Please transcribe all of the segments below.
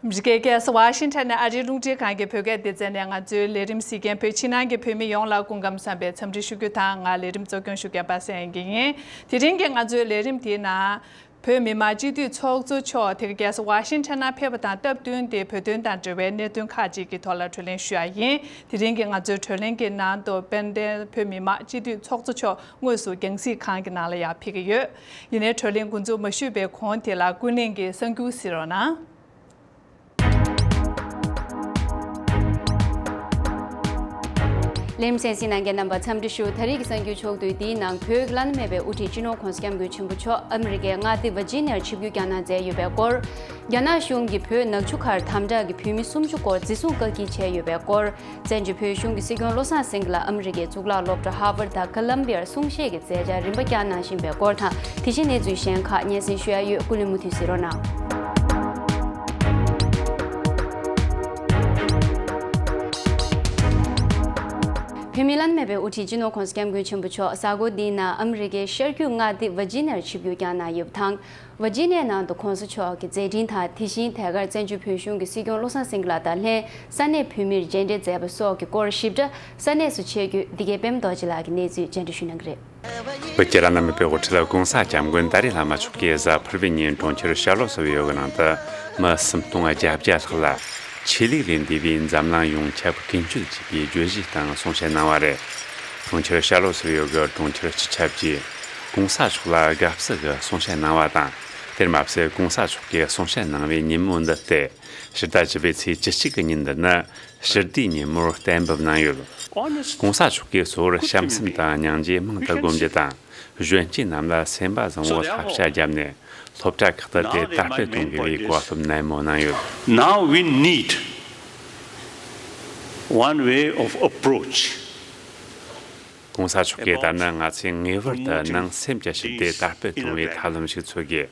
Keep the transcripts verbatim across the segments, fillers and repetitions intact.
ཨ་མི་རི་ཀའི་རྒྱལ་ས་ཝ་ཤིང་ཊོན་ནས་ཨ་རིའི་རླུང་འཕྲིན་ཁང་གི་བོད་སྐད་སྡེ་ཚན་ནས་ང་ཚོའི་ལས་རིམ་གཟིགས་མཁན་བོད་ཕྱི་ནང་གི་བོད་མི་ཡོངས་ལ་སྐུ་ཁམས་བཟང་བའི་འཚམས་འདྲི་ཞུ་རྒྱུ་དང་། ང་ལས་རིམ་གཙོ་སྐྱོང་ཞུ་མཁན་པ་སངས་དབྱངས་སྐྱིད་ཡིན། དེ་རིང་གི་ང་ཚོའི་ལས་རིམ་དེའི་ནང་། བོད་མི་མང་སྤྱི་འཐུས་ཚོགས་གཙོ་མཆོག་དེ་ག་རྒྱལ་ས་ཝ་ཤིང་ཊོན་ནང་ཕེབས་པ་དང་སྟབས་བསྟུན་ཏེ་བོད་དོན་དང་འབྲེལ་བའི་གནད་དོན་ཁག་ཅིག་གི་ཐོག་ལ་གྲོས་གླེང་ཞུ་ཡ་ཡིན། དེ་རིང་གི་ང་ཚོའི་གྲོས་གླེང་གི་ནང་དུ་དཔལ་ལྡན་བོད་མི་མང་སྤྱི་འཐུས་ཚོགས་གཙོ་མཆོག་དངོས་སུ་རྒྱང་སྲིང་ཁང་གི་ནང་ལ་ཡར་ཕེབས་ཀྱི་ཡོད། ཡིན་ནའི་གྲོས་གླེང་འགོ་འཛུགས་མ་ཞུས་པའི་གོང་དེ་ལ་ཀུན་གླེང་གི་གསར་འགྱུར་གཟིགས་རོགས་གནང་། ལས་རིམ་གསན་གཟིགས་གནང་མཁན་རྣམ་པ་འཚམས་འདྲི་ཞུ། ད་རེས་ཀྱི་གསར་འགྱུར་ཕྱོགས་བསྡུས་འདིའི་ནང་བོད་ཀྱི་བླ་ན་མེད་པའི་དབུ་ཁྲིད་སྤྱི་ནོར་༸གོང་ས་༸སྐྱབས་མགོན་ཆེན་པོ་མཆོག་ཨ་མི་རི་ཀའི་མངའ་སྡེ་ཝར་ཇི་ནི་ཡར་ཆིབས་བསྒྱུར་བསྐྱངས་གནང་མཛད་ཡོད་པའི་སྐོར། རྒྱ་ནག་གཞུང་གིས་བོད་ནག་ཆུ་མཁར་དམ་དྲག་གི་བོད་མི་སུམ་ཅུ་སྐོར་འཛིན་བཟུང་བཀག་སྐྱིལ་བྱས་ཡོད་པའི་སྐོར། བཙན་བྱོལ་བོད་གཞུང་གི་སྲིད་སྐྱོང་བློ་བཟང་སེང་གེ་ལགས་ཨ་མི་རི་ཀའི་གཙུག་ལག་སློབ་གྲྭ་ཧར་ཝརཌ་དང་ཀོ་ལམ་བི་ཡར་གསུང་བཤད་ཀྱི་མཛད་འཆར་རིམ་པ་བསྐྱངས་གནང་བཞིན་པའི་སྐོར་དང་། དེ་བཞིན་གནས་ཚུལ་གཞན་ཁག་སྙན་སེང་ཞུ་ཡ་ཡོད། ཀུན་གླེང་མུ་མཐུད་གཟིགས་རོགས་གནང་། བོད་མིའི་བླ་ན་མེད་པའི་དབུ་ཁྲིད་སྤྱི་ནོར་༸གོང་ས་༸སྐྱབས་མགོན་ཆེན་པོ་མཆོག་གཟའ་འཁོར་འདིའི་ནང་ཨ་མི་རི་ཀའི་ཤར་རྒྱུད་མངའ་སྡེ་ཝར་ཇི་ནི་ཡར་ཆིབས་བསྒྱུར་བསྐྱངས་གནང་ཡོད་པ་དང་། ཝར་ཇི་ནི་ཡའི་ནང་དུ་༸གོང་ས་མཆོག་གི་མཛད་འཕྲིན་དང་། དེ་བཞིན་ཐད་ཀར་བཙན་བྱོལ་བོད་གཞུང་གི་སྲིད་སྐྱོང་བློ་བཟང་སེང་གེ་ལགས་དང་ལྷན་ས་གནས་བོད་མིར་མཇལ་འཕྲད་མཛད་པ་སོགས་ཀྱི་སྐོར་ཞིབ་ཕྲ་ས་གནས་སུ་ཆེད་བསྐྱོད་འདི་གའི་པད་མ་རྡོ་རྗེ་ལགས་ཀྱིས་གནས་ཚུལ་བཅར་འདྲི་ཞུ་གནང་གི་རེད། བོད་ཀྱི་བླ་ན་མེད་པའི་དབུ་ཁྲིད་༸གོང་ས་༸སྐྱབས་མགོན་ཏཱ་ལའི་བླ་མ་མཆོག་གིས་གཟའ་ཕུར་བུའི་ཉིན་གྲོང་ཁྱེར་ཤར་ལྷོ་སུད་ཡོལ་གྱི་ནང་དུ་མི་སུམ་སྟོང་བརྒྱད་བརྒྱ་ལྷག་ལ་ཆོས་ལུགས་ལས་འདས་པའི་འཛམ་གླིང་ཡོངས་ཁྱབ་ཀུན་སྤྱོད་ཅེས་པའི་བརྗོད་གཞིའི་སྟེང་གསུང་བཤད་གནང་བ་རེད། གྲོང་ཁྱེར་ཤར་ལྷོ་སུད་ཡོལ་གྱི་གྲོང་ཁྱེར་སྤྱི་ཁྱབ་ཀྱིས་༸གོང་ས་མཆོག་ལ་དགའ་བསུ་གི་གསུང་བཤད་གནང་བ་དང་། དེར་མ་ཟད་༸གོང་ས་མཆོག་གིས་གསུང་བཤད་གནང་བའི་ཉིན་མོ་འདི་སྟེ། ཕྱི་ཟླ་བཅུ་པའི་ཚེས་བཅུ་གཅིག་གི་ཉིན་འདི་ནི་ཞི་བདེའི་ཉིན་མོར་གཏན་འབེབས་གནང་ཡོད། ༸གོང་ས་མཆོག་གིས་གཙོ་བོར་བྱམས་སེམས་དང་སྙིང་རྗེ་མང་དུ་སྒོམ་རྒྱུ་དང་། གཞོན་སྐྱེས་རྣམས་ལ་སེམས་པ་བཟང་བོ་བསླབ་བྱ་བརྒྱབ་ནས་སློབ་གྲྭ་ཁག་ཏུ་དེ་དར་སྤེལ་གཏོང་དགོས་པའི་བཀའ་སློབ་ནན་མོ་གནང་ཡོད། Now we need one way of approach. ༸གོང་ས་མཆོག་གིས་ད་ནི་ང་ཚོས་ངེས་པར་དུ་ནང་སེམས་ཀྱི་ཞི་བདེ་དར་སྤེལ་གཏོང་བའི་ཐབས་ལམ་ཞིག་འཚོལ་དགོས།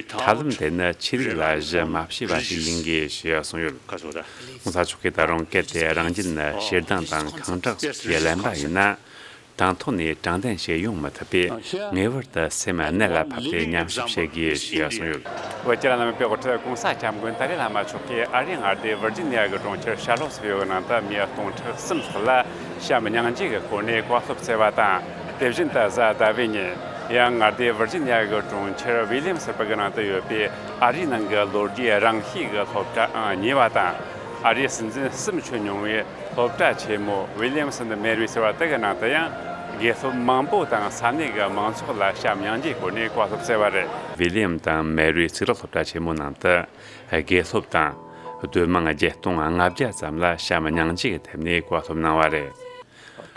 ཐབས་ལམ་དེ་ནི་ཆོས་ལུགས་ལ་གཞི་མ་བྱས་པ་ཞིག་ཡིན་དགོས་ཞེས་གསུངས་ཡོད། ༸གོང་ས་མཆོག་གིས་ད་རུང་གལ་ཏེ་རང་རྒྱལ་ནི་ཞེ་སྡང་དང་ཁེངས་དྲེགས་སོགས་ཀྱིས་བརླན་པ་ཡིན་ན། དང་ཐོག་ནས་དྲང་བདེན་ཞིག་ཡོང་མི་ཐུབ་པས། ངེས་པར་དུ་སེམས་གནད་ལ་ཕབ་སྟེ་མཉམ་ཞུགས་བྱེད་དགོས་ཞེས་གསུངས་ཡོད། བོད་ཀྱི་བླ་ན་མེད་པའི་དབུ་ཁྲིད་༸གོང་ས་༸སྐྱབས་མགོན་ཏཱ་ལའི་བླ་མ་མཆོག་གིས་ཨ་རིའི་མངའ་སྡེ་ཝར་ཇི་ནི་ཡ་གི་གྲོང་ཁྱེར་ཤར་ལྷོ་སུད་ཡོལ་གྱི་ནང་དུ་མི་སྟོང་ཕྲག་གསུམ་ལྷག་ལ་བྱམས་སྙིང་རྗེ་གི་སྒོ་ནས་བཀའ་སློབ་སྩལ་བ་དང་། དེ་བཞིན་དུ་གཟའ་ཟླ་བའི་ཉིན་ཡང་མངའ་སྡེ་ཝར་ཇི་ནི་ཡ་གི་གྲོང་ཁྱེར་ཝི་ལི་ཡམ་སི་བྷག་གི་ནང་དུ་ཡོད་པའི་ཨ་རིའི་ནང་གི་ལོ་རྒྱུས་རིང་ཤོས་ཀྱི་སློབ་གྲྭའང་གཉེར་བ་དང་། ཨ་རིའི་སྲིད་འཛིན་གསུམ་བྱོན་མྱོང་བའི་སློབ་གྲྭ་ཆེན་མོ་ཝི་ལི་ཡམ་སོན་མེ་རི་ཟེར་བ་དེ་གི་ནང་དུ་ཡང་དགེ་སློབ་མང་པོ་དང་ས་གནས་ཀྱི་མང་ཚོགས་ལ་བྱམས་སྙིང་རྗེའི་སྒོ་ནས་བཀའ་སློབ་སྩལ་བ་རེད། ཝི་ལི་ཡམ་དང་མེ་རི་གཙུག་ལག་སློབ་གྲྭ་ཆེན་མོའི་ནང་དུ་དགེ་སློབ་དང་སྡོད་དམངས་བརྒྱད་སྟོང་ལྔ་བརྒྱ་ཙམ་ལ་བྱམས་སྙིང་རྗེ་གི་ཐད་ནས་བཀའ་སློབ་གནང་བ་རེད།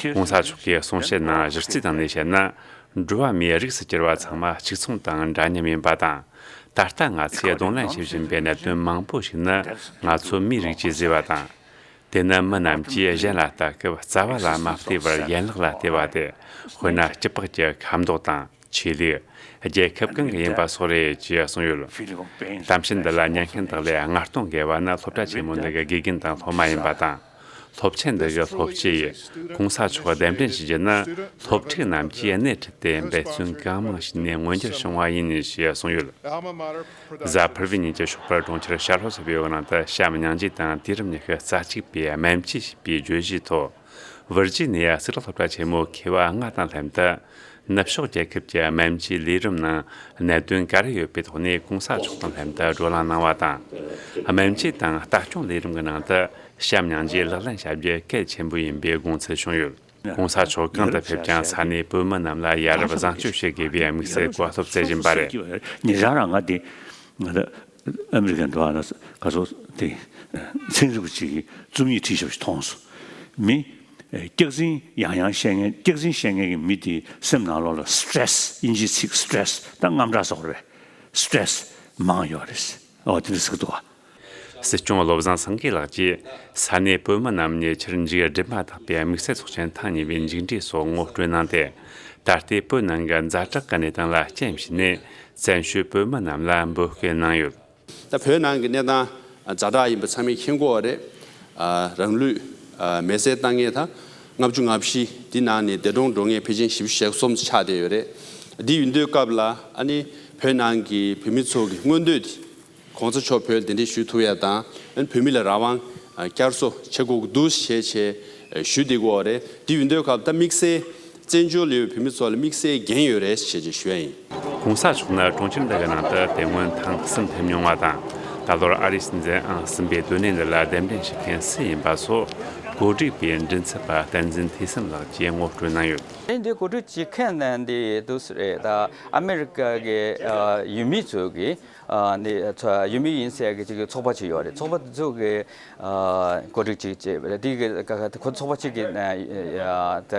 ༸གོང་ས་མཆོག་གིས་གསུང་བཤད་ནང་གཞི་རྩའི་སྟེང་ནས་བཤད་ན། འགྲོ་བ་མིའི་རིགས་སུ་གྱུར་པ་ཚང་མ་གཅིག་མཚུངས་དང་འདྲ་མཉམ་ཡིན་པ་དང་། ད་ལྟ་ང་ཚོས་གདོང་ལེན་བྱེད་བཞིན་པའི་གནད་དོན་མང་པོ་ཞིག་ནི་ང་ཚོ་མིའི་རིགས་ཀྱིས་བཟོས་པ་དང་། དེ་ནི་མི་རྣམས་ཀྱིས་གཞན་ལ་ལྟ་སྐབས་རྩ་བ་ལ་མ་བལྟས་པར་ཡན་ལག་ལ་བལྟས་པ་སྟེ། དཔེར་ན་སྐྱི་པགས་ཀྱི་ཁ་མདོག་དང་། ཆོས་ལུགས། རྒྱལ་ཁབ་གང་གི་ཡིན་པ་སོགས་རེད་ཅེས་གསུངས་ཡོད། གཏམ་བཤད་འདི་ལ་ཉན་མཁན་དག་ལས་ལྔ་སྟོང་བརྒལ་བ་ནི་སློབ་གྲྭ་ཆེན་མོ་འདི་གི་དགེ་རྒན་དང་སློབ་མ་ཡིན་པ་དང་། སློབ་ཆེན་འདི་གི་སློབ་སྤྱི་ཡིས་༸གོང་ས་མཆོག་གདན་འདྲེན་བྱེད་རྒྱུ་ནི། སློབ་ཕྲུག་རྣམས་ཀྱིས་སྣེ་ཁྲིད་དེ་འབད་བརྩོན་གང་མང་བྱས་ནས་མངོན་འགྱུར་བྱུང་བ་ཡིན་ཞེས་གསུངས་ཡོད། གཟའ་ཕུར་བུའི་ཉིན་གྱི་ཞོགས་པར་གྲོང་ཁྱེར་ཤར་ལྷོ་སུད་ཡོལ་གྱི་ནང་དུ་བྱམས་སྙིང་རྗེ་དང་དུས་རབས་ཉི་ཤུ་རྩ་གཅིག་པའི་སྨན་བཅོས་ཞེས་པའི་བརྗོད་གཞིའི་ཐོག་ཝར་ཇི་ནི་ཡ་གཙུག་ལག་སློབ་གྲྭ་ཆེན་མོའི་མཁས་པ་ལྔ་དང་ལྷན་དུ། ནུབ་ཕྱོགས་རྒྱལ་ཁབ་ཀྱི་སྨན་བཅོས་ལས་རིམ་ནང་གནད་དོན་ག་རེ་ཡོད་པའི་ཐོག་ནས་༸གོང་ས་མཆོག་དང་ལྷན་དུ་བགྲོ་གླེང་གནང་བ་དང་། སྨན་བཅོས་དང་ལྟ་སྐྱོང་ལས་རིམ་གྱི་ནང་དུ་བྱམས་སྙིང་རྗེ་ལག་ལེན་བྱ་རྒྱུ་གལ་ཆེན་པོ་ཡིན་པའི་དགོངས་ཚུལ་བྱུང་ཡོད། ༸གོང་ས་མཆོག་གང་དུ་ཕེབས་ཀྱང་ས་གནས་བོད་མི་རྣམས་ལ་ཡ་རབས་བཟང་སྤྱོད་བྱེད་དགོས་པའི་དམིགས་བསལ་བཀའ་སློབ་སྩལ་བཞིན་པ་རེད། ཉེ་ཆར་རང་ང་དེ་ང་ད་ཨ་མི་རི་ཀའི་འགྲོ་བ་ན་ག་ཚོད་དེ་ཚན་རིག་པ་ཅིག་གིས་རྩོམ་ཡིག་བྲིས་ཞབས་ཞུ་མཐོང་སོང་། མི། སྐྱག་རྫུན་ཡང་ཡང་བཤད་མཁན། སྐྱག་རྫུན་བཤད་མཁན་གྱི་མི་དེའི་སེམས་ནང་ལོགས་ལ་སི་ཊེ་རེ་སི། དབྱིན་ཇིའི་ཚིག་སི་ཊེ་རེ་སི་ད་དངངས་སྐྲག་ཟེར་བ་རེད། སི་ཊེ་རེ་སི་མང་ཡོད་རེད། འོ་དེ་འདྲ་ཟེར་གི་འདུག་བ། སྲིད་སྐྱོང་བློ་བཟང་སེང་གེ་ལགས་ཀྱིས་ས་གནས་བོད་མི་རྣམས་ཉེ་ཆར་མཇུག་སྒྲིལ་མ་ཐག་པའི་དམིགས་བསལ་ཚོགས་ཆེན་ཐེངས་གཉིས་པའི་མཇུག་འབྲས་སོགས་ངོ་སྤྲོད་གནང་སྟེ། ད་ལྟའི་བོད་ནང་གི་ཛ་དྲག་གི་གནས་སྟངས་ལ་རྐྱེན་བྱས་ནས་བཙན་བྱོལ་བོད་མི་རྣམས་ལ་འབོད་སྐུལ་གནང་ཡོད། ད་བོད་ནང་གི་གནས་སྟངས་ཛ་དྲག་ཡིན་པ་ཚང་མས་མཁྱེན་གྱི་ཡོད་རེད། ཨ། རང་ལུས་ཨ། མེ་བསྲེགས་བཏང་མཁན་ད་ལྔ་བཅུ་ང་བཞི། འདི་ནང་ནས་འདས་གྲོངས་འགྲོ་མཁན་ཕལ་ཆེར་བཞི་བཅུ་ཞེ་གསུམ་ཆགས་བསྡད་ཡོད་རེད། འདི་ཡིན་དུས་སྐབས་ལ་ཨ་ནི་བོད་ནང་གི་བོད་མི་ཚོ་གི་མངོན་འདོད་དེ་ གོང་ས་མཆོག་བོད་འདི་འདྲ་ཞུ་ཐུབ་ཡ་དང་། བོད་མི་ལ་རང་དབང་བསྐྱར་གསོ་བྱེད་དགོས་ཀྱི་འདུག་ཞེས་བྱས་ཞུ་བསྡད་ཀྱི་ཡོད་རེད། དེ་ཡིན་དུས་སྐབས་ད་དམིགས་བསལ་བཙན་བྱོལ་ལ་ཡོད་བོད་མི་ཚོ་ལ་དམིགས་བསལ་འགན་ཡོད་རེད་ཞེས་བྱས་ཞུ་ཡ་ཡིན། གོང་ས་མཆོག་ནི་གྲོང་ཁྱེར་འདི་གའི་ནང་དུ་དེ་སྔོན་ཐེངས་གསུམ་ཕེབས་མྱོང་བ་དང་། ད་ལོར་ཨ་རིའི་སྲིད་འཛིན་ཨང་གསུམ་པའི་དོན་གནད་འདི་ལ་གདན་འདྲེན་བྱེད་མཁན་སུ་ཡིན་པ་སོགས་གོ་སྒྲིག་པའི་མགྲིན་ཚབ་པ་བསྟན་འཛིན་ཐོས་བསམ་ལགས་ཀྱིས་ངོ་སྤྲོད་གནང་ཡོད། འདི་གོ་སྒྲིག་བྱེད་མཁན་འདི་འདུག་སེ་རེད། ད་ཨ་མེ་རི་ཀ་གི་ཡུལ་མི་ཚོ་གིས། ཨ་ནི་ཚོ་ཡུལ་མི་ཡིན་ཟེར་གི་ཅིག་གི་ཚོགས་པ་ཅིག་ཡོད་རེད། ཚོགས་པ་དེ་ཚོ་གི་ཨ་གོ་སྒྲིག་ཅིག་བྱས་པ་རེད། དེ་གི་ཁོ་ཚོགས་པ་ཅིག་གི་ཨ་ད་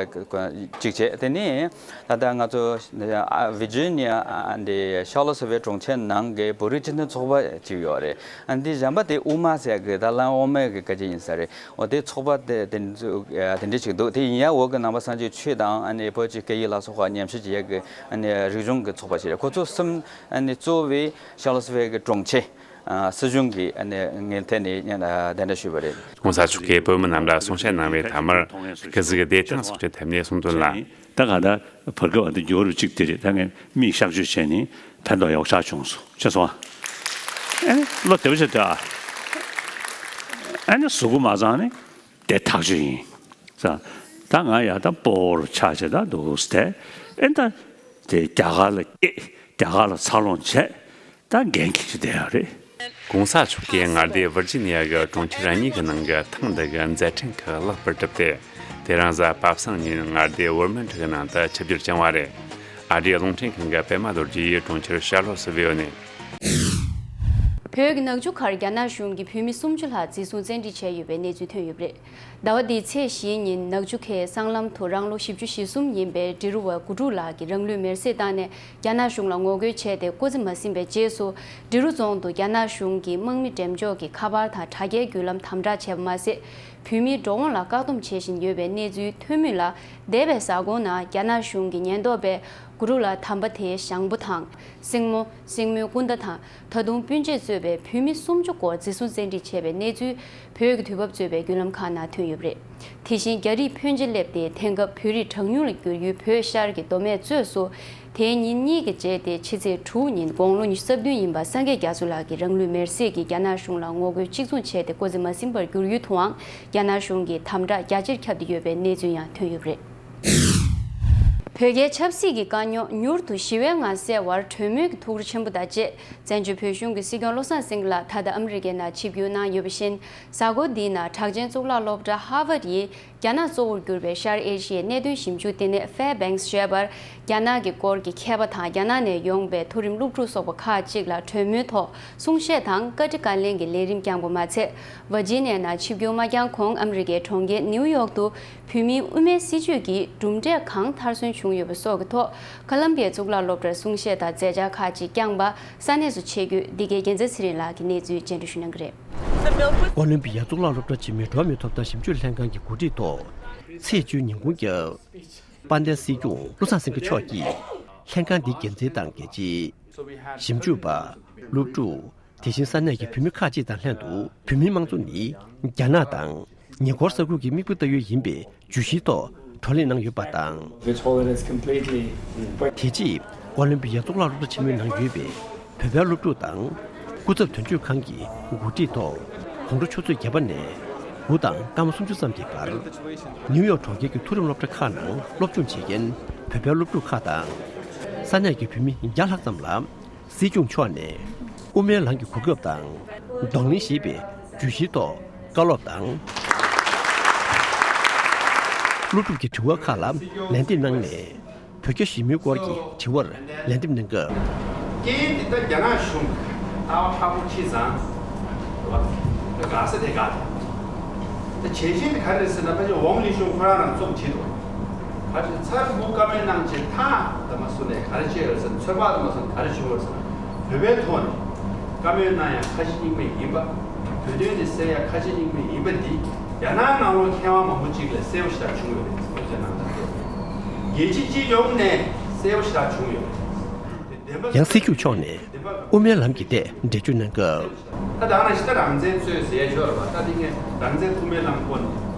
ཅིག་བྱས། དེ་ནས་ད་ལྟ་ང་ཚོ་ཨ་ཝི་ཇི་ནི་ཡ་ཨ་འདི་ཤར་ལོ་སི་ཝིལ་གྲོང་ཁྱེར་ནང་གི་བོད་རིགས་སྤྱི་མཐུན་ཚོགས་པ་ཅིག་ཡོད་རེད། ཨ་འདི་གཞན་པ་དེ་དབུ་མ་ཟེར་གི་ད་ལམ་དབུ་མའི་གི་སྐད་ཆ་ཡིན་ས་རེད། འོ་དེ་ཚོགས་པ་དེ་དེ་ཚོ་དེ་འདྲ་ཅིག་འདུག་དེ་ཡིན་ཡ་འོག་གི་ནང་པ་སངས་རྒྱས་ཆོས་དང་ཨ་ནི་བོད་ཀྱི་སྐད་ཡིག་ལ་སོགས་པ་ཉམས་ཞིབ་བྱེད་ཡ་གི་ཨ་ནི་རིག་གཞུང་གི་ཚོགས་པ་ཞིག་རེད། ཁོ་ཚོ་གསུམ་ཨ་ནི་གཙོ་བོའི་ཤར་ལོ་སི་ཝིལ་གི་གྲོང་ཁྱེར་ཨ་སྲིད་གཞུང་གི་ཨ་ནི་ངོས་ཐད་ནས་གདན་འདྲེན་ཞུས་པ་རེད། གོང་ས་མཆོག་གིས་བོད་མི་རྣམས་ལ་གསུང་བཤད་གནང་བའི་ཐ་མར་སྐུ་གཟུགས་བདེ་ཐང་སོགས་ཀྱི་ཐད་ནས་གསུངས་དོན་ལ། ད་ག་ད་བར་སྐབས་བར་དུ་འགྱུར་བ་གཅིག་དེ་རེད། ད་ངས་མིག་གཤག་བཅོས་བྱས་ནས་ཕན་ཐོགས་ཡག་ཤག་བྱུང་སོང་། ཤེས་སོང་ཨ། ཨ་ནི་བློ་བདེ་པོ་བྱས་ད། ཨ་ནི་གཟུགས་པོ་མ་ཚང་ནི་དེ་ཐག་ཆོད་ཡིན། ས། ད་ང་ཡ་ད་སྤོ་བོར་ཆགས་བྱས་ད་འདུག་སྟེ། ཨེ་ད། དེ་རྒྱ་གར་ལ་སྐྱེས། རྒྱ་གར་ལ་འཚར་ལོངས་བྱས། ད་འགན་འཁྱེར་བྱས་བསྡད་ཡོད་རེད། གོང་ས་མཆོག་གིས་མངའ་སྡེ་ཝར་ཇི་ནི་ཡ་གི་གྲོང་ཁྱེར་གཉིས་ཀྱི་ནང་གི་ཐེངས་འདི་གི་མཛད་འཕྲིན་ཁག་ལེགས་པར་གྲུབ་སྟེ། དེ་རིང་གཟའ་པ་སངས་ཉིན་མངའ་སྡེ་ཝར་མོན་ཊི་གི་ནང་དུ་ཆིབས་བསྒྱུར་བསྐྱངས་པ་རེད། ཨ་རིའི་རླུང་འཕྲིན་ཁང་གི་པད་མ་རྡོ་རྗེ་ཡིས་གྲོང་ཁྱེར་ཤར་ལྷོ་སི་ཝེ་ནས། བོད་ཀྱི་ནག་ཆུ་ཁར་རྒྱ་ནག་གཞུང་གིས་བོད་མི་སུམ་ཅུ་ལྷག་འཛིན་བཟུང་བཙན་ཁྲིད་བྱས་ཡོད་པའི་གནས་ཚུལ་ཐོན་ཡོད་པ་རེད། ཟླ་བ་འདིའི་ཚེས་བཞིའི་ཉིན་ནག་ཆུ་ཁའི་སྲང་ལམ་དུ་རང་ལོ་བཞི་བཅུ་ཞེ་གསུམ་ཡིན་པའི་འབྲི་རུ་བ་དགུ་ཕྲུག་ལགས་ཀྱིས་རང་ལུས་མེར་སྲེག་བཏང་ནས་རྒྱ་ནག་གཞུང་ལ་ངོ་རྒོལ་བྱས་ཏེ་སྐུ་ཚེ་མ་ཟིན་པའི་རྗེས་སུ། འབྲི་རུ་རྫོང་དུ་རྒྱ་ནག་གཞུང་གིས་དམག་མི་འགྲེམས་འཇོག་གི་ཁ་པར་དང་དྲ་རྒྱའི་བརྒྱུད་ལམ་དམ་དྲག་བྱས་པ་མ་ཟད། བོད་མིའི་འགྲོ་འོང་ལ་བཀག་སྡོམ་བྱེད་བཞིན་ཡོད་པའི་གནས་ཚུལ་ཐོན་མུས་ལ། འདས་པའི་གཟའ་འཁོར་ནང་རྒྱ་ནག་གཞུང་གི་ཉེན་རྟོག་པས་དགུ་ཕྲུག་ལགས་དམ་པ་དེའི་ཞང་པོ་དང་། སྲིང་མོ། སྲིང་མོའི་སྐུ་ཟླ་དང་། ད་དུང་སྤུན་མཆེད་གཙོས་པའི་བོད་མི་སུམ་ཅུ་སྐོར་འཛིན་བཟུང་བཙན་ཁྲིད་བྱས་པའི་གནས་ཚུལ། བོད་ཀྱི་དུས་བབ་གཙོས་པའི་བརྒྱུད་ལམ་ཁག་ནང་ཐོན་ཡོད་པ་རེད། དེ་བཞིན་རྒྱ་རིགས་ཕོན་ཆེ་སླེབས་ཏེ་དེང་སྐབས་བོད་རིགས་གྲངས་ཉུང་ལ་གྱུར་ཡུལ་བོད་ཤར་གྱི་མདོ་སྨད་གཙོས་སུ། དེའི་ཉིན་གཉིས་ཀྱི་རྗེས་ཏེ་ཕྱི་ཚེས་དྲུག་ཉིན་དགུང་ལོ་ཉི་ཤུ་རྩ་བདུན་ཡིན་པ་སངས་རྒྱས་རྒྱ་མཚོ་ལགས་ཀྱིས་རང་ལུས་མེར་སྲེག་གིས་རྒྱ་ནག་གཞུང་ལ་ངོ་རྒོལ་གཅིག་མཚུངས་བྱས་ཏེ་སྐུ་ཚེ་མ་ཟིན་པར་གྱུར་ཡུལ་དུའང་རྒྱ་ནག་གཞུང་གིས་དམ་དྲག་རྒྱ་ཆེར་བརྒྱབ་སྟེ་ཡོད་པའི་གནས་ཚུལ་ཡང་ཐོན་ཡོད་པ་རེད། བོད་རྒྱའི་ཆབ་སྲིད་ཀྱི་དཀའ་རྙོག་མྱུར་དུ་ཞི་བའི་ངང་སེལ་བར་གྲོས་མོལ་གྱི་ཐུགས་རེ་ཆེན་པོ་དང་བཅས། བཙན་བྱོལ་བོད་གཞུང་གི་སྲིད་སྐྱོང་བློ་བཟང་སེང་གེ་ལགས་ད་ལྟ་ཨ་མི་རི་ཀའི་ནང་ཆིབས་བསྒྱུར་གནང་ཡོད་པ་བཞིན། གཟའ་འཁོར་འདིའི་ནང་གྲགས་ཅན་གཙུག་ལག་སློབ་གྲྭ་ཧར་ཝརཌ་ཡི་རྒྱ་ནག་གཙོ་བོར་གྱུར་པའི་ཤར་ཨེ་ཤི་ཡའི་གནད་དོན་ཞིབ་འཇུག་ལྟེ་གནས་Fairbanks་ཞེས་པར་རྒྱ་ནག་གི་སྐོར་གྱི་མཁས་པ་དང་རྒྱ་ནག་ནས་ཡོང་པའི་མཐོ་རིམ་སློབ་ཕྲུག་སོགས་པ་ཁག་ཅིག་ལ་གྲོས་མོལ་ཐོག་གསུང་བཤད་དང་བཀའ་འདྲི་བཀའ་ལན་གྱི་ལས་རིམ་བསྐྱངས་པ་མ་ཚད། ཝར་ཇི་ནི་ཡ་ནང་ཆིབས་བསྒྱུར་མ་བསྐྱངས་གོང་ཨ་མི་རི་ཀའི་གྲོང་ཁྱེར་ནིའུ་ཡོག་ཏུ་བོད་མིའི་དབུ་མའི་སྲིད་བྱུས་ཀྱི་གྲུབ་འབྲས་གང་མཐར་སོན་བྱུང་ཡོད་པ་སོགས་ཀྱི་ཐོག་ཀ་ལམ་བི་ཡའི་གཙུག་ལག་སློབ་གྲྭར་གསུང་བཤད་དང་མཛད་འཆར་ཁག་ཅིག་བསྐྱངས་པ་ས་གནས་སུ་ཆེད་བསྐྱོད་འདི་གའི་རྒྱལ་མཚན་ཚེ་རིང་ལགས་ཀྱིས་གནས་ཚུལ་སྙན་སྒྲོན་ཞུ་གནང་གི་རེད། ཀོ་ལོམ་བི་ཡ་གཙུག་ལག་སློབ་གྲྭ་ཆེན་མོའི་འགྲོ་བ་མིའི་ཐོབ་ཐང་ཞིབ་འཇུག་ལྷན་ཁང་གི་གོ་སྒྲིག་ཐོག་ཚེས་བཅུའི་ཉིན་གུང་རྒྱབ། དཔལ་ལྡན་སྲིད་སྐྱོང་བློ་བཟང་སེང་གེ་མཆོག་གིས་ལྷན་ཁང་འདིའི་འགན་འཛིན་དང་རྒྱལ་གཅེས། ཞིབ་འཇུག་པ། སློབ་ཕྲུག་དེ་བཞིན་ས་གནས་ཀྱི་བོད་མི་ཁག་ཅིག་དང་ལྷན་དུ་བོད་མིའི་དམངས་གཙོ་ནི་རྒྱ་ནག་དང་ཉེ་འཁོར་ས་ཁུལ་གྱི་མིག་དཔེ་ལྟ་ཡུལ་ཡིན་པའི་བརྗོད་གཞིའི་ཐོག་བགྲོ་གླེང་གནང་ཡོད་པ་དང་། Which Holland is completely དེ་རྗེས་ཀོ་ལོམ་བི་ཡ་གཙུག་ལག་སློབ་གྲྭ་ཆེན་མོའི་ནང་ཡོད་པའི་བོད་པའི་སློབ་ཕྲུག་དང་སྐུ་ཚབ་དོན་གཅོད་ཁང་གི་གོ་སྒྲིག་ཐོག་དགོང་དྲོ་ཆུ་ཚོད་བརྒྱད་པ་ནས་དགུ་དང་སྐར་མ་སུམ་ཅུ་ཙམ་གྱི་བར་ནིའུ་ཡོག་གྲོང་ཁྱེར་གྱི་མཐོ་རིམ་སློབ་གྲྭ་ཁག་ནང་སློབ་སྦྱོང་བྱེད་མཁན་བོད་པའི་སློབ་ཕྲུག་ཁག་དང་ས་གནས་ཀྱི་བོད་མི་བརྒྱ་ལྷག་ཙམ་ལ། སྲིད་སྐྱོང་མཆོག་ནས་དབུ་མའི་ལམ་གྱི་གོ་སྐབས་དང་གདོང་ལེན་ཞེས་པའི་བརྗོད་གཞིའི་ཐོག་བཀའ་སློབ་དང་། སློབ་ཕྲུག་གི་དྲི་བ་ཁག་ལ་ལན་འདེབས་གནང་ནས་བོད་རྒྱ་ཞི་མོལ་སྐོར་གྱི་དྲི་བར་ལན་འདེབས་གནང་སྐབས། སྐད་ཡིག་འདི་ད་རྒྱ་ནག་གཞུང་ལྟ་བ་ཁག་པོ་ཆེ་ཙང་། དགའ་ས་དེ་དགའ་དེ། ད་བྱས་རྗེས་འདི་ག་རེ་རེད་ཟེར་ན་ཕལ་ཆེར་ཝང་ལི་ཤུང་ཁོ་རང་རང་རྩོམ་བྱེད་འདུག་ག་ཚོད་ཚར་འགུག་བཀའ་མོལ་གནང་བྱས་ཐང་དམ་པ་སུ་ནས་ག་རེ་བྱས་ཡོད་ཟེར་ན་ཚོད་དཔག་དམ་པ་སུ་ནས་ག་རེ་བྱུང་ཡོད་ཟེར་ན་བོད་པའི་ཐོག་ནས་བཀའ་མོལ་གནང་ཡ་ཁ་ཞེ་གཉིས་མེད་ཡིན་པ། བོད་དོན་དེ་སེལ་ཡ་ཁ་ཞེ་གཉིས་མེད་ཡིན་པ་འདི་རྒྱ་ནག་ནང་ལོགས་མཁས་དབང་མང་པོ་ཅིག་ལས་གསལ་པོ་ཞེ་དྲག་བྱུང་ཡོད་རེད་ཟེར་བ་ཅན་ནང་ལ་རྒྱལ་སྤྱི་སྤྱི་ཡོངས་ནས་གསལ་པོ་ཞེ་དྲག་བྱུང་ཡོད་རེད། དེ་བདེན་པ་ཡང་སྲིད་སྐྱོང་མཆོག་ནས་དབུ་མའི་ལམ་གྱི་ཐད་འགྲེལ་བརྗོད་གནང་སྐབས། ད་ད་ང་ཞི་ད་རང་བཙན་རྩོད་ཟེར་ཡ་ཤོར་བ་ད་དེ་ངས་རང་བཙན་དབུ་མའི་ལམ་སྐོར་ནས་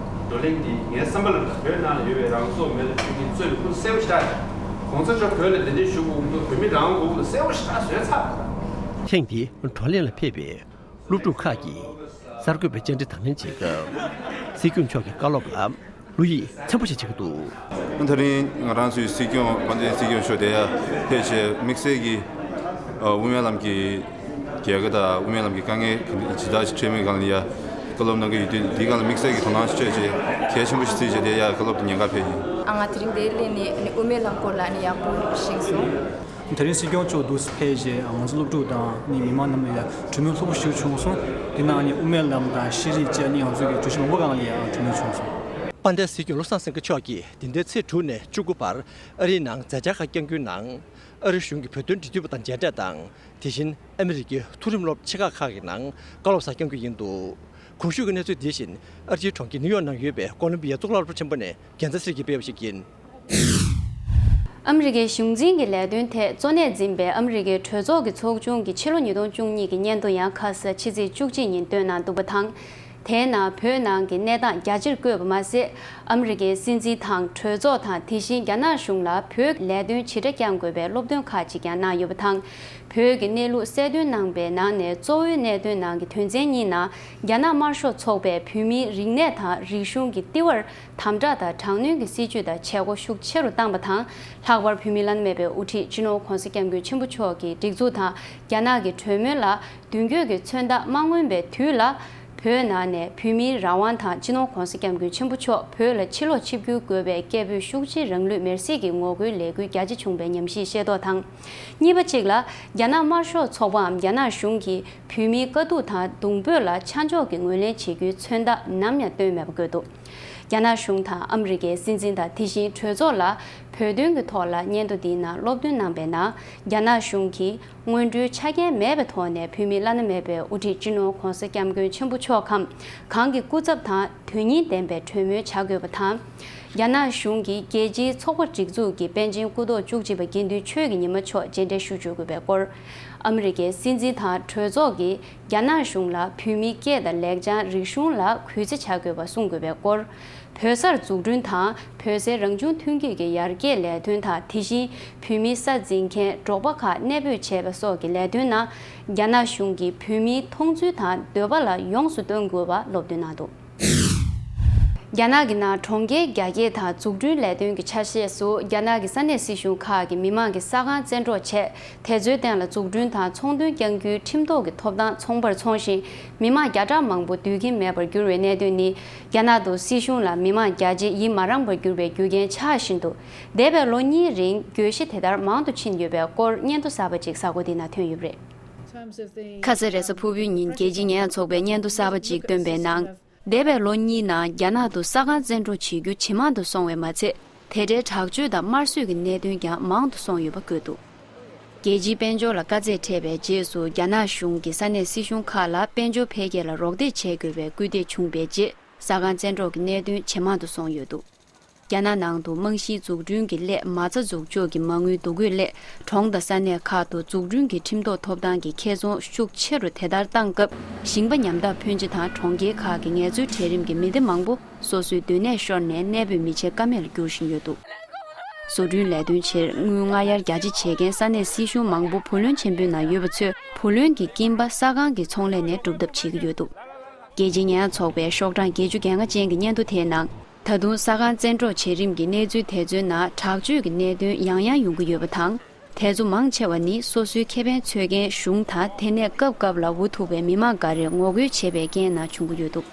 བགྲོ་གླེང་འདི་ངའི་བསམ་པ་ལ་ད་བོད་ནང་ལ་ཡོད་པའི་རང་སྲོག་མེ་ལ་ཐུག་མཁན་རྩོད་པའི་སྐོར་གསལ་པོ་ཞེ་དྲག་རེད། གོང་ས་མཆོག་བོད་ལ་གདན་འདྲེན་ཞུ་དགོས་ཀྱི་འདུག་བོད་མི་རང་དབང་དགོས་ཀྱི་འདུག་གསལ་པོ་ཞེ་དྲག་བཟོས་ཚར། ཐེངས་འདིའི་བགྲོ་གླེང་ལ་ཕེབས་པའི་སློབ་ཕྲུག་ཁག་གིས་གསར་འགོད་པའི་བཅར་འདྲི་དང་ལེན་བྱེད་སྐབས། སྲིད་སྐྱོང་མཆོག་གི་བཀའ་སློབ་ལ་བློ་ཡིད་ཚིམ་པོ་ཞིག་བྱེད་ཀྱི་འདུག། ད་རིང་ང་རང་ཚོའི་སྲིད་སྐྱོང་དཔལ་ལྡན་སྲིད་སྐྱོང་མཆོག་དེ་ཡ་ཕེབས་བྱས་དམིགས་བསལ་གྱི་ཨ་དབུ་མའི་ལམ་གྱི་རྒྱལ་ཁ་དང་དབུ་མའི་ལམ་གྱི་དཀའ་ངལ་གང་ཇི་ལྟར་ཞིག་འཕྲད་མིན་སྒང་ལ་ཡ་བཀའ་སློབ་གནང་གི་ཡོད་དུས་འདི་སྒང་ལ་དམིགས་བསལ་གྱི་དོ་སྣང་ཞིག་བྱས་བྱས་གལ་ཆེན་པོ་ཞིག་བརྩིས་བྱས་དེ་ཡ་བཀའ་སློབ་དེ་ཉན་ག་ཕེབས་ཡིན། ཨ་ང་དེ་རིང་འདིར་སླེབས་ནས་ཨ་ནི་དབུ་མའི་ལམ་སྐོར་ལ་ཨ་ནི་ཡག་པོ་ཤེས་སོང་། ད་རིང་སྲིད་སྐྱོང་མཆོག་འདུག་སེ་ཕེབས་རྗེས་ང་ཚོ་སློབ་ཕྲུག་དང་ནི་མི་མང་རྣམས་ལ་ཡང་གྲོས་མོལ་ལྷུག་པོ་ཞིག་བྱུང་སོང་། དེ་ནང་ནི་དབུ་མའི་ལམ་དང་ཤེས་རིག་བཅས་ནི་ང་ཚོ་གི་གྲོས་གཞི་མང་པོ་སྒང་ལ་ཡང་གྲོས་མོལ་བྱུང་སོང་། དཔལ་ལྡན་སྲིད་སྐྱོང་བློ་བཟང་སེང་གེ་མཆོག་གིས་འདི་ཟླའི་ཚེས་དྲུག་ནས་བཅུ་དགུ་བར་ཨ་རིའི་ནང་མཛད་འཆར་ཁག་བསྐྱང་རྒྱུའི་ནང་། ཨ་རི་གཞུང་གི་བོད་དོན་འབྲེལ་མཐུད་པ་དང་མཇལ་འཕྲད་དང་། དེ་བཞིན་ཨ་མི་རི་ཀའི་མཐོ་རིམ་སློབ་ཆེ་ཁག་ཁག་གི་ནང་བཀའ་སློབ་ཟབ་བསྐྱང་རྒྱུ་ཡིན་འདུག། གོང་ཞུས་ཀྱི་གནས་ཚུལ་འདི་བཞིན་ཨ་རིའི་གྲོང་ཁྱེར་ནིའུ་ཡོག་ནང་ཡོད་པའི་ཀོ་ལོམ་བི་ཡའི་གཙུག་ལག་སློབ་གྲྭ་ཆེན་པོ་ནས་རྒྱལ་མཚན་ཚེ་རིང་གིས་སྤེལ་བ་ཞིག་ཡིན། ཨ་མི་རི་ཀའི་གཞུང་འཛིན་གྱི་ལས་དོན་ཐད་གཙོ་གནད་འཛིན་པའི་ཨ་མི་རི་ཀའི་གྲོས་ཚོགས་ཀྱི་ཚོགས་ཆུང་གིས་ཕྱི་ལོ་ཉིས་སྟོང་བཅུ་གཉིས་ཀྱི་སྙན་ཐོ་ཡང་ཁ་ས་ཕྱི་ཚེས་བཅུ་གཅིག་ཉིན་བཏོན་གནང་འདུག་པ་དང་། དེའི་ནང་བོད་ནང་གི་གནས་སྟངས་རྒྱ་ཆེར་བཀོད་པ་མ་ཟད། ཨ་མི་རི་ཀའི་སྲིད་འཛིན་དང་གྲོས་ཚོགས་དང་དེ་བཞིན་རྒྱ་ནག་གཞུང་ལ་བོད་ལས་དོན་ཇི་འདྲ་བསྐྱང་དགོས་པའི་སློབ་སྟོན་ཁག་ཅིག་ཀྱང་གནང་ཡོད་པ་དང་། བོད་ཀྱི་གནས་ལུགས་གསལ་སྟོན་གནང་པའི་ནང་ནས་གཙོ་བོའི་གནད་དོན་ནང་གི་དོན་ཚན་གཉིས་ནང་རྒྱ་ནག་དམར་ཤོག་ཚོགས་པས་བོད་མིའི་རིག་གནས་དང་རིག་གཞུང་གི་ལྟེ་བར་དམ་དྲག་དང་དྲག་གནོན་གྱི་སྲིད་བྱུས་དང་བྱེད་སྒོ་ཤུགས་ཆེ་རུ་བཏང་པ་དང་། ལྷག་པར་བོད་མིའི་བླ་ན་མེད་པའི་དབུ་ཁྲིད་སྤྱི་ནོར་༧གོང་ས་༧སྐྱབས་མགོན་ཆེན་པོ་མཆོག་གི་སྒྲིག་འཛུགས་དང་རྒྱ་ནག་གི་གྲོས་མོལ་ལ་མདུན་སྐྱོད་ཀྱི་མཚོན་རྟགས་མ་མངོན་པའི་དུས་ལ། བོད་ནང་ནས་བོད་མིའི་རང་དབང་དང་སྤྱི་ནོར་༧གོང་ས་༧སྐྱབས་མགོན་ཆེན་པོ་མཆོག་བོད་ལ་ཕྱིར་ལོག་ཆིབས་བསྒྱུར་དགོས་པའི་སྐད་འབོད་ཤུགས་ཆེའི་རང་ལུས་མེར་སྲེག་གི་ངོ་རྒོལ་ལས་འགུལ་རྒྱ་ཆེ་བྱུང་པའི་ཉམས་ཞིབ་ཤེས་རྟོགས་དང་། གཉིས་པ་གཅིག་ལ། རྒྱ་ནག་དམར་ཤོག་ཚོགས་པའམ་རྒྱ་ནག་གཞུང་གིས་བོད་མིའི་དཀའ་སྡུག་དང་གདུང་འབོད་ལ་ཆ་འཇོག་གི་ངོས་ལེན་བྱེད་རྒྱུའི་མཚོན་རྟགས་ནམ་ཡང་བཏོན་མེད་པ་བཀོད་འདུག། རྒྱ་ནག་གཞུང་དང་ཨ་མི་རི་ཀའི་སྲིད་འཛིན་དང་དེ་བཞིན་གྲོས་ཚོགས་ལ་བོད་དོན་གྱི་ཐོག་ལ་སྙན་ཐོ་འདིའི་ནང་སློབ་སྟོན་གནང་པའི་ནང་། རྒྱ་ནག་གཞུང་གིས་སྔོན་འགྲོའི་ཆ་རྐྱེན་མེད་པའི་ཐོག་ནས་བོད་མིའི་བླ་ན་མེད་པའི་དབུ་ཁྲིད་སྤྱི་ནོར་༧གོང་ས་༧སྐྱབས་མགོན་ཆེན་པོ་མཆོག་གམ་གང་གི་སྐུ་ཚབ་དང་དོན་སྙིང་ལྡན་པའི་གྲོས་མོལ་བྱ་དགོས་པ་དང་། རྒྱ་ནག་གཞུང་གིས་རྒྱལ་སྤྱིའི་ཚོགས་པ་སྒྲིག་འཛུགས་ཀྱི་པཎ་ཆེན་སྐུ་ཐོག་བཅུ་གཅིག་པ་དགེ་འདུན་ཆོས་ཀྱི་ཉི་མ་མཆོག་མཇལ་འཕྲད་ཞུ་བཅུག་དགོས་པའི་སྐོར། ཨ་མི་རི་ཀའི་སྲིད་འཛིན་དང་གྲོས་ཚོགས་ཀྱིས་རྒྱ་ནག་གཞུང་ལ་བོད་མིའི་སྐད་དང་ལེགས་བྱང་རིག་གཞུང་ལ་གུས་བརྩི་བྱ་དགོས་པ་གསུང་དགོས་པའི་སྐོར། བོད་སར་འཛུགས་སྐྲུན་དང་བོད་སའི་རང་བྱུང་ཐོན་སྐྱེད་ཀྱི་ཡར་རྒྱས་ལས་དོན་དང་དེ་བཞིན་བོད་མིའི་ས་འཛིན་མཁན་འབྲོག་པ་ཁག་གནས་སྤོས་བྱས་པ་སོགས་ཀྱི་ལས་དོན་ནང་རྒྱ་ནག་གཞུང་གིས་བོད་མིའི་མཐོང་ཚུལ་དང་འདོད་པ་ལ་ཡོངས་སུ་བརྟེན་དགོས་པ་སློབ་སྟོན་གནང་འདུག། རྒྱ་ནག་གི་ནང་གྲོང་ཁྱེར་རྒྱ་སྐྱེད་དང་འཛུགས་སྐྲུན་ལས་དོན་གྱི་ཆ་ཤས་སུ་རྒྱ་ནག་གི་ས་གནས་སྲིད་གཞུང་ཁག་གིས་མི་མང་གི་ས་ཁང་བཙན་འཕྲོག་བྱས། དེ་ཚོའི་སྟེང་ལ་འཛུགས་སྐྲུན་དང་ཚོང་དོན་བསྐྱང་རྒྱུའི་ཁྲིམས་ཐོག་གི་ཐོབ་ཐང་ཚོང་པར་འཚོང་ཞིང་། མི་མང་བརྒྱ་ཕྲག་མང་པོ་སྡོད་ཀྱིན་མེད་པར་གྱུར་བའི་གནད་དོན་ནི། རྒྱ་ནག་ཏུ་སྲིད་གཞུང་ལ་མི་མང་རྒྱ་ཆེ་ཡིད་མ་རངས་པར་གྱུར་བའི་རྒྱུ་རྐྱེན་ཆགས་བཞིན་དུ། འདས་པའི་ལོ་གཉིས་རིང་གྱོད་གཞི་དེ་ལྟར་མང་དུ་ཕྱིན་ཡོད་པའི་སྐོར་སྙན་ཐོ་གསར་པ་ཅིག་གཟའ་འཁོར་འདི་ན་ཐོན་ཡོད་པ་རེད། ཁ་ས་རེས་གཟའ་ཕུར་བུའི་ཉིན་རྒྱལ་སྤྱིའི་ཉེས་ཡངས་ཚོགས་པས་སྙན་ཐོ་གསར་པ་ཅིག་བཏོན་པའི་ནང་། འདས་པའི་ལོ་གཉིས་ནང་རྒྱ་ནག་ཏུ་ས་ཁང་བཙན་འཕྲོག་བྱེད་རྒྱུ་ཇེ་མང་དུ་སོང་བས་མ་ཚད། དེ་འདྲའི་དྲག་སྤྱོད་དང་དམར་གསོད་ཀྱི་གནད་དོན་ཀྱང་མང་དུ་སོང་ཡོད་པ་བཀོད་འདུག། རྒྱལ་སྤྱིའི་དཔལ་འབྱོར་ལ་དཀའ་ཚེགས་འཕྲད་པའི་རྗེས་སུ་རྒྱ་ནག་གཞུང་གིས་ས་གནས་སྲིད་གཞུང་ཁག་ལ་དཔལ་འབྱོར་འཕེལ་རྒྱས་ལ་རོགས་འདེགས་བྱེད་དགོས་པའི་སྐུལ་འདེད་བྱུང་བའི་རྗེས་ས་ཁང་བཙན་འཕྲོག་གི་གནད་དོན་ཇེ་མང་དུ་སོང་ཡོད་འདུག། རྒྱ་ནག་ནང་དུ་རྨང་གཞིའི་འཛུགས་སྐྲུན་གྱི་སླད་མ་རྩ་འཛུགས་འཇོག་གི་མ་དངུལ་བསྡུ་དགོས་སླད་གྲོང་དང་ས་གནས་ཁག་ཏུ་འཛུགས་སྐྲུན་གྱི་ཁྲིམས་ཐོག་ཐོབ་ཐང་གི་ཁེ་ཚོང་ཤུགས་ཆེ་རུ་དེ་ལྟར་བཏང་སྐབས་ཞིང་པ་ཉམ་ཐག་ཕོན་ཆེ་དང་གྲོང་ཁྱེར་ཁག་གི་ངལ་རྩོལ་གྲལ་རིམ་གྱི་མི་སྡེ་མང་པོ་སོ་སོའི་སྡོད་གནས་ཤོར་ནས་གནས་སྤོས་མི་བྱེད་ཀ་མེད་ལ་འགྱུར་བཞིན་ཡོད་འདུག། བཟོ་སྐྲུན་ལས་དོན་ཆེད་དངུལ་སྔ་གཡར་རྒྱ་ཆེ་བྱེད་མཁན་ས་གནས་སྲིད་གཞུང་མང་པོ་བུ་ལོན་ཆེན་པོའི་ནང་ཡོད་པ་ཚོས་བུ་ལོན་གྱི་སྐྱིན་པ་ས་ཁང་གི་ཚོང་ལས་ནས་སྒྲུབ་ཐབས་བྱེད་ཀྱི་ཡོད་འདུག། རྒྱལ་སྤྱིའི་ཉེས་ཡངས་ཚོགས་པའི་ཤོག་གྲངས་བརྒྱད་ཅུ་གྱ་ལྔ་ཅན་གྱི་སྙན་ཐོ་དེའི་ནང་། ད་དུང་ས་ཁང་བཙན་འཕྲོག་བྱེད་རིམ་གྱི་གནས་ཚུལ་དེ་ཚོའི་ནང་དྲག་སྤྱོད་ཀྱི་གནད་དོན་ཡང་ཡང་ཡོང་གི་ཡོད་པ་དང་། དེ་ཚོ་མང་ཆེ་བ་ནི་སོ་སོའི་ཁེ་ཕན་འཚོལ་མཁན་གཞུང་དང་དེ་ནས་སྐབས་སྐབས་ལ་འུ་ཐུག་པའི་མི་མང་འགའ་རེས་ངོ་རྒོལ་བྱེད་པའི་རྐྱེན་ནང་བྱུང་གི་ཡོད་འདུག།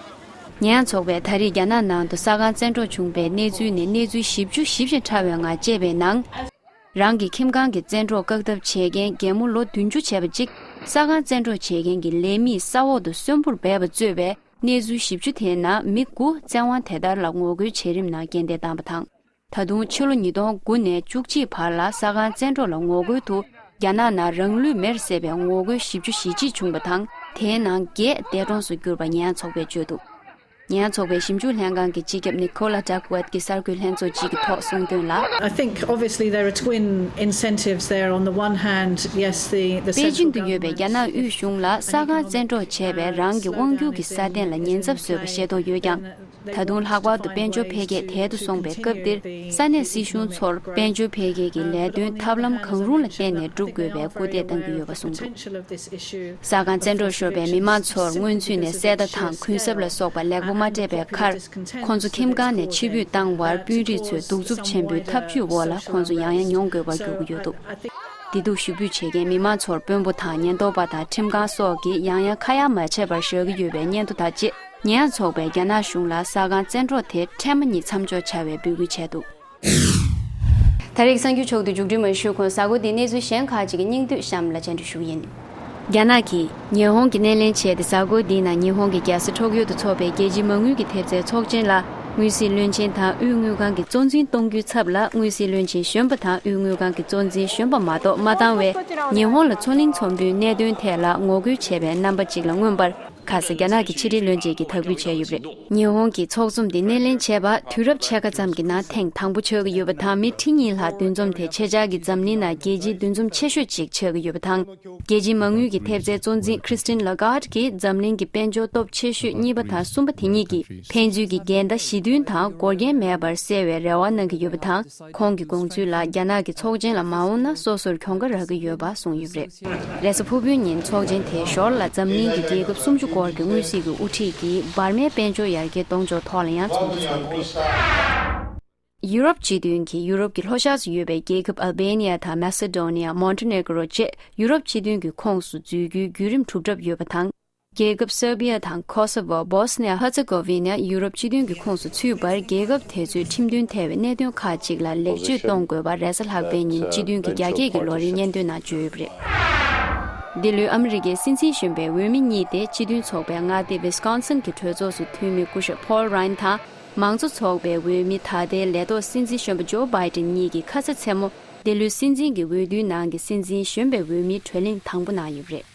ཉེས་ཡངས་ཚོགས་པས་ད་རེས་རྒྱ་ནག་ནང་དུ་ས་ཁང་བཙན་འཕྲོག་བྱུང་པའི་གནས་ཚུལ་ནི་གནས་ཚུལ་ཞིབ་ཆ་ཞིབ་ཅིང་ཕྲ་བའི་ངང་དཔྱད་པའི་ནང་། རང་གི་ཁྱིམ་ཁང་གི་བཙན་འཕྲོག་བཀག་ཐབས་བྱེད་མཁན་རྒན་མོ་ལོ་བདུན་ཅུ་བྱས་པ་གཅིག་ས་ཁང་བཙན་འཕྲོག་བྱེད་མཁན་གྱི་ལས་མིས་ས་འོག་ཏུ་གསོན་པོར་སྦས་པ་གཙོས་པའི་གནས་ཚུལ་ཞིབ་ཆ་དེའི་ནང་མི་དགུ་བཙན་དབང་དེ་ལྟར་ལ་ངོ་རྒོལ་བྱེད་རིམ་ནང་རྐྱེན་འདས་བཏང་བ་དང་། ད་དུང་ཕྱི་ལོ་ཉིས་སྟོང་དགུ་ནས་བཅུ་གཅིག་བར་ལ་ས་ཁང་བཙན་འཕྲོག་ལ་ངོ་རྒོལ་དུ་རྒྱ་ནག་ནང་རང་ལུས་མེར་བསྲེགས་པའི་ངོ་རྒོལ་བཞི་བཅུ་ཞེ་གཅིག་བྱུང་བ་དང་། དེའི་ནང་བརྒྱད་འདས་གྲོངས་སུ་གྱུར་པ་ཉེས་ཡངས་ཚོགས་པས་བརྗོད་འདུག། ཉེས་ཚོགས་པའི་ཞིབ་འཇུག་ལྷན་ཁང་གི་སྤྱི་ཁྱབ་Nicola Duckworth གྱིས་གསར་འགོད་ལྷན་ཚོགས་གཅིག་གི་ཐོག་གསུངས་དོན་ལ། I think obviously there are twin incentives there. On the one hand, yes, the, the པེ་ཅིང་དུ་ཡོད་པའི་རྒྱ་ནག་དབུས་གཞུང་ལ་ས་ཁང་བཙན་འཕྲོག་བྱས་པའི་རང་གི་དབང་སྒྱུར་གྱི་ས་གདན་ལ་ཉེན་ཚབས་བཟོས་པ་ཤེས་རྟོགས་ཡོད་ཀྱང་། ད་དུང་ལྷག་པར་དུ་དཔལ་འབྱོར་འཕེལ་རྒྱས་དལ་དུ་སོང་པའི་སྐབས་འདིར་ས་གནས་སྲིད་གཞུང་ཚོར་དཔལ་འབྱོར་འཕེལ་རྒྱས་ཀྱི་ལས་དོན་ཐབས་ལམ་གང་རུང་ལ་བརྟེན་ནས་སྒྲུབ་དགོས་པའི་སྐུལ་འདེད་གཏང་གི་ཡོད་པ་གསུངས་འདུག། ས་ཁང་བཙན་འཕྲོག་ཤོར་བའི་མི་མང་ཚོར་སྔོན་ཚུད་ནས་གསལ་བརྡ་དང་གུན་གསབ་ལ་སོགས་པ་ལེགས་པོ་མ་སྤྲད་པའི་ཁར། ཁོང་ཚོ་ཁྱིམ་ཁང་ནས་ཕྱིར་འབུད་བཏང་བར་དཔོན་རིགས་ཚོས་གདུག་རྩུབ་ཆེན་པོའི་ཐབས་ཇུས་འོག་ལ་ཁོང་ཚོ་ཡང་ཡང་མྱོང་དགོས་པར་འགྱུར་གྱི་ཡོད་འདུག། བདེ་སྡུག་ཞུ་འབོད་བྱེད་མཁན་མི་མང་ཚོར་དཔོན་པོ་དང་ཉེན་རྟོག་པ་དང་ཁྲིམས་ཁང་སོགས་ཀྱིས་ཡང་ཡང་ཁ་ཡ་མ་བྱས་པར་བཞག་གི་ཡོད་པའི་སྙན་ཐོ་དང་བཅས། ཉེས་ཡངས་ཚོགས་པས་རྒྱ་ནག་གཞུང་ལ་ས་ཁང་བཙན་འཕྲོག་དེ་ཕྲན་མ་ཉིད་མཚམས་འཇོག་བྱ་བའི་འབོད་སྐུལ་བྱས་འདུག། ད་རེས་གསར་འགྱུར་ཕྱོགས་བསྡུས་མཇུག་སྒྲིལ་མ་ཞུས་གོང་གཟའ་འཁོར་འདིའི་གནས་ཚུལ་གཞན་ཁག་ཅིག་གི་སྙིང་བསྡུས་གཤམ་ལ་སྤྱན་འབུལ་ཞུ་གི་ཡིན། རྒྱ་ནག་གིས་ཉི་ཧོང་གི་སྣེ་ལེན་བྱས་ཏེ། གཟའ་འཁོར་འདིའི་ནང་ཉི་ཧོང་གི་རྒྱལ་ས་ཊོག་ཡོ་དུ་འཚོགས་པའི་རྒྱལ་སྤྱིའི་མ་དངུལ་གྱི་ཐེབས་རྩའི་ཚོགས་ཆེན་ལ། དངུལ་རྩིས་བློན་ཆེན་དང་དབུས་དངུལ་ཁང་གི་གཙོ་འཛིན་གཏོང་རྒྱུའི་ཚབ་ལ། དངུལ་རྩིས་བློན་ཆེན་གཞོན་པ་དང་དབུས་དངུལ་ཁང་གི་གཙོ་འཛིན་གཞོན་པ་མ་གཏོགས་མ་བཏང་བས། ཉི་ཧོང་ལ་མཚོ་གླིང་ཚོང་དཔོན་གནད་དོན་ཐད་ལ་ངོ་རྒོལ་བྱས་པའི་རྣམ་པ་གཅིག་ལ་མངོན་པར། ཁ་ས་རྒྱ་ནག་གི་ཕྱི་དྲིལ་བློན་ཆེན་གྱིས་དག་འབུལ་བྱས་ཡོད་པ་རེད། ཉི་ཧོང་གི་ཚོགས་འཛོམས་འདི་སྣེ་ལེན་བྱས་པ་དུས་རབས་ཕྱེད་ཀ་ཙམ་གྱི་ནང་ཐེངས་དང་པོ་ཆགས་ཀྱི་ཡོད་པ་དང་། མི་ཁྲི་གཉིས་ལྷག་འདུ་འཛོམས་དེ་ཆེད་བཅར་གྱིས་འཛམ་གླིང་ནང་རྒྱལ་སྤྱིའི་འདུ་འཛོམས་ཆེ་ཤོས་ཅིག་ཆགས་ཀྱི་ཡོད་པ་དང་། རྒྱལ་སྤྱིའི་མ་དངུལ་གྱི་ཐེབས་རྩའི་གཙོ་འཛིན་Christine Lagarde གྱིས་འཛམ་གླིང་གི་དཔལ་འབྱོར་སྟོབས་ཆེ་ཤོས་གཉིས་པ་དང་གསུམ་པ་དེ་གཉིས་ཀྱིས་ཕན་ཚུན་གྱི་འགལ་ཟླ་ཞི་མཐུན་དང་འགོག་རྐྱེན་མེད་པར་སེལ་བའི་རེ་བ་གནང་གི་ཡོད་པ་དང་། ཁོང་གི་དགོངས་ཚུལ་ལ། རྒྱ་ནག་གི་ཚོགས་ཆེན་ལ་མ་འོངས་ན་སོ་སོར་གྱོང་ཁ་རག་གི་ཡོད་པ་གསུངས་ཡོད་པ་རེད། རེས་གཟའ་ཕུར་བུའི་ཉིན་ཚོགས་ཆེན་དེའི་ཞོར་ལ། འཛམ་གླིང་གི་རྒྱལ་ཁབ་སུམ་ཅུ་སྐོར་གྱི་དངུལ་རྩིས་ཀྱི་དབུ་ཁྲིད་ཀྱིས་འབར་མའི་དཔལ་འབྱོར་ཡར་རྒྱས་གཏོང་ཕྱོགས་ཐོག་ལ་ཡང་ཚོགས་འདུ་ཚོགས་ཡོད་པ་རེད། ཡུ་རོབ་སྤྱི་མཐུན་གྱིས་ཡུ་རོབ་ཀྱི་ལྷོ་ཤར་དུ་ཡོད་པའི་རྒྱལ་ཁབ་ཨལ་བྷེ་ནི་ཡ་དང་མེ་སི་ཌོ་ནི་ཡ། མོན་ཊེ་ནེ་གྲོ་བཅས་ཡུ་རོབ་སྤྱི་མཐུན་གྱི་ཁོངས་སུ་འཛུལ་རྒྱུའི་བརྒྱུད་རིམ་གྲུབ་གྲབས་ཡོད་པ་དང་། རྒྱལ་ཁབ་སར་བྷི་ཡ་དང་ཁོ་སོ་ཝོ། བོ་སི་ནི་ཡ་ཧར་ཙེ་གོ་ཝི་ན་ཡུ་རོབ་སྤྱི་མཐུན་གྱི་ཁོངས་སུ་ཚུད་པར། རྒྱལ་ཁབ་དེ་ཚོའི་ཁྲིམས་མཐུན་ཐལ་བའི་གནད་དོན་ཁག་ཅིག་ལ་ལེགས་བཅོས་གཏོང་དགོས་པ་རེས་གཟའ་ལྷག་པའི་ཉིན་སྤྱི་མཐུན་གྱི་རྒྱ་སྐྱེད་ཀྱི་ལོ་རེའི་སྙན་ཐོའི་ནང་བརྗོད་ཡོད་པ་རེད། འདི་ལོའི་ཨ་མི་རི་ཀའི་སྲིད་འཛིན་གཞོན་པའི་འོས་མི་གཉིས་ཏེ། སྤྱི་མཐུན་ཚོགས་པའི་མངའ་སྡེ་ཝི་སི་ཀོན་སིན་གྱི་གྲོས་ཚོགས་སུ་འཐུས་མི་སྐུ་ཞབས་ཕོལ་རཱན་དང་། མང་གཙོ་ཚོགས་པའི་འོས་མི་ད་ལྟའི་ལས་ཐོག་སྲིད་འཛིན་གཞོན་པ་ཇོ་བྷའི་ཏིན་གཉིས་ཀྱིས་ཁ་ས་མཚན་མོ་འདི་ལོའི་སྲིད་འཛིན་གྱི་འོས་བསྡུའི་ནང་གི་སྲིད་འཛིན་གཞོན་པའི་འོས་མིའི་གྲོས་གླེང་དང་པོ་གནང་ཡོད་པ་རེད།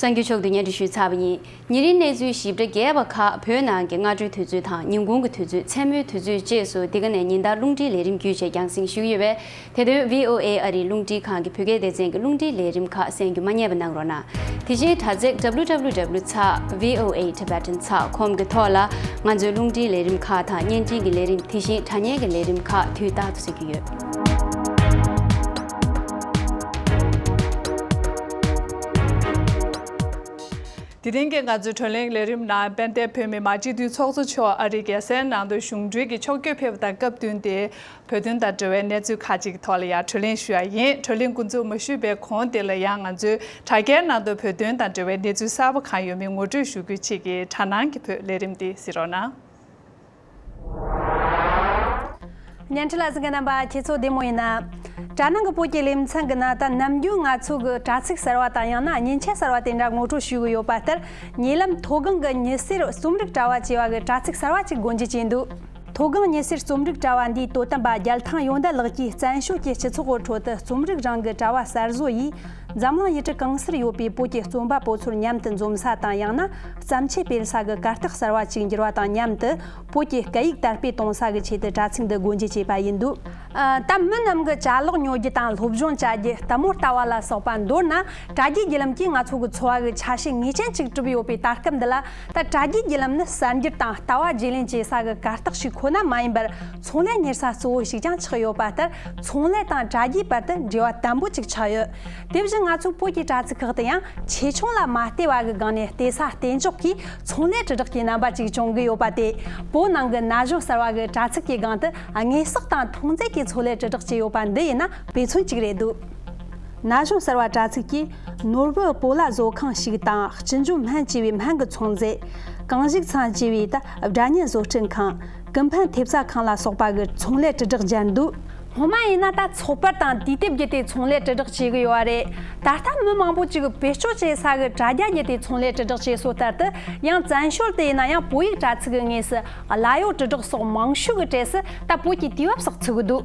གསར་འགྱུར་ཕྱོགས་བསྡུས་སྙན་སྒྲོན་ཞུས་ཚར་བ་ཡིན། ཉིན་རེའི་གནས་ཚུལ་ཞིབ་ཕྲ་རྒྱས་པ་ཁག་བོད་ནང་གི་སྔ་དྲོའི་དུས་ཚོད་དང་། ཉིན་གུང་གི་དུས་ཚོད། མཚན་མོའི་དུས་ཚོད་བཅས་སུ་འདི་ག་ནས་ཉིན་ལྟར་རླུང་འཕྲིན་ལས་རིམ་བརྒྱུད་བྱས་རྒྱང་སྲིང་ཞུས་ཡོད་པས། དེ་དོན་བྷི་ཨོ་ཨེ་ཨ་རིའི་རླུང་འཕྲིན་ཁང་གི་བོད་སྐད་སྡེ་ཚན་གྱི་རླུང་འཕྲིན་ལས་རིམ་ཁག་གསན་རྒྱུ་མ་བསྙེལ་བ་གནང་རོགས་གནང་། དེ་བཞིན་དྲ་ཚིགས་W W W ཚེག་V O A Tibetan ཚེག་com གི་ཐོག་ལ་ང་ཚོའི་རླུང་འཕྲིན་ལས་རིམ་ཁག་དང་བརྙན་འཕྲིན་གྱི་ལས་རིམ། དེ་བཞིན་དྲ་བརྙན་གྱི་ལས་རིམ་ཁག་དུས་རྟག་ཏུ་གསན་རྒྱུ་ཡོད། དེ་རིང་གི་ང་ཚོའི་བགྲོ་གླེང་ལས་རིམ་ནང་དཔལ་ལྡན་བོད་མི་མང་སྤྱི་འཐུས་ཚོགས་གཙོ་མཆོག་ཨ་རིའི་རྒྱལ་སའི་ནང་དུ་གཞུང་འབྲེལ་གྱི་ཕྱོགས་བསྐྱོད་ཕེབས་པ་དང་སྐབས་བསྟུན་ཏེ། བོད་དོན་དང་འབྲེལ་བའི་གནས་ཚུལ་ཁག་ཅིག་གི་ཐོག་ལ་ཡང་བགྲོ་གླེང་ཞུ་ཡ་ཡིན། བགྲོ་གླེང་འགོ་འཛུགས་མ་ཞུས་པའི་གོང་དེ་ལ་ཡང་ང་ཚོའི་དྲ་རྒྱའི་ནང་དུ་བོད་དོན་དང་འབྲེལ་བའི་གནས་ཚུལ་གསར་པ་གང་ཡོད་མེད་ངོ་སྤྲོད་ཞུ་རྒྱུའི་ཆེད་ཀྱི་དྲ་སྣང་གི་བོད་ལས་རིམ་འདི་གཟིགས་རོགས་གནང་། བརྙན་འཕྲིན་ལ་གཟིགས་མཁན་རྣམ་པ་ཁྱེད་ཚོ་བདེ་མོ་ཡིན་ན། དྲ་ནང་གི་བོད་ཀྱི་ལེ་ཚན་གི་ནང་ད་ནམ་རྒྱུན་ང་ཚོ་གི་དྲ་ཚིགས་གསར་བ་དང་ཡང་ན་མཉེན་ཆས་གསར་བ་དེ་འདྲ་ངོ་སྤྲོད་ཞུ་གི་ཡོད་པ་ལྟར། ཉེ་ལམ་མཐོ་སྒང་གི་ཉི་ཟེར་རྩོམ་རིག་དྲ་བ་ཅེས་པ་གི་དྲ་ཚིགས་གསར་བ་ཅིག་སྒོ་འབྱེད་བྱས་འདུག། མཐོ་སྒང་ཉི་ཟེར་རྩོམ་རིག་དྲ་བ་འདིའི་དོ་དམ་པ་རྒྱལ་ཐང་ཡོན་ཏན་ལགས་ཀྱིས་བཙན་བྱོལ་གྱི་སྤྱི་ཚོགས་ཀྱི་ཁྲོད་དུ་རྩོམ་རིག་རང་གི་དྲ་བ་གསར་བཟོ་ཡིས། འཛམ་གླིང་ཡུལ་གྲུ་གང་སར་ཡོད་པའི་བོད་ཀྱི་རྩོམ་པ་པོ་ཚོར་མཉམ་དུ་འཛོམས་ས་དང་། ཡང་ན་བརྩམས་ཆོས་སྤེལ་ས་གི་གར་སྟེགས་གསར་བ་ཅིག་འགྱུར་བ་དང་མཉམ་དུ། བོད་ཀྱི་སྐད་ཡིག་དར་སྤེལ་གཏོང་ས་གི་ཆེད་དུ་དྲ་ཚིགས་འདི་སྒོ་འབྱེད་བྱས་པ་ཡིན་འདུག། ཨ། ད་མི་རྣམས་ཀྱི་ཅ་ལག་ཉོ་རྒྱུ་དང་སློབ་སྦྱོང་བྱ་རྒྱུ། ལྟད་མོ་ལྟ་བ་ལ་སོགས་པ། མདོར་ན་དྲ་རྒྱའི་བརྒྱུད་ལམ་གྱིས་ང་ཚོ་གི་འཚོ་བ་གི་ཆ་ཤས་ངེས་ཅན་ཅིག་གྲུབ་ཡོད་པའི་ད་སྐབས་འདི་ལ། ད་དྲ་རྒྱའི་བརྒྱུད་ལམ་ནི་གསར་འགྱུར་དང་ལྟ་བ་བརྗེ་ལེན་བྱེད་ས་གི་གར་སྟེགས་ཤིག་ཁོ་ན་མ་ཡིན་པར། ཚོང་ལས་གཉེར་ས་གཙོ་བོ་ཞིག་ཀྱང་ཆགས་ཡོད་པ་ལྟར། ཚོང་ལས་དང་དྲ་རྒྱའི་བར་དུ་འབྲེལ་བ་དམ་པོ་ཅིག་ཆགས་ཡོད། དེ་བཞིན་ང་ཚོའི་བོད་ཀྱི་དྲ་ཚིགས་ཁག་ཏུ་ཡང་ཆེ་ཆུང་ལ་མ་ལྟོས་པ་གི་སྒང་ནས་ལྟོས་ས་གཏན་འཇོག་གིས་ཚོང་ལས་དྲིལ་བསྒྲགས་ཀྱི་རྣམ་པ་ཅིག་སྐྱོང་གི་ཡོད་པ་དེ། བོད་ནང་གི་ན་གཞོན་གསར་བ་གི་དྲ་ཚིགས་ཀྱི་སྒང་དུ་དངོས་ཟོག་དང་ཐོན་རྫས་ཀྱི་ཚོང་ལས་དྲིལ་བསྒྲགས་བྱས་ཡོད་པ་འདི་ཡིན་ན་དཔེ་མཚོན་གཅིག་རེད་འདུག། ན་གཞོན་གསར་བ་དྲ་ཚིགས་ཀྱིས་ནོར་བུ་སྤོ་ལོ་བཟོ་ཁང་ཞིག་དང་། སྐྱིན་འགྲུལ་སྨན་ཅེས་པའི་སྨན་གྱི་ཚོང་རྫས། གངས་ཞིག་ཚང་ཅེས་པའི་ད་སྒྲ་སྙན་བཟོ་སྐྲུན་ཁང་། ཀུན་ཕན་ཐེབས་རྩ་ཁང་ལ་སོགས་པ་གི་ཚོང་ལས་དྲིལ་བསྒྲགས་སྦྱར་འདུག། སྔོན་མ་ཡིན་ན་ད་ཚོགས་པ་དང་དུས་དེབ་བརྒྱུད་དེ་ཚོང་ལས་དྲིལ་བསྒྲགས་བྱེད་གི་ཡོད་རེད། ད་ལྟ་མི་མང་པོ་ཅིག་བེད་སྤྱོད་བྱེད་ས་གི་དྲ་རྒྱ་བརྒྱུད་དེ་ཚོང་ལས་དྲིལ་བསྒྲགས་བྱེད་སྲོལ་ལྟར་དུ་ཡང་བཙན་བྱོལ་དུ་ཡིན་ན་ཡང་བོད་ཡིག་དྲ་ཚིགས་ཀྱི་ངོས་སུ་གླ་ཡོད་དྲིལ་བསྒྲགས་སོགས་མང་ཤོས་ཀྱི་གྲས་སུ་ད་བོད་ཀྱི་དུས་བབ་སོགས་ཚུད་ཀྱི་འདུག་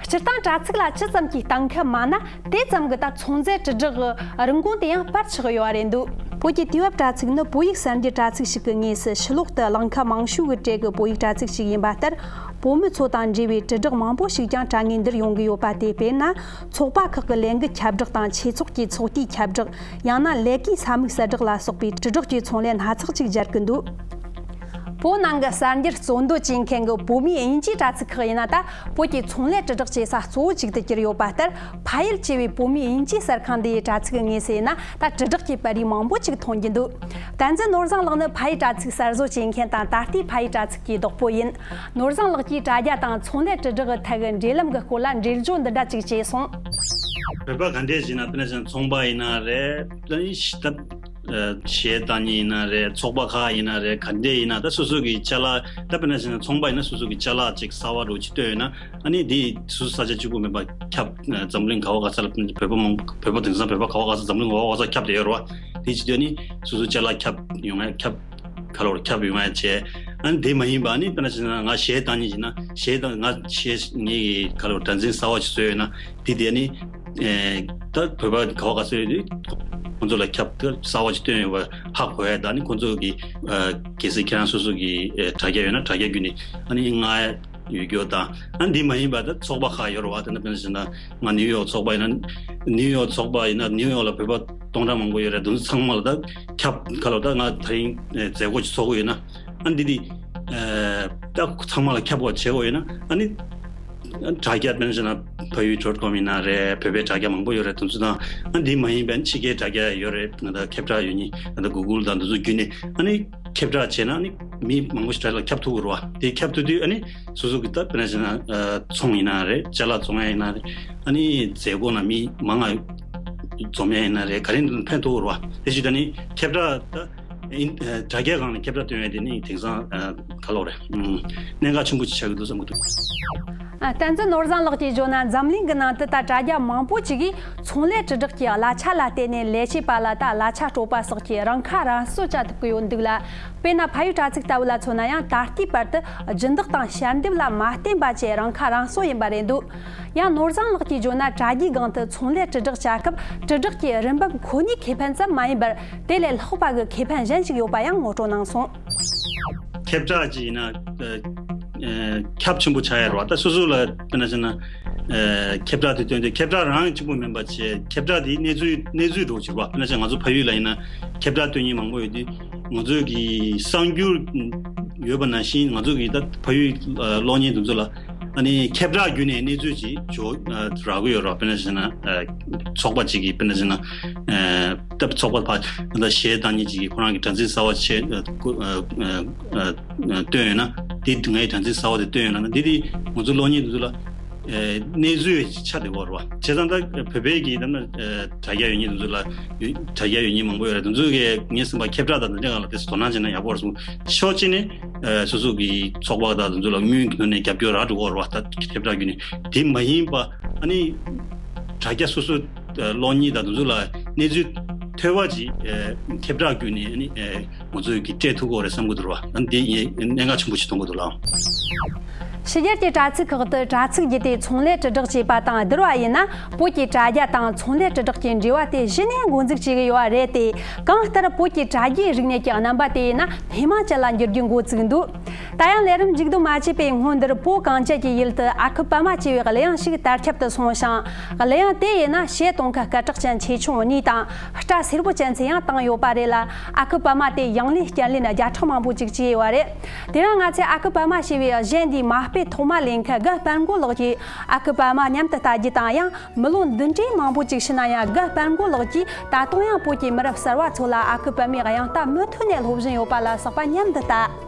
སྤྱིར་བཏང་དྲ་ཚིགས་ལ་ཅི་ཙམ་གྱིས་གཏན་འཁེལ་མ་ན། དེ་ཙམ་གྱིས་ད་ཚོང་རྫས་དྲིལ་བསྒྲགས་ཀྱི་རིན་གོང་དེ་ཡང་སྤར་ཆགས་ཡོད་རེད་འདུག་བོད་ཀྱི་དུས་བབ་དྲ་ཚིགས་ནི་བོད་ཡིག་གསར་འགྱུར་དྲ་ཚིགས་ཤིག་གི་ངོས་སུ་ཕྱི་ལོགས་དུ་གླིང་ཁ་མང་ཤོས་ཀྱི་གྲས་ཀྱི་བོད་ཡིག་དྲ་ཚིགས་ཤིག་ཡིན་པ་ལྟར། བོད་མི་ཚོ་དང་འབྲེལ་བའི་དྲིལ་བསྒྲགས་མང་པོ་ཞིག་ཀྱང་དྲ་ངོས་འདིར་ཡོང་གི་ཡོད་པ་སྟེ། དཔེར་ན། ཚོགས་པ་ཁག་གི་ལས་འགུལ་ཁྱབ་བསྒྲགས་དང་ཆོས་ཚོགས་ཀྱི་ཚོགས་དུས་ཁྱབ་བསྒྲགས། ཡང་ན་ལས་ཀའི་ས་མིག་གསལ་བསྒྲགས་ལ་སོགས་པའི་དྲིལ་བསྒྲགས་ཀྱི་ཚོང་ལས་སྣ་ཚོགས་ཅིག་སྦྱར་གྱི་འདུག་བོད་ནང་གི་གསར་འགྱུར་རྩོམ་འདོན་བྱེད་མཁན་གྱི་བོད་མིའི་དབྱིན་ཇིའི་དྲ་ཚིགས་ཁག་ཡིན་ན། ད་བོད་ཀྱི་ཚོང་ལས་དྲིལ་བསྒྲགས་བྱེད་ས་གཙོ་བོ་ཅིག་ཏུ་གྱུར་ཡོད་པ་ལྟར། ཕ་ཡུལ་ཆེ་བའི་བོད་མིའི་དབྱིན་ཇིའི་གསར་ཁང་འདི་ཡི་དྲ་ཚིགས་ངོས་སུ་ཡིན་ན། ད་དྲིལ་བསྒྲགས་ཀྱི་པར་རིས་མང་པོ་ཅིག་མཐོང་རྒྱུ་འདུག་བསྟན་འཛིན་ནོར་བཟང་ལགས་ནི་ཕ་ཡུལ་དྲ་ཚིགས་གསར་བཟོ་བྱེད་མཁན་དང་ད་ལྟའི་ཕ་ཡུལ་དྲ་ཚིགས་ཀྱི་བདག་པོ་ཡིན། ནོར་བཟང་ལགས་ཀྱིས་དྲ་རྒྱ་དང་ཚོང་ལས་དྲིལ་བསྒྲགས་ཀྱི་ཐད་ཀྱི་འབྲེལ་ལམ་གྱི་སྐོར་ལ་འགྲེལ་བརྗོད་འདི་འདྲ་ཅིག་བྱས་སོང་། བོད་པ་ག་འདྲས་ཡིན་ན། དཔེར་ན་ཅིག་ཚོང་པ་ཡིན་ན་རེད། ད་ནི་ཤི་ད་ཨ་གཞས་བཏང་མཁན་ཡིན་ན་རེད། ཚོགས་པ་ཁག་ཡིན་ན་རེད། ག་འདྲས་ཡིན་ན། ད་སོ་སོ་གི་ཅ་ལག་ད་དཔེར་ན་ཅིག་ཚོང་པ་ཡིན་ན་སོ་སོ་གི་ཅ་ལག་ཅིག་གསར་པ་འདྲ་ཅིག་བཏོན་ཡོད་ན། ཨ་ནི་དེ་སོ་སོ་ས་ཆ་གཅིག་པུ་མིན་པ་ཁྱབ། འཛམ་གླིང་ག་བ་ག་ས་ལ། བོད་པ་མང་བོད་པ་དེང་སང་བོད་པ་ག་བ་ག་ས། འཛམ་གླིང་ག་བ་ག་ས་ཁྱབ་བསྡད་ཡོད་རེད་བ། དེ་བྱེད་དུས་ནི་སོ་སོ་ཅ་ལག་ཁྱབ་ཡོང་ཡ། ཁྱབ་ག་ལོར་ཁྱབ་ཡོང་ཡ་བྱས། ཨ་ནི་དེ་མ་ཡིན་པ་ནི་དཔེར་ན་ཅིག་ང་གཞས་བཏང་མཁན་ཡིན་ན། གཞས་བཏང་། ང་གཞས་ངའི་ག་ལོར་སྒྲ་འཛིན་གསར་པ་ཞིག་བཟོས་ཡོད་ན། དེ་དེ་ནི་ཨེ་ད་བོད་པ་ག་བ་ག་ས་ཡོད་དུས་ཁོང་ཚོ་ལ་ཁྱབ། ད་གསར་པ་ཞིག་བཏོན་ཡོད་པ་ཧ་གོ་ཡ། ད་ནི་ཁོང་ཚོ་གི་ཨ་གལ་སྲིད་ཁྱེད་རང་སོ་སོ་གི་ཨེ་དྲ་རྒྱ་ཡོད་ན་དྲ་རྒྱ་བརྒྱུད་ནས་ཨ་ནི་མངགས་ཡ་ཡོད་རྒྱུ་དང་། ཨ་འདི་མ་ཡིན་པ་ད་ཚོགས་པ་ཁག་ཡོད་རེད་བ། ད་ནི་དཔེར་ན་ཅིག་ན་ང་ནིའུ་ཡོག་ཚོགས་པ་ཡིན་ན། ནིའུ་ཡོག་ཚོགས་པ་ཡིན་ན་ནིའུ་ཡོག་ལ་བོད་པ་སྟོང་ཕྲག་མང་པོ་ཡོད་རེད། དེ་ཚོ་ཚང་མ་ལ་ད་ཁྱབ། ག་ལོར་ད་ང་དེ་རིང་ཨེ་མཛད་སྒོ་ཅིག་ཚོགས་ཀྱི་ཡོད་ན། ཨ་འདི་འདི་ཨེ་ད་ཚང་མ་ལ་ཁྱབ་པ་བྱེད་དགོས་ཡོད་ན། ཨ་ནི་དྲ་རྒྱ་དཔེར་ན་ཅིག་ན་བལ་ཡུལ་ཌོཊ་ཀོམ་ཡིན་ན་རེད། བོད་པའི་དྲ་རྒྱ་མང་པོ་ཡོད་རེད། དེ་ཚོ་དང་། ཨ་འདི་མ་ཡིན་པའི་ཕྱི་རྒྱལ་དྲ་རྒྱ་ཡོད་རེད། ང་ད་ཁེབ་ཊ་ཡོད་མཁན། ང་ད་གུ་གུལ་དང་དེ་ཚོ་བརྒྱུད་ནས་ཨ་ནི་ཁེབ་ཊ་བྱས་ན་ནི་མི་མང་པོ་ཞིག་དྲ་རྒྱ་ལ་ཁྱབ་ཐུབ་ཀྱི་རེད་བ། དེ་ཁྱབ་ཐུབ་དུས་ཨ་ནི་སོ་སོ་གི་ད་དཔེར་ན་ཅིག་ན་ཨ་ཚོང་ཡིན་ན་རེད། ཅ་ལག་བཙོང་ཡ་ཡིན་ན་རེད། ཨ་ནི་མཛད་སྒོ་ན་མི་མང་ང་འཛོམས་ཡ་ཡིན་ན་རེད། ག་རེ་འདི་ཕན་ཐོགས་རེད་བ། དེ་བཞིན་ད་ནི་ཁེབ་ཊ་ད་ཨིན་ཨ་དྲ་རྒྱའི་སྒང་ནས་ཁེབ་ཊ་སྟོན་ཡ་དེ་ནི་དེང་སང་ཨ་ག་ལོར་རེད། ཨུམ་གནད་འགག་ཆེན་པོ་ཅིག་ཆགས་ཀྱི་འདུག་བསམ་གྱི་འདུག་ཨ། བསྟན་འཛིན་ནོར་བཟང་ལགས་ཀྱིས་བརྗོད་ན། འཛམ་གླིང་གི་ནང་དུ་ད་དྲ་རྒྱ་མང་པོ་ཅིག་གིས་ཚོང་ལས་དྲིལ་བསྒྲགས་ཀྱི་གླ་ཆ་ལ་བརྟེན་ནས་ལས་བྱེད་པ་ལ་ད་གླ་ཆ་སྤྲོད་པ་སོགས་ཀྱི་རང་ཁ་རང་གསོ་བྱ་ཐུབ་ཀྱི་ཡོད་འདུག་ལ། དཔེར་ན་ཕ་ཡུལ་དྲ་ཚིགས་ལྟ་བུ་ལ་མཚོན་ན་ཡང་། ད་ལྟའི་བར་དུ་སྦྱིན་བདག་དང་ཞལ་འདེབས་ལ་མ་བརྟེན་པ་བཅས་རང་ཁ་རང་གསོ་ཡིན་པ་རེད་འདུག་ཡང་ནོར་བཟང་ལགས་ཀྱིས་བརྗོད་ན། དྲ་རྒྱའི་སྒང་དུ་ཚོང་ལས་དྲིལ་བསྒྲགས་བྱ་སྐབས་དྲིལ་བསྒྲགས་ཀྱི་རིན་འབབ་ཁོ་ནའི་ཁེ་ཕན་ཙམ་མ་ཡིན་པར། དེ་ལས་ལྷག་པ་གི་ཁེ་ཕན་གཞན་ཞིག་ཡོད་པ་ཡང་ངོ་སྤྲོད་གནང་སོང་། ཁེབ་ཊ་ཅིག་ཡིན་ན་ཨ་ཨ་ཁྱབ་ཆེན་པོ་ཆགས་ཡ་རེད་བ། ད་སོ་སོ་ལ་དཔེར་ན་ཅིག་ན་ཨ་ཁེབ་ཊ་དེ་བཏོན་དུས་ཁེབ་ཊ་རང་གཅིག་པུ་མིན་པ་བྱས། ཁེབ་ཊ་དེ་གནས་ཚུལ་གནས་ཚུལ་འདྲ་བོ་ཅིག་རེད་བ། དཔེར་ན་ཅིག་ང་ཚོ་ཕ་ཡུལ་ལ་ཡིན་ན་ཁེབ་ཊ་སྟོན་མཁན་མང་པོ་ཡོད་དུས། ང་ཚོ་གི་གསར་འགྱུར་ཡོད་པ་ནང་བཞིན། ང་ཚོ་གི་ད་ཕ་ཡུལ་ཨ་གློག་བརྙན་དེ་ཚོ་ལ་ཨ་ནི་ཁེབ་ཊ་བརྒྱུད་ནས་གནས་ཚུལ་ཅིག་འཇོག་ཨ་རག་གི་ཡོད་རེད་བ། དཔེར་ན་ཅིག་ན་ཨ་ཚོགས་པ་ཅིག་གིས་དཔེར་ན་ཅིག་ན་ཨ་ད་ཚོགས་པ་ཕར་ད་གཞས་བཏང་མཁན་ཅིག་གིས་ཁོ་རང་གི་སྒྲ་འཛིན་གསར་པ་བྱས་ཨ་ཨ་ཨ་ཨ་བཏོན་ཡོད་ན། དེ་ངའི་སྒྲ་འཛིན་གསར་པ་དེ་བཏོན་ཡོད་ན། ན་དེ་དེ་ང་ཚོ་གློག་བརྙན་དེ་ཚོ་ལ་ཨ་གནས་ཚུལ་ཆགས་བསྡད་ཡོད་རེད་བ། བྱས་ཙང་ད་བོད་པའི་གི་ད་ན་ཨ་དྲ་རྒྱ་ཡོད་མཁན་དེ་ཚོ་ལ་ཡོད། དྲ་རྒྱ་ཡོད་མཁན་མང་པོ་ཡོད་རེད། དེ་ཚོ་གིས་ངས་བསམ་པ་ཁེབ་ཊ་དང་དེ་འདྲ་སྒང་ལ་དེ་ཚོ་དོ་སྣང་བྱས་ན་ཡག་པོ་རེད་བསམ། ཕྱོགས་གཅིག་ནས་ཨ་སོ་སོ་གི་ཚོགས་པ་དང་དེ་ཚོ་ལ་དངུལ་གྱི་ཐོག་ནས་རྒྱབ་སྐྱོར་རག་འགྲོ་གི་ཡོད་རེད་བ། ད་ཁེབ་ཊ་བརྒྱུད་ནས། དེ་མ་ཡིན་པ་ཨ་ནི་དྲ་རྒྱ་སོ་སོ་ཨ་གློག་བརྙན་དང་དེ་ཚོ་ལ་གནས་ཚུལ་ཐོས་པ་ཅིག་ཨ་ཁེབ་ཊ་བརྒྱུད་ནས་ཨ་ནི་ཨ་ང་ཚོ་གིས་སྤྲད་ཐུབ་ཀྱི་ཡོད་རེད་བསམ་གྱི་འདུག་ར་བ། ཨ་ནི་དེ་ངས་གནད་འགག་ཆེན་པོ་ཞིག་མཐོང་གི་འདུག་ལགས། ཕྱི་རྒྱལ་གྱི་དྲ་ཚིགས་ཁག་ཏུ་དྲ་ཚིགས་བརྒྱུད་དེ་ཚོང་ལས་དྲིལ་བསྒྲགས་བྱས་པ་དང་བསྡུར་བ་ཡིན་ན། བོད་ཀྱི་དྲ་རྒྱ་དང་ཚོང་ལས་དྲིལ་བསྒྲགས་ཀྱི་འབྲེལ་བ་དེ་གཞི་ནས་འགོ་འཛུགས་བྱེད་ཀྱི་ཡོད་པ་རེད་དེ། གང་ལྟར་བོད་ཀྱི་དྲ་རྒྱའི་རིག་གནས་ཀྱི་རྣམ་པ་དེ་ཡིན་ན་སྣེ་མང་ཅན་ལ་འགྱུར་རྒྱུ་འགོ་བཙུགས་འདུག་ད་ཡང་ལས་རིམ་མཇུག་བསྡོམས་མ་བྱས་པའི་སྔོན། འདིར་བོད་གངས་ཅན་གྱི་ཡུལ་དུ་ཨ་ཁུ་པདྨ་ཅེས་པའི་གླུ་དབྱངས་ཤིག་དར་ཁྱབ་ཏུ་སོང་ཞིང་། གླུ་དབྱངས་དེ་ཡིན་ན་ཞེ་གཏོང་མཁན་སྐད་གྲགས་ཅན་ཆེ་ཆུང་གཉིས་དང་། སྐྲ་སེར་པོ་ཅན་ཚོས་ཡང་བཏང་ཡོད་པ་རེད་ལ། ཨ་ཁུ་པདྨ་དེ་ཡང་ལེན་བསྐྱར་ལེན་བརྒྱ་ཕྲག་མང་པོ་ཅིག་བྱས་ཡོད་པ་རེད། དེ་རིང་ང་ཚོས་ཨ་ཁུ་པདྨ་ཞེས་པའི་གཞས་འདིའི་མ་དཔེ་ཐོག་མ་ལེན་མཁན་དགའ་དཔལ་མགོན་ལགས་ཀྱིས། ཨ་ཁུ་པདྨ་མཉམ་དུ་ལྟ་རྒྱུ་དང་། ཡང་མི་ལོ་འདི་འདྲའི་མང་པོ་ཅིག་ཕྱིན་ན་ཡང་དགའ་དཔལ་མགོན་ལགས་ཀྱིས་ད་དུང་ཡང་བོད་ཀྱི་མི་རབས་གསར་བ་ཚོ་ལ་ཨ་ཁུ་པདྨའི་དབྱངས་རྟ་མུ་མཐུད་ནས་སློབ་བཞིན་ཡོད་པ་ལ་སོགས་པ་མཉམ་དུ་ལྟ།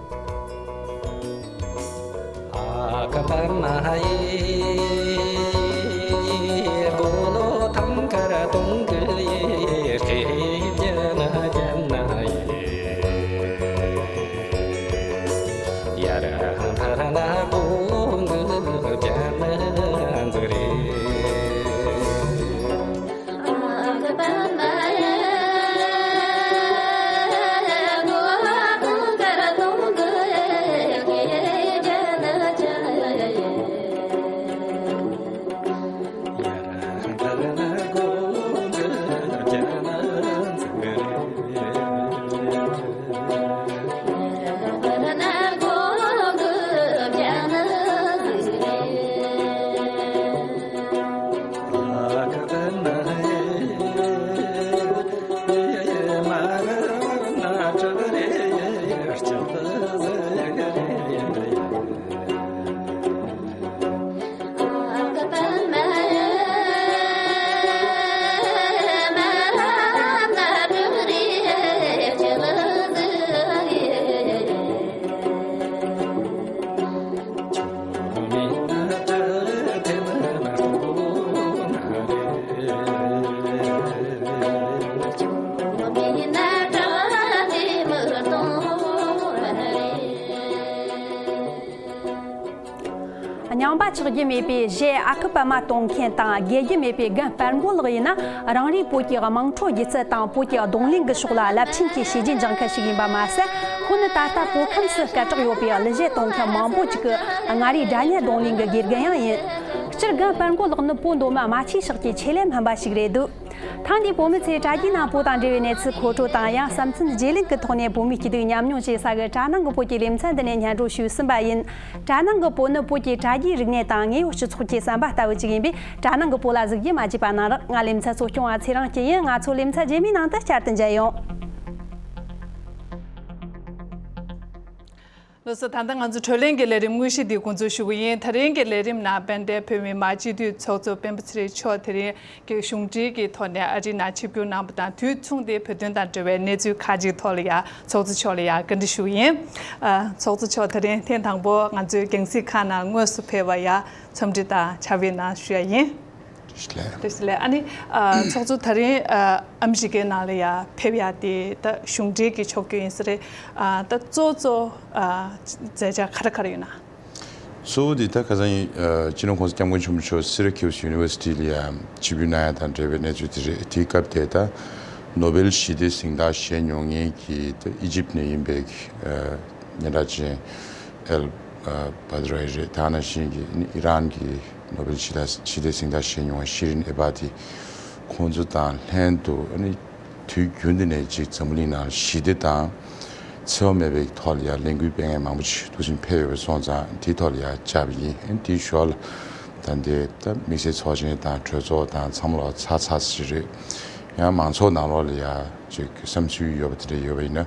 ཡངས་པ་ཆགས་རྒྱུ་མེད་པའི་གཞས་ཨ་ཁུ་པད་མ་གཏོང་མཁན་དང་། དགེ་རྒྱུ་མེད་པའི་རྒན་དཔལ་མགོན་ལགས་ཡིན་ན། རང་རེའི་བོད་ཀྱི་དམངས་ཁྲོད་སྒྱུ་རྩལ་དང་བོད་ཀྱི་རྡུང་ལེན་གྱི་ཕྱོགས་ལ་རླབས་ཆེན་གྱི་བྱས་རྗེས་འཇོག་མཁན་ཞིག་ཡིན་པ་མ་ཟད། ཁོང་ནི་ད་ལྟ་བོད་ཁམས་སུ་སྐད་གྲགས་ཡོད་པའི་གླུ་གཞས་གཏོང་མཁན་མང་པོ་ཅིག་གི་མངའ་རིས་སྒྲ་སྙན་རྡུང་ལེན་གྱི་དགེ་རྒན་ཡང་ཡིན། སྤྱིར་རྒན་དཔལ་མགོན་ལགས་ནི་བོད་མདོ་སྨད་རྨ་ཆུའི་ཕྱོགས་ཀྱི་ཆེད་ལས་སྨན་པ་ཞིག་རེད་འདུག་ཐེངས་འདིའི་བོད་མི་ཚོས་དྲ་རྒྱའི་ནང་བོད་དང་འབྲེལ་བའི་གནས་ཚུལ་མཁོ་སྤྲོད་དང་། ཡང་བསམ་ཚུལ་བརྗེ་ལེན་གྱི་ཐོག་ནས་བོད་མིའི་སྐྱིད་སྡུག་མཉམ་མྱོང་བྱེད་ས་གི་དྲ་ནང་གི་བོད་ཀྱི་ལེ་ཚན་འདི་ནས་སྙན་སྒྲོན་ཞུས་ཟིན་པ་ཡིན། དྲ་ནང་གི་བོད་ནི་བོད་ཀྱི་དྲ་རྒྱའི་རིག་གནས་དང་དངོས་ཡོད་སྤྱི་ཚོགས་ཀྱི་བསམ་པ་ལྟ་བུ་ཅིག་ཡིན་པས། དྲ་ནང་གི་བོད་ལ་གཟིགས་རྒྱུ་མ་བརྗེད་པ་གནང་རོགས། ང་ལེ་ཚན་གཙོ་སྐྱོང་བ་ཚེ་རིང་སྐྱིད་ཡིན། ང་ཚོ་ལེ་ཚན་རྗེས་མའི་ནང་དུ་བསྐྱར་དུ་མཇལ་ཡོང་། ལགས་སོ། ད་ལྟ་ང་ཚོ་བགྲོ་གླེང་གི་ལས་རིམ་དངོས་གཞི་འདི་འགོ་འཛུགས་ཞུ་གི་ཡིན། དེ་རིང་གི་ལས་རིམ་ནང་དཔལ་ལྡན་བོད་མིའི་མང་སྤྱི་འཐུས་ཚོགས་གཙོ་སྤེན་པ་ཚེ་རིང་མཆོག་དེ་རིང་གི་གཞུང་འབྲེལ་གྱི་ཐོག་ནས་ཨ་རིའི་ནང་ཆིབས་བསྒྱུར་གནང་བ་དང་། དུས་མཚུངས་ཏེ་བོད་དོན་དང་འབྲེལ་བའི་གནས་ཚུལ་ཁག་ཅིག་ཐོག་ལ་ཡང་ཚོགས་གཙོ་མཆོག་ལ་ཡང་བཀའ་འདྲི་ཞུ་གི་ཡིན། ཨ། ཚོགས་གཙོ་མཆོག་དེ་རིང་ཐེངས་དང་པོ་ང་ཚོའི་རྒྱང་སྲིང་ཁང་ནང་དངོས་སུ་ཕེབས་པ་ཡང་འཚམས་འདྲི་དང་ཕྱག་དཔེ་གནང་ཞུ་ཡ་ཡིན། བཀྲ་ཤིས་བདེ་ལེགས། ཨ་ནི། ཨ། ཚོགས་གཙོ་ད་རིང་ཨ་ཨ་མི་རི་ཀའི་ནང་ལ་ཡ་ཕེབས་ཡ་དེ་ད་གཞུང་འབྲེལ་གྱི་ཕྱོགས་བསྐྱོད་ཡིན་ས་རེད། ཨ། ད་གཙོ་གཙོ་ཨ་མཛད་འཆར་ག་རེ་ག་རེ་ཡོད་ན། གཙོ་བོ་དེ་ད་ཁ་སང་ཡིན། ཨ། སྤྱི་ནོར་༸གོང་ས་༸སྐྱབས་མགོན་ཆེན་པོ་མཆོག་Syracuse University ལ་ཡ་ཆིབས་བསྒྱུར་གནང་ཡ་དང་འབྲེལ་བའི་གནས་ཚུལ་དེ་རེད། དེའི་སྐབས་དེ་ད་ནོ་བེལ་ཞི་བདེའི་གཟེངས་རྟགས་བཞེས་མྱོང་མཁན་གྱི་ད་ཨི་ཇིབ་ནས་ཡིན་པའི་ཨ་སྙན་གྲགས་ཅན་ཨེལ་བྷ་དྷ་རའི་རེད། དེ་ནང་བཞིན་གྱི་ཨི་རན་གྱི་ནོ་བེལ་ཞི་བདེ་ཞི་བདེའི་གཟེངས་རྟགས་བཞེས་མྱོང་བ་ཤི་རིན་ཨེ་བྷ་ཏི། ཁོང་ཚོ་དང་ལྷན་དུ་ཨ་ནི་དུས་རྒྱུན་དུ་ནས་ཅིག་འཛམ་བུ་གླིང་ནང་ཞི་བདེ་དང་འཚེ་བ་མེད་པའི་ཐོག་ལ་ཡང་ལས་འགུལ་སྤེལ་མཁན་མང་པོ་ཞིག་འདུག་སེ་ཕེབས་ཡོད་པ་སོང་ཙང་། དེའི་ཐོག་ལ་ཡང་བཅར་བ་ཡིན། ཨ་ནི་དེའི་ཞོར་ལ་ད་ལྟའི་ད་དམིགས་བསལ་ཚོགས་ཆེན་དང་གྲོས་ཚོགས་དང་ཚང་མ་ལོག་ཚར་ཚར་ཞིག་རེད། ཡང་མང་ཚོགས་ནང་ལོགས་ལ་ཡང་ཅིག་བསམ་ཚུལ་ཡོད་པ་དེ་འདྲ་ཡོད་པ་ཡིན་ན།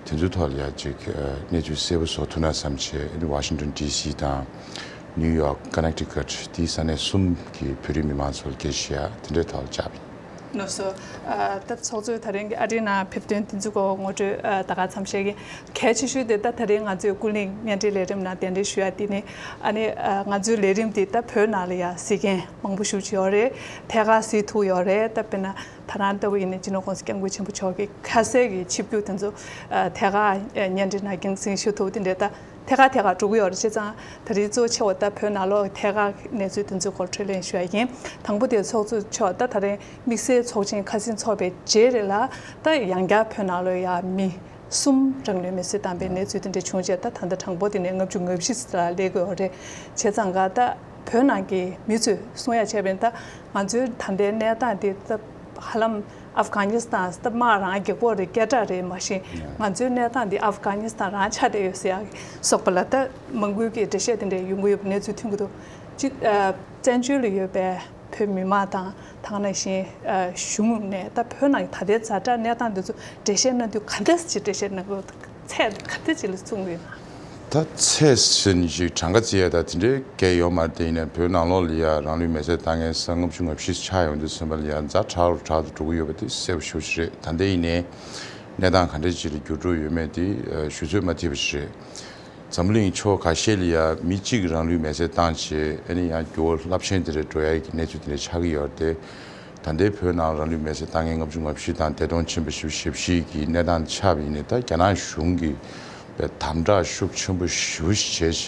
དེ་ཚོའི་ཐོག་ལ་ཡང་ཅིག་ཨ་གནས་ཚུལ་གསལ་པོ་བཟོ་ཐུབ་ན་བསམ་བྱས། ཨ་ནི་Washington D C དང་New York, Connecticut དེའི་ས་གནས་གསུམ་གྱི་བོད་རིགས་མི་མང་ཚོ་ལ་སྐད་ཆ་བཤད་ཡ་དེ་འདྲའི་ཐོག་ལ་བཅར་བ་ཡིན། ལགས་སོ། ཨ། ད་ཚོགས་གཙོས་ད་རིང་གི་ཨ་རིའི་ནང་ཕེབས་དོན་དེ་ཚོའི་སྐོར་ངོ་སྤྲོད་ཨ་ད་ག་ཙམ་བཤད་ཀྱི་ཡིན། གལ་ཆེ་ཤོས་དེ་ད་ད་རིང་ང་ཚོའི་ཀུན་གླེང་བརྙན་འཕྲིན་ལས་རིམ་ནང་གདན་འདྲེན་ཞུ་ཡ་དེ་ནི། ཨ་ནི་ཨ་ང་ཚོའི་ལས་རིམ་དེ་ད་བོད་ནང་ལ་ཡ་གཟིགས་མཁན་མང་པོ་ཞེ་པོ་ཅིག་ཡོད་རེད། ཐད་ཀར་གཟིགས་ཐུབ་ཡོད་རེད། ད་དཔེར་ན། ད་རང་ལྟ་བུ་ཡིན་ན་སྤྱི་ནོར་༸གོང་ས་༸སྐྱབས་མགོན་ཆེན་པོ་མཆོག་གི་ཁ་གསལ་གྱི་ཆིབས་བསྒྱུར་དེ་ཚོ་ཨ་ཐད་ཀར་ཨ་བརྙན་འཕྲིན་ནང་རྒྱང་སྲིང་ཞུ་ཐུབ་དེ་འདྲ་ད་ཐད་ཀར་ཐད་ཀར་འགྲོ་གི་ཡོད་རེད། བྱས་ཙང་ད་རེས་གཙོ་ཆེ་བ་ད་བོད་ནང་ལོགས་ཐད་ཀར་གནས་ཚུལ་དེ་ཚོའི་སྐོར་འཕྲོས་ལེན་ཞུ་ཡ་ཡིན། དང་པོ་དེ་ཚོགས་གཙོ་མཆོག་ད་ད་རེས་དམིགས་བསལ་ཚོགས་ཆེན་ཁ་སང་ཚོགས་པའི་རྗེས་རེད་ལ། ད་ཡང་བསྐྱར་བོད་ནང་ལོགས་ཡ་མི་གསུམ་རང་ལུས་མེར་སྲེག་བཏང་པའི་གནས་ཚུལ་དེ་འདྲ་བྱུང་རྗེས། ད་ད་ལྟ་གྲངས་འབོར་དེ་ནས་ལྔ་བཅུ་ང་བཞི་ལ་སླེབས་ཀྱི་ཡོད་རེད། བྱས་ཙང་ག་ད་བོད་ནང་གི་མི་ཚོས་གསུང་ཡ་བྱས་པ་ཡིན་ན། ད་ང་ཚོའི་ད་ལྟའི་གནས་སྟངས་དེ་ད་ཧ་ལམ་ཨབ་གྷ་ནི་སི་ཐན་ད་དམག་རང་རྒྱག་གི་ཡོད་རེད། སྐད་གྲགས་རེད། མ་གཞི་ང་ཚོའི་གནས་སྟངས་འདི་ཨབ་གྷ་ནི་སི་ཐན་རང་ཆགས་བསྡད་ཡོད་ཟེར་ཡག་སོགས་པ་ལ་ད་མང་པོའི་གི་འགྲེལ་བཤད་དེ་འདྲ་ཡོང་གི་ཡོད་པའི་གནས་ཚུལ་ཐོན་གྱི་འདུག་ཅིག་ཨ་བཙན་བྱོལ་ལ་ཡོད་པའི་བོད་མི་མང་དང་། དེ་ནང་བཞིན་ཨ་གཞུང་ནས་ད་བོད་ནང་གི་ད་ལྟའི་ཛ་དྲག་གནས་སྟངས་འདི་ཚོ་འགྲེལ་བཤད་གནང་དུས་ག་འདྲ་ཅིག་འགྲེལ་བཤད་གནང་གི་ཡོད། ཚད་ག་འདྲ་ཅིག་ལ་བཙུགས་ཡོད་ན། ད་ཚད་ཟེར་ནས་ཅིག་གྲངས་ཀ་བརྩི་ཡ་ད་དེ་འདྲའི་གལ་ཡོད་མ་རེད། དེ་ཡིན་ནའི་བོད་ནང་ལོགས་ལ་ཡ་རང་ལུས་མེར་སྲེག་བཏང་མཁན་ས་ལྔ་བཅུ་ང་བཞི་ཆགས་ཡོང་དུས་ཙམ་པ་ལ་ཡ་ཛ་དྲག་རུ་དྲག་ཏུ་འགྲོ་གི་ཡོད་པ་དེ་གསལ་པོ་ཞེ་པོ་ཅིག་རེད། ད་ལྟ་ཡིན་ནའི་གནས་སྟངས་ག་འདྲ་ཅིག་ལ་འགྱུར་འགྲོ་ཡོད་མེད་དེ་ཨ་ཞུ་ཚོད་མ་ཐིག་པ་ཞིག་རེད། འཛམ་གླིང་ཕྱོགས་ཁ་ཤས་ལ་ཡ་མི་གཅིག་རང་ལུས་མེར་སྲེག་བཏང་བྱས། ཨ་ནི་ཡང་འགྱུར་བ་རླབས་ཆེན་དེ་འདྲ་འགྲོ་ཡ་གི་གནས་ཚུལ་དེ་འདྲ་ཆགས་ཀྱི་ཡོད་རེད་དེ། ད་ལྟའི་བོད་ནང་རང་ལུས་མེར་སྲེག་བཏང་མཁན་ལྔ་བཅུ་ང་བཞི་དང་འདས་གྲོངས་ཕྱིན་པ་བཞི་བཅུ་ཞེ་བཞི་གི་གནས་སྟངས་ཆགས་པ་ཡིན་ནའི། ད་རྒྱ་ནག་གཞུང་གིས་དཔེ་དམ་དྲག་ཤུགས་ཆེན་པོ་ཞེ་པོ་ཞིག་བྱས་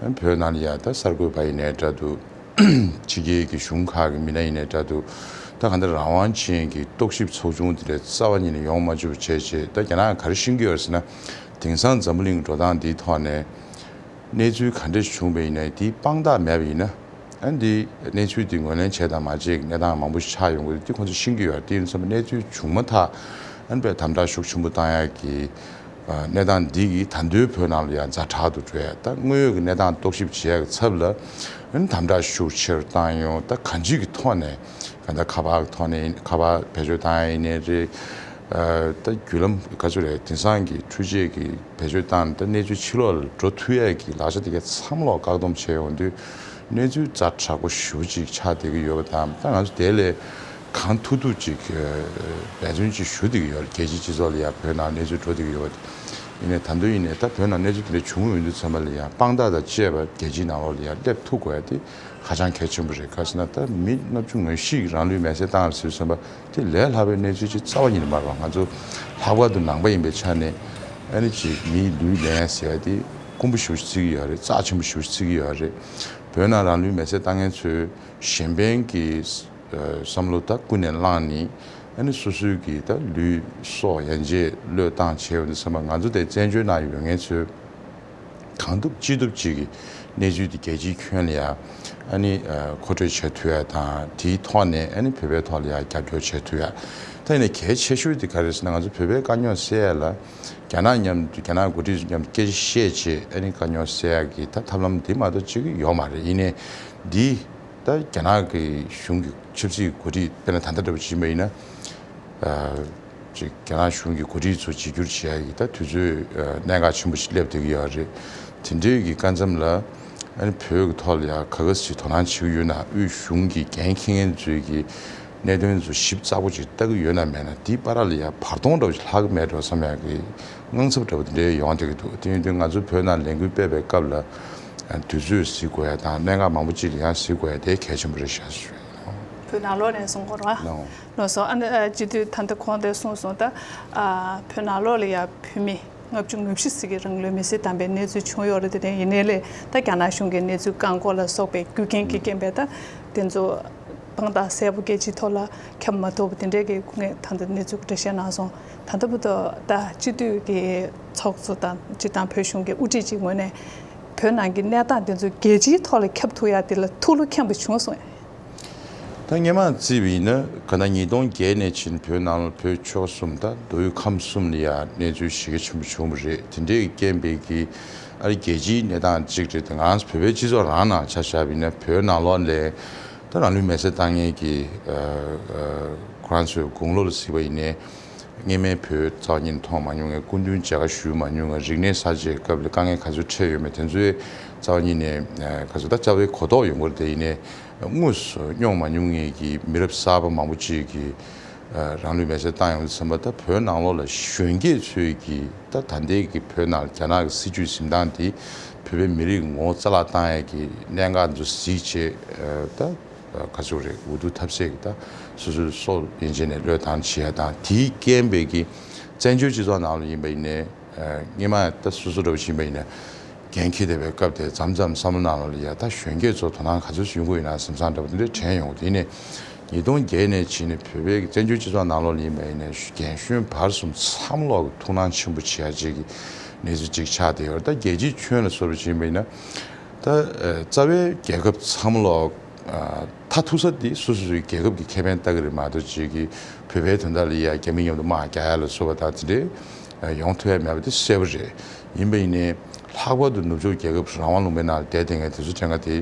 བྱས། བོད་ནང་ལ་ཡ་ད་གསར་འགོད་པ་ཡིན་ནའི་འདྲ་འདུག་ཕྱི་རྒྱལ་གྱི་གཞུང་ཁག་གི་མི་སྣ་ཡིན་ནའི་འདྲ་འདུག་ད་གང་ལྟར་རང་དབང་ཅན་གྱི་རྟོག་ཞིབ་ཚོགས་ཆུང་དེ་འདྲ་རྩ་བ་ཉིད་ནས་ཡོང་མ་བཅུག་པ་བྱས་བྱས། ད་རྒྱ་ནག་ག་རེ་ཤེས་ཀྱི་ཡོད་རེད་ཟེར་ན། དེང་སང་འཛམ་བུ་གླིང་འགྲོ་སྟངས་འདིའི་ཐོག་ནས་གནས་ཚུལ་ག་འདྲ་ཞིག་བྱུང་བ་ཡིན་ནའི་དེའི་དཔང་རྟགས་མེད་པ་ཡིན་ན། ཨ་འདི་གནས་ཚུལ་འདི་ངོས་ལེན་བྱས་དང་མ་བྱས་ཀྱི་གནས་སྟངས་མང་པོ་ཞིག་ཆགས་ཡོང་གི་རེད། འདི་ཁོང་ཚོ་ཤེས་ཀྱི་ཡོད་རེད། དེ་ཡིན་ཙང་གནས་ཚུལ་བྱུང་མ་ཐག་ཨ་ནི་དཔེ་དམ་དྲག་ཤུགས་ཆེན་པོ་བཏང་ཡག་གི་ཨ་གནས་སྟངས་འདི་གིས་ད་དུང་བོད་ནང་ལ་ཡང་ཛ་དྲག་ཏུ་འགྲོ་ཡ། ད་དངོས་ཡོད་ཀྱི་གནས་སྟངས་རྟོག་ཞིབ་བྱེད་ཡག་གི་ཚབ་ལ་ཨ་ནི་དམ་དྲག་ཤུགས་ཆེ་རུ་བཏང་ཡོང་། ད་གང་ཅིའི་གི་ཐོག་ནས་གང་ལྟར་ཁ་པར་གི་ཐོག་ནས་ཡིན། ཁ་པར་བེད་སྤྱོད་བཏང་ཡ་ཡིན་ནའི་རེད། ཨ་ད་བརྒྱུད་ལམ་ག་ཚོད་རེད། དེང་སང་གི་འཕྲུལ་ཆས་ཀྱི་བེད་སྤྱོད་བཏང་ནས་ད་གནས་ཚུལ་ཕྱི་ལོགས་ལ་འགྲོ་ཐུབ་ཡས་ཀྱི་ལག་ཆ་དེ་ག་ཚང་མ་ལོག་བཀག་སྡོམ་བྱས་ཡོང་དུས། གནས་ཚུལ་ཛ་དྲག་པོ་ཞེ་པོ་ཅིག་ཆགས་བསྡད་ཀྱི་ཡོད་པ་དང་། ད་ང་ཚོ་དེ་ལས་གང་ཐུབ་ཐུབ་ཅིག་ཨ་འབད་བརྩོན་ཅིག་ཞུ་བསྡད་ཀྱི་ཡོད་རེད། རྒྱལ་སྤྱིའི་སྤྱི་ཚོགས་ལ་ཡང་བོད་ནང་གནས་ཚུལ་འགྲོ་བསྡད་ཀྱི་ཡོད་པ་དེ། ཡིན་ནའི་ད་དུང་ཡིན་ནའི་ད་བོད་ནང་གནས་ཚུལ་དེ་འདྲ་བྱུང་ཡོང་དུས་ཙམ་པ་ལ་ཡང་དཔང་རྟགས་དང་བཅས་པ་རྒྱལ་སྤྱིའི་ནང་ལོགས་ལ་ཡང་སླེབས་ཐུབ་དགོས་ཡ་དེ་ཧ་ཅང་གལ་ཆེན་པོ་རེད། ག་ཟེར་ན་ད་མི་ལྔ་བཅུ་ང་བཞི་ཡིས་རང་ལུས་མེར་སྲེག་བཏང་བ་ཟེར་དུས་ཙམ་པ་དེ་ལས་སླ་བའི་གནས་ཚུལ་ཅིག་རྩ་བ་ཉིད་ནས་མ་རེད་པ། ང་ཚོ་ལྷག་པར་དུ་ནང་པ་ཡིན་པའི་ཆ་ནས་ཨ་ནི་ཅིག་མིའི་ལུས་ལེན་ཟེར་ཡ་དེ་དཀོན་པོ་ཞེ་པོ་ཅིག་བརྩི་གི་ཡོད་རེད། རྩ་ཆེན་པོ་ཞེ་པོ་ཅིག་བརྩི་གི་ཡོད་རེད། བོད་ནང་རང་ལུས་མེར་སྲེག་བཏང་མཁན་ཚོས་གཞན་ཕན་གྱི་ཨ་བསམ་བློ་ད་ཀུན་ནས་བསླངས་ནས། ཨ་ནི་སོ་སོའི་གི་ད་ལུས་སྲོག་ཡན་ཆད་བློས་བཏང་བྱས་ཡོང་དུས་ཙམ་པ། ང་ཚོ་དེ་བཙན་བྱོལ་ནང་ཡོད་མཁན་ཚོས་གང་ཐུབ་ཅི་ཐུབ་ཅིག་གིས་གནས་ཚུལ་དེ་རྒྱལ་སྤྱིའི་ཁྱོན་ལ་ཡ་ཨ་ནི་ཨ་མཁོ་སྤྲོད་བྱེད་ཐུབ་ཡ་དང་། དེའི་ཐོག་ནས་ཨ་ནི་བོད་པའི་ཐོག་ལ་ཡ་རྒྱབ་སྐྱོར་བྱེད་ཐུབ་ཡ། ད་ཡིན་ནའི་གལ་ཆེ་ཤོས་དེ་ག་རེ་རེད་ཟེར་ན། ང་ཚོ་བོད་པའི་དཀའ་རྙོག་སེལ་ཡ་ལ་རྒྱ་ནག་མཉམ་དུ། རྒྱ་ནག་འགོ་ཁྲིད་ཚོ་མཉམ་དུ་སྐད་ཆ་བཤད་བྱས་ཨ་ནི་དཀའ་རྙོག་སེལ་ཡ་གི་ད་ཐབས་ལམ་དེ་མ་གཏོགས་ཅིག་ཡོད་མ་རེད། ཡིན་ནའི་འདི་ད་རྒྱ་ནག་གི་གཞུང་གི་ཆབ་སྲིད་འགོ་ཁྲིད། དཔེར་ན་ད་ལྟ་འདྲ་པོ་ཅིག་ཡིན་པ་ཡིན་ན། ཨ་ཅིག་རྒྱ་ནག་གཞུང་གི་འགོ་ཁྲིད་ཚོ་བརྗེ་བསྒྱུར་བྱེད་ཡ་གི་ད་དུས་ཚོད་ཨ་གནད་འགག་ཆེན་པོ་ཞིག་སླེབས་བསྡད་ཀྱི་ཡོད་རེད། དེ་འདྲའི་གི་སྐབས་མཚམས་ལ་ཨ་ནི་བོད་ཀྱི་ཐོག་ལ་ཡ་ག་ག་ཟེ་དོ་སྣང་བྱེད་ཀྱི་ཡོད་ན། དབུས་གཞུང་གི་འགན་འཁྱེར་མཁན་ཚོས་ཀྱི་གནད་དོན་ཚོ་ཞིབ་ཚགས་པོ་ཅིག་ལྟ་གི་ཡོད་ན་མེད་ན། དེའི་བར་ལ་ཡ་བར་སྟོང་འདྲ་བོ་ཞིག་ལྷག་གི་མེད་འགྲོ་བསམ་ཡ་གི་དངངས་འཚབ་འདྲ་བོ་དེ་འདྲའི་ཡོང་བསྡད་ཀྱི་འདུག་དེ་ཡིན་དུས་ང་ཚོ་བོད་ནང་ལས་འགུལ་སྤེལ་བའི་སྐབས་ལ་ཨ་དུས་ཚོད་གཟིགས་དགོས་ཡ་དང་། གནད་འགག་མང་པོ་ཅིག་ལ་ཡང་གཟིགས་དགོས་ཡ་དེ་གལ་ཆེན་པོ་རེད་ཤག་ཟེར་ཞུ་ཡ་ཡིན། བོད་ནང་ལོགས་ནས་གསུང་གི་རེད་བ། ལགས་སོ། ཨ་ནི་ཨ་སྤྱི་འཐུས་ད་ལྟ་ཁོང་དེ་གསུངས་སོང་། ད་ཨ་བོད་ནང་ལོགས་ལ་ཡ་བོད་མི་ལྔ་བཅུ་ང་བཞི་ཟིག་གིས་རང་ལུས་མེར་སྲེག་བཏང་པའི་གནས་ཚུལ་བྱུང་ཡོད་རེད། དེ་ནས་ཡིན་ནའི་ལས་ད་རྒྱ་ནག་གཞུང་གི་གནས་ཚུལ་བཀག་འགོག་ལ་སོགས་པའི་རྒྱུ་རྐྱེན་གྱི་རྐྱེན་པས་ད་དེ་ཚོ་དཔང་རྟགས་གསལ་པོ་རྒྱལ་སྤྱིའི་ཐོག་ལ་ཁྱབ་མ་ཐུབ་པ་དེ་འདྲའི་གི་སྐུ་ངོས་ད་ལྟ་གནས་ཚུལ་འགྲེལ་བཤད་གནང་སོང་། ད་ལྟ་བར་དུ་ད་སྤྱི་འཐུས་ཀྱི་ཚོགས་གཙོ་དང་སྤྱིར་བཏང་བོད་གཞུང་གི་དབུ་ཁྲིད་ཀྱི་ངོས་ནས་བོད་ནང་གི་གནས་སྟངས་དེ་ཚོ་རྒྱལ་སྤྱིའི་ཐོག་ལ་ཁྱབ་ཐུབ་ཡ་དེ་ལ་ཐུགས་བློ་ཁེངས་པ་བྱུང་སོང་ངས། ད་སྔོན་མ་བརྩིས་པ་ཡིན་ན། ག་ན་ཉིས་སྟོང་བརྒྱད་ནས་ཕྱིན་བོད་ནང་ལ་བོད་ཕྱོགས་གསུམ། ད་མདོ་དབུས་ཁམས་གསུམ་ལ་ཡ་གནས་ཚུལ་གཞི་རྒྱ་ཆེན་པོ་བྱུང་བ་རེད། དེ་འདྲའི་རྐྱེན་པས་ཀྱི་ཨ་རི་རྒྱལ་སྤྱིའི་གནས་སྟངས་གཅིག་རེད་དེ། ང་ཚོ་བོད་པའི་སྤྱི་ཚོགས་རང་ནང་ཆ་བཞག་པ་ཡིན་ན། བོད་ནང་ལོགས་ལ་ད་རང་ལུས་མེར་སྲེག་བཏང་མཁན་གྱི་ཨ་ཨ་ཁོ་རང་ཚོའི་དགུང་ལོ་ལ་གཟིགས་པ་ཡིན་ནའི། སྔོན་མའི་བོད་རྩ་བ་ཉིད་ནས་མཐོང་མ་མྱོང་མཁན། སྐུ་མདུན་མཇལ་ཁ་ཞུ་མ་མྱོང་མཁན། རིག་གནས་གསར་བརྗེའི་སྐབས་ལ་དཀའ་ངལ་ག་ཚོད་འཕྲད་ཡོད་མེད་དེ་ཚོའི་རྩ་བ་ཉིད་ནས་ཨ་ག་ཚོད་ད་རྩ་བའི་གོ་རྟོགས་ཡོང་གི་རེད། དེ་ཡིན་ནའི་དངོས་སུ་མྱོང་མ་མྱོང་མཁན་གྱི་མི་རབས་གསར་པ་མང་པོ་ཅིག་གིས་ཨ་རང་ལུས་མེར་སྲེག་བཏང་ཡོང་དུས་ཙམ་པ། ད་བོད་ནང་ལོགས་ལ་གཞོན་སྐྱེས་ཚོས་ཀྱིས་ད་ད་ལྟའི་གི་བོད་ནང་རྒྱ་ནག་གི་སྲིད་བྱུས་འཛིན་སྟངས་དེ་བོད་པའི་མི་རིགས་ངོ་བོ་རྩ་བརླག་བཏང་ཡས་ཀྱི་གནད་འགག་ཚོ་གཟིགས་བྱས། ཨ་ད་ག་ཚོད་རེད། འུ་ཐུག་ཐབས་ཟད་ཀྱི་ད་སོ་སོའི་སྲོག་ཡན་ཆད་ནས་བློས་བཏང་བྱེད་ཡ་དང་། དེའི་རྐྱེན་པས་ཀྱི་བཙན་བྱོལ་སྤྱི་ཚོགས་ནང་ལ་ཡིན་པ་ཡིན་ནའི། ཨ་སྔོན་མ་ད་སོ་སོ་འདྲ་བོ་ཞིག་ཡིན་པ་ཡིན་ན། འགན་འཁྱེར་བསྡད་པའི་སྐབས་དེ་མཚམས་མཚམས་བསམ་བློ་ནང་ལོགས་ལ་ཡ། ད་གཞོན་སྐྱེས་ཚོ་དོ་སྣང་ག་ཚོད་ཡོང་གི་ཡོད་ན་བསམ་བསམ་འདྲ་བོ་དེ་འདྲ་དྲན་ཡོང་གི། དེ་ནས་ཉིས་སྟོང་བརྒྱད་ནས་ཕྱིན་ནས་བོད་པའི་བཙན་བྱོལ་སྤྱི་ཚོགས་ནང་ལོགས་ལ་ཡིན་པ་ཡིན་ནའི། རྒན་གཞོན་བར་གསུམ་ཚང་མ་ལོག་གི་ཐུགས་སྣང་ཆེན་པོ་བྱེད་ཡ་ཅིག་གི་གནས་ཚུལ་ཅིག་ཆགས་བསྡད་ཡོད་རེད། ད་རྒྱལ་སྤྱིའི་ཁྱོན་ལ་བཟོ་འདྲ་བྱས་ཡིན་པ་ཡིན་ན། ད་ཨ་རྩ་བའི་རྒྱལ་ཁབ་ཚང་མ་ལོག་ཨ་མཐའ་ཐུག་ས་དེ་སོ་སོ་སོའི་རྒྱལ་ཁབ་ཀྱི་ཁེ་ཕན་ལྟ་གི་རེད་མ་གཏོགས། ཅིག་གི་བོད་པའི་དོན་དག་ལ་ཡ་རྒྱ་མི་མཉམ་དུ་དམག་རྒྱག་ཡ་ལ་སོགས་པ་དང་དེ་འདྲའི་ཨ་ཡོང་ཐུབ་ཡ་མེད་པ་དེ་གསལ་པོ་རེད། ཡིན་པ་ཡིན་ནའི་ལྷག་པར་དུ་ནུབ་ཕྱོགས་རྒྱལ་ཁབ་རང་དབང་ལུང་པའི་ནང་ལ་བསྡད་བསྡད་མཁན་དེ་ཚོ་གྲངས་ཀ་དེ་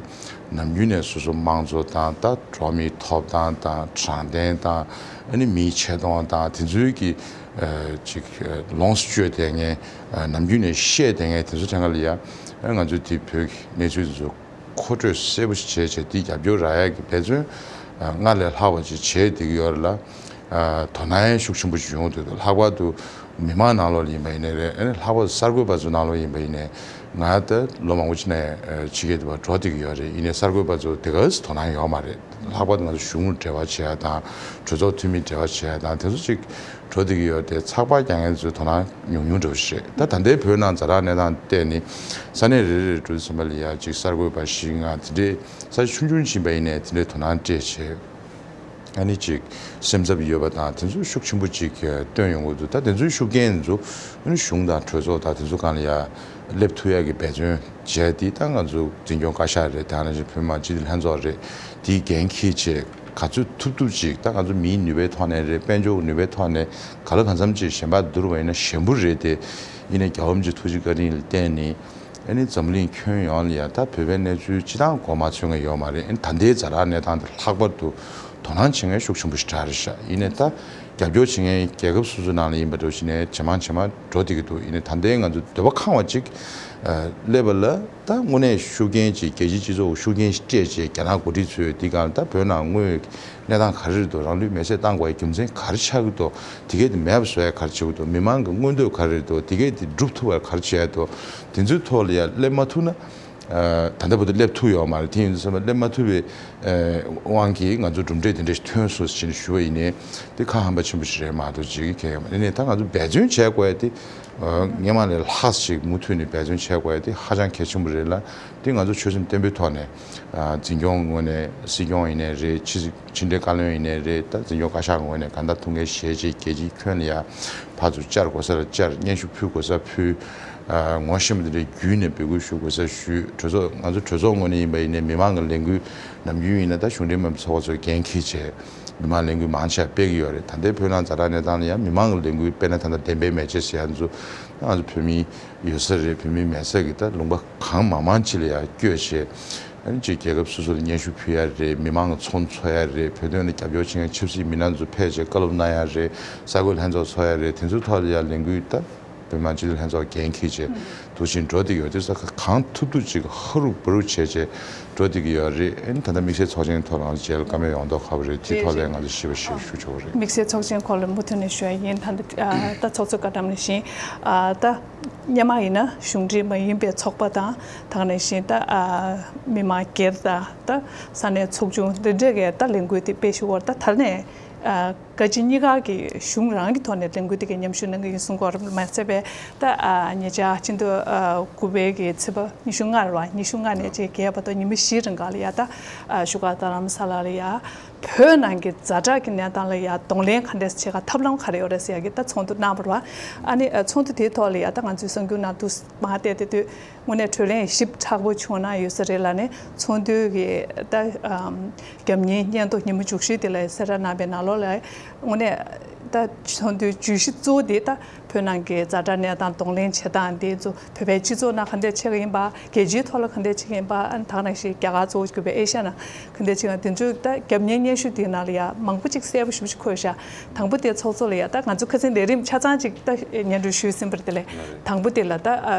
ནམ་རྒྱུན་ནས་སོ་སོ་དམངས་གཙོ་དང་། ད་འགྲོ་བ་མིའི་ཐོབ་ཐང་དང་། དྲང་བདེན་དང་། ཨ་ནི་མིའི་ཆེ་མཐོང་དང་དེ་ཚོའི་གི་ཨ་ཅིག་ཨ་ལོངས་སུ་སྤྱོད་བསྡད་མཁན། ཨ་ནམ་རྒྱུན་ནས་བཤད་བསྡད་མཁན་དེ་ཚོ་གྲངས་ཀ་ལ་ཡ། ཨ་ང་ཚོས་དེ་བོད་ཀྱི་གནས་ཚུལ་དེ་ཚོ་མཁོ་སྤྲོད་གསལ་པོ་ཞིག་བྱས་བྱས། དེ་རྒྱབ་སྐྱོར་རག་ཡ་གི་འབད་བརྩོན་ཨ་སྔར་ལས་ལྷག་པ་ཅིག་བྱས་བསྡད་ཀྱི་ཡོད་རེད་ལ། ཨ་དོ་སྣང་ཡང་ཤུགས་ཆེན་པོ་ཞིག་ཡོང་གི་འདུག་ལྷག་པར་དུ་མི་མང་ནང་ལོགས་ལ་ཡིན་པ་ཡིན་ནའི་རེད། ཨ་ནི་ལྷག་པར་དུ་གསར་འགོད་པ་ཚོ་ནང་ལོགས་ཡིན་པ་ཡིན་ནའི། ང་ད་ལོ་མང་པོ་ཕྱིན་ནས་ཨ་ཕྱི་རྒྱལ་དུ་བ་འགྲོ་བསྡད་ཀྱི་ཡོད་རེད། ཡིན་ནའི་གསར་འགོད་པ་ཚོ་དེ་ག་ཙམ་དོ་སྣང་ཡོད་མ་རེད། ལྷག་པར་དུ་ང་ཚོ་གཞུང་འབྲེལ་བ་བྱེད་ཡ་དང་། གྲོས་ཚོགས་འཐུས་མི་འབྲེལ་བ་བྱེད་ཡ་དང་། དེ་ཚོ་ཅིག་འགྲོ་བསྡད་ཀྱི་ཡོད་དེ། ཚགས་པར་རྒྱག་མཁན་ཚོའི་དོ་སྣང་ཉུང་ཉུང་འདྲ་བོ་ཞིག་རེད། ད་ད་ལྟའི་བོད་ནང་ཛ་དྲག་གནས་སྟངས་བལྟས་ནས། ས་གནས་རེ་རེར་འགྲོ་དུས་ཙམ་པ་ལ་ཡ་ཅིག་གསར་འགོད་པ་བཞི་ལྔ་དེ་འདྲའི་ས་ཆ་ཆུང་ཆུང་ཕྱིན་པ་ཡིན་ནའི་དེ་འདྲའི་དོ་སྣང་སྤྲད་བྱས། ཨ་ནི་ཅིག་སེམས་འཚབ་ཡོད་པ་དང་དེ་ཚོ་ཤུགས་ཆེན་པོ་ཅིག་སྟོན་ཡོང་གི་འདུག་ད་དེ་ཚོའི་ཤུགས་རྐྱེན་ཚོ་ཨ་ནི་གཞུང་དང་གྲོས་ཚོགས་དང་དེ་ཚོ་སྒང་ལ་ཡ་སླེབས་ཐུབ་ཡ་གི་འབད་བརྩོན་བྱས་ཏེ། ད་ང་ཚོ་འཛིན་སྐྱོང་བཀའ་ཤག་རེད། དེ་ནང་བཞིན་བོད་མི་མང་སྤྱི་འཐུས་ལྷན་ཚོགས་རེད། དེའི་འགན་འཁྱེར་བྱས་ག་ཚོད་ཐུབ་ཐུབ་ཅིག་ད་ང་ཚོ་མིའི་ནུས་པའི་ཐོག་ནས་རེད། དཔལ་འབྱོར་གྱི་ནུས་པའི་ཐོག་ནས་ག་ལ་གང་འཚམ་ཅིག་གཞན་པ་བསྡུར་བ་ཡིན་ན་ཞན་པོ་རེད་དེ། ཡིན་ནའི་རྒྱལ་བ་རིན་པོ་ཆེའི་ཐུགས་རྗེ་བཀའ་དྲིན་ལ་བརྟེན་ནས། ཨ་ནི་འཛམ་གླིང་ཁྱོན་ཡོངས་ལ་ཡ་ད་བོད་པའི་གནས་ཚུལ་སྤྱི་བཏང་མགོ་མ་ཚོས་མཁན་ཡོད་མ་རེད། ཨ་ནི་ད་ལྟའི་ཛ་དྲག་གནས་སྟངས་དེ་ལྷག་པར་དུ་དོ་སྣང་བྱེད་མཁན་ཤུགས་ཆེན་པོ་ཞིག་དྲག་རེད་ཤག་ཡིན་ནའི་ད་རྒྱབ་སྐྱོར་བྱེད་མཁན་རྒྱལ་ཁབ་སོ་སོའི་ནང་ལ་ཡིན་པ་འདྲ་བོ་ཞིག་ནས་ཇེ་མང་ཇེ་མང་འགྲོ་བསྡད་ཀྱི་འདུག་ཡིན་ནའི་ད་ལྟའི་ང་ཚོ་འདོད་པ་ཁེངས་པ་ཅིག་ཨ་སླེབས་པ་ལ། ད་དངོས་གནས་ཤུགས་རྐྱེན་ཅིག་རྒྱལ་སྤྱིའི་སྤྱི་ཚོགས་ཤུགས་རྐྱེན་ཞིག་སྤྲད་བྱས། རྒྱ་ནག་འགོ་ཁྲིད་ཚོས་འདི་སྒང་ད་བོད་ནང་དངོས་གནས་སྟངས་ག་རེ་རེད་འདུག་རང་ལུས་མེར་སྲེག་བཏང་དགོས་པའི་རྒྱུ་མཚན་ག་རེ་ཆགས་ཀྱི་འདུག་དེ་གས་དེ་མེད་པ་བཟོ་ཡ་ག་རེ་བྱེད་ཀྱི་འདུག་མི་མང་གི་མངོན་འདོད་ག་རེ་རེད་འདུག་དེ་གས་དེ་སྒྲུབ་ཐུབ་པ་ག་རེ་བྱེད་ཡ་འདུག་དེ་ཚོའི་ཐོག་ལ་ཡ་སླེབས་མ་ཐུབ་ན། ད་ལྟ་བར་དུ་སླེབས་ཐུབ་ཡོད་མ་རེད། དེ་ཡིན་དུས་ཙམ་པ་སླེབས་མ་ཐུབ་པའི་དབང་གིས་ང་ཚོ་གྲུབ་འབྲས་དེ་འདྲ་ཞིག་ཐོན་སོང་ཞེས་ཞུ་བ་ཡིན་ནའི་དེ་ཁ་ཧམ་པ་ཆེན་པོ་ཞིག་རེད་མ་གཏོགས་ཅིག་གང་ཡང་མ་རེད། ད་ང་ཚོ་འབད་བརྩོན་བྱེད་དགོས་ཡ་དེ་སྔོན་མ་ལས་ལྷག་ཞིག་མུ་མཐུད་ནས་འབད་བརྩོན་བྱེད་དགོས་ཡ་དེ་ཧ་ཅང་གལ་ཆེན་པོ་རེད་ལ། དེ་ང་ཚོ་ཆོད་སེམས་བརྟན་པོའི་ཐོག་ནས་འཛིན་སྐྱོང་ངོས་ནས་སྲིད་སྐྱོང་ཡིན་ནའི་རེད། ཕྱི་ཕྱི་འབྲེལ་བཀའ་བློན་ཡིན་ནའི་རེད། ད་འཛིན་སྐྱོང་བཀའ་ཤག་ངོས་ནས་གང་ལྟར་ཐུགས་འགན་བཞེས་བྱས་རྒྱལ་སྤྱིའི་ཁྱོན་ལ་ཡ་ཕར་ཚུར་བཅར་དགོས་ས་ལ་བཅར། སྙན་ཞུ་ཕུལ་དགོས་ས་ཕུལ། ངོ་ཤེས་པ་དེ་འདྲའི་བརྒྱུད་ནས་འབོད་སྐུལ་ཞུ་དགོས་ས་ཞུས། གྲོས་ཚོགས་ང་ཚོ་གྲོས་ཚོགས་ངོས་ནས་ཡིན་པ་ཡིན་ནའི་མི་མང་གི་ལས་འགུལ་ནམ་རྒྱུན་ཡིན་ན་ད་གཞུང་འབྲེལ་མིན་པའི་ཚོགས་པ་ཚོས་འགན་འཁྱེར་བྱས་མི་མང་ལས་འགུལ་མང་ཆེ་སྤེལ་གྱི་ཡོད་རེད། ད་ལྟའི་བོད་ནང་ཛ་དྲག་གནས་སྟངས་ལ་ཡང་མི་མང་གི་ལས་འགུལ་སྤེལ་ན་ད་ལྟ་བདེན་པའི་མེ་ལྕེ་ཟེར་ཡ་ཚོ་ང་ཚོ་བོད་མི་ཡོད་ས་རེད། བོད་མི་མེད་ས་གི་ད་ལུང་པ་གང་མང་མང་ཅིག་ལ་ཡང་བསྐྱོད་བྱས་ཨ་ནི་ཅིག་རྒྱལ་ཁབ་སོ་སོ་ལ་སྙན་ཞུ་ཕུལ་ཡ་རེད། མི་མང་གི་ཚོགས་འཚོགས་ཡ་རེད། བོད་དོན་ལ་རྒྱབ་སྐྱོར་བྱེད་མཁན་ཆབ་སྲིད་མི་སྣ་ཚོ་ཕེབས་བྱས་བཀའ་སློབ་གནང་ཡ་རེད། གསར་འགོད་ལྷན་ཚོགས་འཚོགས་ཡ་རེད། དེ་ཚོའི་ཐོག་ལ་ཡང་ལས་འགུལ་ད་བོད་མི་མང་སྤྱི་འཐུས་ལྷན་ཚོགས་འགན་འཁྱེར་བྱས་འདུག་བཞིན་འགྲོ་བསྡད་ཡོད་དུས་ས་ཁ་གང་ཐུབ་ཐུབ་ཅིག་ཧ་རུག་བ་རུག་བྱས་བྱས་འགྲོ་བསྡད་ཀྱི་ཡོད་རེད། ཨ་ནི་ད་ལྟ་དམིགས་བསལ་ཚོགས་ཆེན་ཐོག་ལའང་མཇལ་བཀའ་མོལ་ཡོང་མདོག་ཁ་པོ་རེད། དེའི་ཐོག་ལ་ང་ཚོ་ཞིབ་པ་ཞིག་ཞུ་ཆོག་གི་རེད། དམིགས་བསལ་ཚོགས་ཆེན་སྐོར་ལ་མུ་མཐུད་ནས་ཞུ་ཡ་ཡིན། ད་ལྟ་ད་ཚོགས་གཙོས་བཀའ་གདམས་ནང་བཞིན་ད་སྔོན་མ་ཡིན་ན་གཞུང་འབྲེལ་མ་ཡིན་པའི་ཚོགས་པ་དང་ད་ག་ནང་བཞིན་ད་མི་མང་སྒེར་དང་ད་ས་གནས་ཚོགས་ཆུང་འདི་འདྲས་ཀྱི་ད་ལས་འགུལ་དེ་སྤེལ་བཞིན་ཡོད་རེད། ད་ད་ནས་བཀའ་སྤྱི་གཉིས་ཀ་གི་གཞུང་རང་གི་ཐོག་ནས་ལས་འགུལ་དེ་གའི་མཉམ་ཞུགས་གནང་གི་ཡིན་གསུང་གི་ཡོད་རེད། མ་ཚད་པའི་ད་ཉེ་ཆར་ཕྱི་ཟླ་དགུ་པའི་གི་ཚེས་པ་ཉི་ཤུ་ལྔ་རེད་བ། ཉི་ཤུ་ལྔ་ནས་བཅས་བརྒྱད་བར་དུ་ཉི་མ་བཞི་རིང་ག་ལ་ཡ་ད་བཞུགས་སྒར་རྡ་རམ་ས་ལ་ལ་ཡ་བོད་ནང་གི་ཛ་དྲག་གི་གནས་སྟངས་ལ་ཡ་གདོང་ལེན་ག་འདྲས་བྱེད་ག་ཐབས་ལམ་ག་རེ་ཡོད་རེད་ཟེར་ཡ་གི་ད་ཚོགས་འདུ་གནང་བ་རེད་བ། ཨ་ནི་ཚོགས་འདུ་དེའི་ཐོག་ལ་ཡ་ད་ང་ཚོའི་གསར་འགྱུར་ནང་དུ་མར་བལྟས་དེ་དུས་དངོས་གནས་གྲོས་གླེང་ཞིབ་ཕྲ་པོ་བྱུང་ན་ཡོད་ས་རེད་ལ། ནི་ཚོགས་འདུའི་གི་ད་རྒྱབ་གཉེར་སྙན་ཐོ་ཉི་མ་བཅུ་བཞི་དེ་ལ་གསལ་བསྒྲགས་གནང་བའི་ནང་ལོགས་ལ་དངོས་གནས་ད་ཚོགས་འདུའི་བརྗོད་གཞི་གཙོ་བོ་དེ་ད་བོད་ནང་གི་ཛ་དྲག་གནས་སྟངས་གདོང་ལེན་བྱེད་སྟངས་དེ་ཚོ་བོད་པའི་སྤྱི་ཚོགས་ནང་ག་འདྲས་ཆགས་ཀྱི་ཡིན་པ། རྒྱལ་སྤྱིའི་ཐོག་ལ་ག་འདྲས་ཆགས་ཀྱི་ཡིན་པ། ཨ་ནི་ད་ག་ནང་བཞིན་རྒྱ་གར་གཙོ་བོ་གྱུར་པའི་ཨེ་ཤ་ཡ་ནང་ག་འདྲས་ཆགས་ཀྱི་ཡིན་པ། དེ་ཚོའི་ད་རྒྱབ་གཉེར་སྙན་ཞུ་དེའི་ནང་ལ་ཡ་མང་པོ་ཅིག་གསལ་པོ་ཞེ་པོ་ཅིག་འཁོད་ཤག་དང་པོ་དེ་ཚོགས་གཙོ་ལ་ཡ་ད་ང་ཚོ་ཁ་སང་ལས་རིམ་ཆ་ཚང་ཅིག་ད་སྙན་སྒྲོན་ཞུས་ཟིན་པ་རེད། དེ་ལས་དང་པོ་དེ་ལ་ད་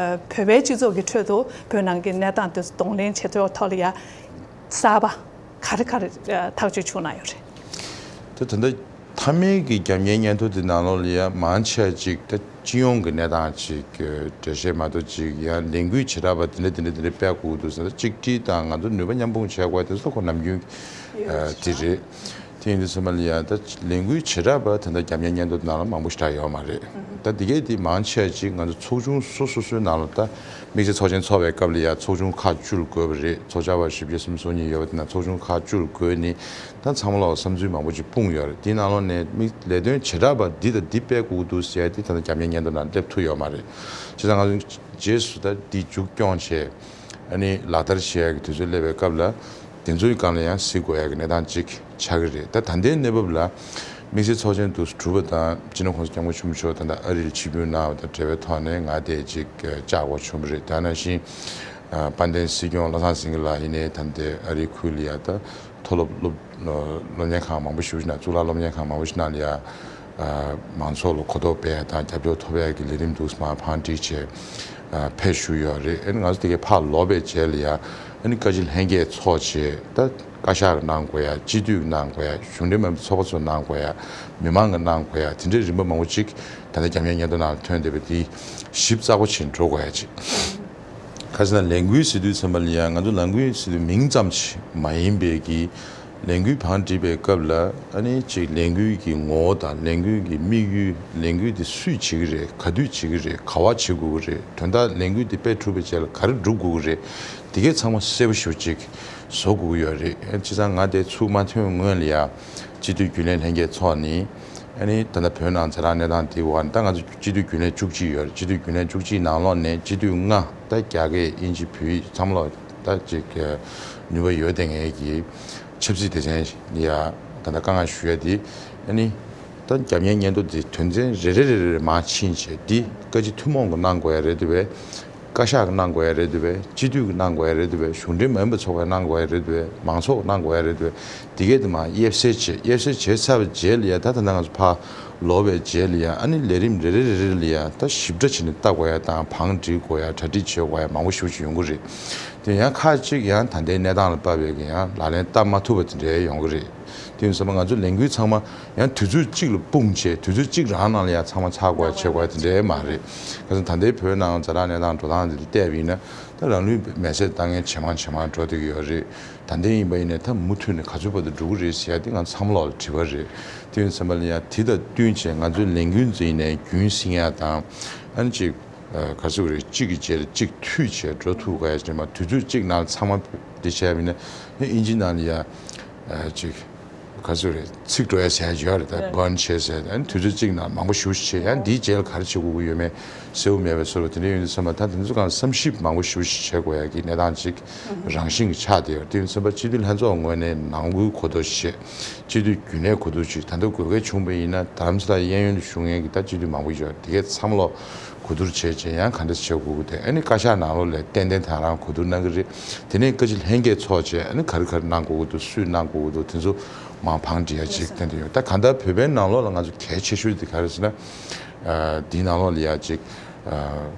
བོད་པའི་སྤྱི་ཚོགས་ཀྱི་ཁྲོད་དུ་བོད་ནང་གི་གནས་སྟངས་དེ་ཚོ་གདོང་ལེན་བྱེད་ཐབས་ཐོག་ལ་ཡ་གསར་པ་ག་རེ་ག་རེ་ཐག་གཅོད་བྱུང་གནང་ཡོད་རེད། ད་ད་ལྟ་མཐའ་མའི་གི་རྒྱབ་གཉེར་སྙན་ཐོ་དེ་ནང་ལོགས་ལ་ཡ་མང་ཆེ་ཅིག་ད་སྤྱི་ཡོངས་ཀྱི་གནས་སྟངས་ཅིག་འགྲེལ་བཤད་མ་གཏོགས་ཅིག་ཡང་ལས་འགུལ་བྱེ་བྲག་པ་དེ་འདྲ་དེ་འདྲ་དེ་འདྲ་སྤེལ་དགོས་འདུག་ཟེར་ན་གཅིག་སྒྲིལ་དང་ང་ཚོ་ནུས་པ་མཉམ་སྤུངས་བྱེད་དགོས་དེ་ཚོ་ཁོ་ནམ་རྒྱུན་དེ་རེད། དེ་ཡིན་དུས་ཙམ་པ་ལ་ཡང་ད་ལས་འགུལ་བྱེ་བྲག་པ་དེ་འདྲ་རྒྱབ་གཉེར་སྙན་ཐོ་ནང་ལ་མང་པོ་ཞེ་དྲག་ཡོད་མ་རེད། ད་དེ་གས་དེ་མང་ཆེ་ཅིག་ང་ཚོ་ཚོགས་ཆུང་སོ་སོ་སོའི་ནང་ལ་ད་དམིགས་བསལ་ཚོགས་ཆེན་འཚོགས་པའི་སྐབས་ལ་ཡང་ཚོགས་ཆུང་ཁག་བཅུ་ལ་བགོས་པ་རེད། ཚོགས་བཅར་བ་བཞི་བརྒྱ་སུམ་ཅུ་སོ་གཉིས་ཡོད་པ་དེ་ནང་ཚོགས་ཆུང་ཁག་བཅུ་ལ་བགོས་ནས་ད་ཚང་མ་ལ་བསམ་ཚུལ་མང་པོ་ཅིག་སྤུངས་ཡོད་རེད། དེའི་ནང་ལོགས་ནས་དམིགས་ལས་དོན་བྱེ་བྲག་པ་འདི་དང་འདི་སྤེལ་དགོས་ཀྱི་འདུག་ཟེར་ཡ་དེ་ད་ལྟ་རྒྱབ་གཉེར་སྙན་ཐོ་ནང་སླེབས་ཐུབ་ཡོད་མ་རེད། བྱས་ཙང་ང་ཚོ་རྗེས་སུ་ད་འདི་མཇུག་སྐྱོང་བྱས། ཨ་ནི་ལག་བསྟར་བྱེད་ཡག་གི་དུས་ཚོད་སླེབས་པའི་སྐབས་ལ་དེ་ཚོའི་སྒང་ལ་ཡང་གཟིགས་དགོས་ཡག་གི་གནས་སྟངས་ཅིག་ཆགས་ཀྱི་རེད། ད་ད་ལྟའི་གནས་བབ་ལ་དམིགས་བསལ་ཚོགས་ཆེན་དུ་གྲུབ་པ་དང་སྤྱི་ནོར་༸གོང་ས་༸སྐྱབས་མགོན་ཆེན་པོ་མཆོག་ད་ལྟ་ཨ་རིར་ཆིབས་བསྒྱུར་གནང་བ་དང་འབྲེལ་བའི་ཐོག་ནས་མངའ་སྡེ་ཅིག་བཅར་དགོས་བྱུང་བ་རེད། དེ་ནང་བཞིན་དཔལ་ལྡན་སྲིད་སྐྱོང་བློ་བཟང་སེང་གེ་ལགས་ཡིན་ནའི་ད་ལྟའི་ཨ་རིའི་ཁུལ་ལ་ཡ་ད་མཐོ་སློབ་སློབ་སློབ་གཉེར་ཁང་མང་པོ་ཞིག་ནང་གཙུག་ལག་སློབ་གཉེར་ཁང་མང་པོ་ཞིག་ནང་ལ་ཡ། མང་ཚོགས་ལ་གོ་རྟོགས་སྤེལ་ཡ་དང་རྒྱབ་སྐྱོར་ཐོབ་ཡ་གི་ལས་རིམ་འདུག་སེ་མར་བང་སྒྲིག་བྱས་ཕེབས་བཞུགས་ཡོད་རེད། ཨ་ནི་ང་ཚོ་དེ་གའི་ཕར་ལོག་པའི་རྗེས་ལ་ཡ་ཨ་ནི་བཀའ་སྤྱི་ལྷན་རྒྱས་ཚོགས་བྱས་ད་བཀའ་ཤག་གི་གནང་དགོས་ཡ། སྤྱི་འཐུས་ཀྱི་གནང་དགོས་ཡ། གཞུང་འབྲེལ་མིན་པའི་ཚོགས་པ་ཚོ་གནང་དགོས་ཡ། མི་མང་གི་གནང་དགོས་ཡ། དེ་འདྲའི་རིམ་པ་མང་པོ་ཅིག་ད་ལྟ་རྒྱབ་གཉེར་སྙན་ཐོ་ནང་ཐོན་བསྡད་པ་དེ་ཞིབ་ཚགས་པོ་བྱས་འགྲོ་དགོས་ཡ་ཅིག་ཁ་སང་ལས་འགུལ་ཟེར་དུས་ཙམ་པ་ལ་ཡང་ང་ཚོ་ལས་འགུལ་ཟེར་དུས་མིང་ཙམ་ཞིག་མ་ཡིན་པའི་གི་ལས་འགུལ་བང་སྒྲིག་པའི་སྐབས་ལ་ཨ་ནི་ཅིག་ལས་འགུལ་གྱི་ངོ་བོ་དང་ལས་འགུལ་གྱི་དམིགས་ཡུལ། ལས་འགུལ་དེ་སུས་བྱེད་ཀྱི་རེད། ག་དུས་བྱེད་ཀྱི་རེད། ག་བ་བྱེད་དགོས་ཀྱི་རེད། དོན་དག་ལས་འགུལ་དེ་སྤེལ་གྲུབ་པའི་རྗེས་ལ་ག་རེ་སྒྲུབ་དགོས་ཀྱི་རེད། དེ་གས་ཚང་མ་གསལ་པོ་ཞེ་པོ་ཅིག་བཟོ་དགོས་ཀྱི་ཡོད་རེད། བྱས་ཙང་ང་དེ་ཚུར་མ་ཐོན་སྔོན་ལ་ཡ་སྤྱི་འཐུས་རྒྱུན་ལས་ལྷན་རྒྱས་ཚོགས་ནས། ཨ་ནི་ད་ལྟ་བོད་ནང་ཛ་དྲག་གནས་སྟངས་དེའི་འོག་ནས་ད་ང་ཚོ་སྤྱི་འཐུས་རྒྱུན་ལས་བཅུ་གཅིག་ཡོད་རེད། སྤྱི་འཐུས་རྒྱུན་ལས་བཅུ་གཅིག་ནང་ལོགས་ནས་སྤྱི་འཐུས་ལྔ་ད་རྒྱ་སྐད་དབྱིན་ཇི་བོད་ཡིག་ཚང་མ་ལོག་ད་ཅིག་ནུས་པ་ཡོད་བསྡད་མཁན་གྱི་ཆབ་སྲིད་སྡེ་ཚན་ཡ་ད་ལྟ་དཀའ་ངལ་ཞུ་ཡ་དེ་ཨ་ནི་ད་རྒྱབ་གཉེར་སྙན་ཐོ་དེ་དོན་ཚན་རེ་རེ་རེ་རེ་མར་ཕྱིན་བྱས་འདི་བཀའ་སྤྱི་ཐུན་མོང་གི་གནང་དགོས་ཡ་རེད་འདུག་པས། བཀའ་ཤག་གིས་གནང་དགོས་ཡ་རེད་འདུག་པས། སྤྱི་འཐུས་ཀྱིས་གནང་དགོས་ཡ་རེད་འདུག་པས། གཞུང་འབྲེལ་མིན་པའི་ཚོགས་པས་གནང་དགོས་ཡ་རེད་འདུག་པས། མང་ཚོགས་ཀྱིས་གནང་དགོས་ཡ་རེད་འདུག་པས། འདི་གས་དེ་མར་དབྱེ་གསལ་བྱས། དབྱེ་གསལ་བྱས་ཚར་བའི་རྗེས་ལ་ཡ་ད་ད་ལྟ་ང་ཚོ་ཕར་ལོག་པའི་རྗེས་ལ་ཡ་ཨ་ནི་ལས་རིམ་རེ་རེ་རེ་རེ་ལ་ཡ་ད་ཞིབ་ཕྲ་བྱས་ནས་ལྟ་དགོས་ཡ་དང་བང་སྒྲིག་དགོས་ཡ། གྲ་སྒྲིག་བྱེད་དགོས་ཡ་མང་པོ་ཞེ་པོ་ཅིག་ཡོང་གི་རེད། དེ་ཡང་ཁག་ཅིག་ཡང་ད་ལྟའི་གནས་སྟངས་ལ་དཔག་པའི་གི་ཡང་ལག་ལེན་བསྟར་མ་ཐུབ་པ་དེ་འདྲའི་ཡོང་གི་རེད། དེ་ཡིན་ཙང་ང་ཚོ་ལས་འགུལ་ཚང་མ་ཡང་དུས་ཚོད་གཅིག་ལ་སྤུངས་བྱས་དུས་ཚོད་གཅིག་རང་ནང་ལ་ཡང་ཚང་མ་ཚར་དགོས་བྱེད་དགོས་དེ་འདྲའི་མ་རེད། ག་ཚོད་ད་ལྟའི་བོད་ནང་ཛ་དྲག་གནས་སྟངས་འགྲོ་སྟངས་དེ་བལྟས་པ་ཡིན་ན། ད་རང་ལུས་མེ་བསྲེགས་བཏང་མཁན་ཇེ་མང་ཇེ་མང་འགྲོ་བསྡད་ཀྱི་ཡོད་རེད། ད་ལྟའི་ཡིན་པ་ཡིན་ནའི་ད་མུ་མཐུད་ནས་ག་ཚོད་བར་དུ་འགྲོ་གི་རེད་ཟེར་ཡ་དེ་ང་ཚང་མ་ལོག་ལ་དྲི་བ་རེད། དེ་ཡིན་ཙང་ལ་ཡང་དེ་དང་བསྟུན་བྱས་ང་ཚོའི་ལས་འགུལ་འཛིན་ནས་རྒྱུན་སྲིང་ཡ་དང་། ཨ་ནི་ཅིག་ག་ཚོད་རེད། གཅིག་གི་རྗེས་ལ་གཅིག་མཐུད་བྱས་འགྲོ་ཐུབ་དགོས་ཡ་ཅིག་མ་དུས་ཚོད་གཅིག་ནང་ཚང་མ་འདི་བྱས་པ་ཡིན་ན་ཨིན་ཇི་ནང་ལ་ཡ་ཅིག་ག་ཚོད་རེད། ཚིག་འགྲོ་ཡ་ཟེར་ཡ་ཡོད་རེད། ད་བྷན་བྱས་ཟེར་ཡ་ཨ་ནི་དུས་ཚོད་གཅིག་ནང་མང་པོ་ཞེ་པོ་ཞིག་བྱས་ཡ་འདིའི་རྗེས་ལ་ག་རེ་བྱེད་དགོས་ཀྱི་ཡོད་མེད་གསལ་པོ་མེད་པའི་བཟོ་འདྲ་དེ་འདྲ་ཡོད་དུས་ཙམ་པ་ད་དེ་ཚོ་གང་བསམ་ཞིབ་མང་པོ་ཞེ་པོ་ཞིག་བྱེད་དགོས་ཡ་གི་གནས་སྟངས་ཅིག་རང་བཞིན་གྱི་ཆགས་བསྡད་ཡོད་རེད། དེ་ཡོད་དུས་ཙམ་པ་སྤྱི་འཐུས་ལྷན་ཚོགས་ངོས་ནས་ནང་ཁུལ་གོ་བསྡུར་བྱས། སྤྱི་འཐུས་རྒྱུན་ལས་གོ་བསྡུར་བྱས། ད་ལྟ་དགོས་གལ་བྱུང་བ་ཡིན་ན་རྡ་རམ་ས་ལ་གཡས་གཡོན་ལ་བཞུགས་མཁན་གྱི་ད་སྤྱི་འཐུས་མང་པོ་ཡོད་རེད། དེ་གས་ཚང་མ་ལོག་གོ་བསྡུར་བྱས་རྗེས་ཡང་ག་འདྲ་བྱེད་དགོས་ཀྱི་འདུག་ཨ་ནི་བཀའ་ཤག་ནང་ལོགས་ལ་ཏན་ཏན་དེ་རང་གོ་བསྡུར་གནང་གི་རེད། དེ་ནས་བཀའ་སྤྱི་ལྷན་རྒྱས་ཚོགས་བྱས་ཨ་ནི་ག་རེ་ག་རེ་གནང་དགོས་ཀྱི་འདུག་སུས་གནང་དགོས་ཀྱི་འདུག་དེ་ཚོ་མར་བང་སྒྲིག་ཡ་ཅིག་ཏན་ཏན་ཡོད། ད་གང་ལྟར་བོད་པའི་ནང་ལོགས་ལ་ང་ཚོ་གལ་ཆེ་ཤོས་དེ་ག་རེ་ཟེར་ན། ཨ་འདིའི་ནང་ལོགས་ལ་ཡ་ཅིག་ཨ་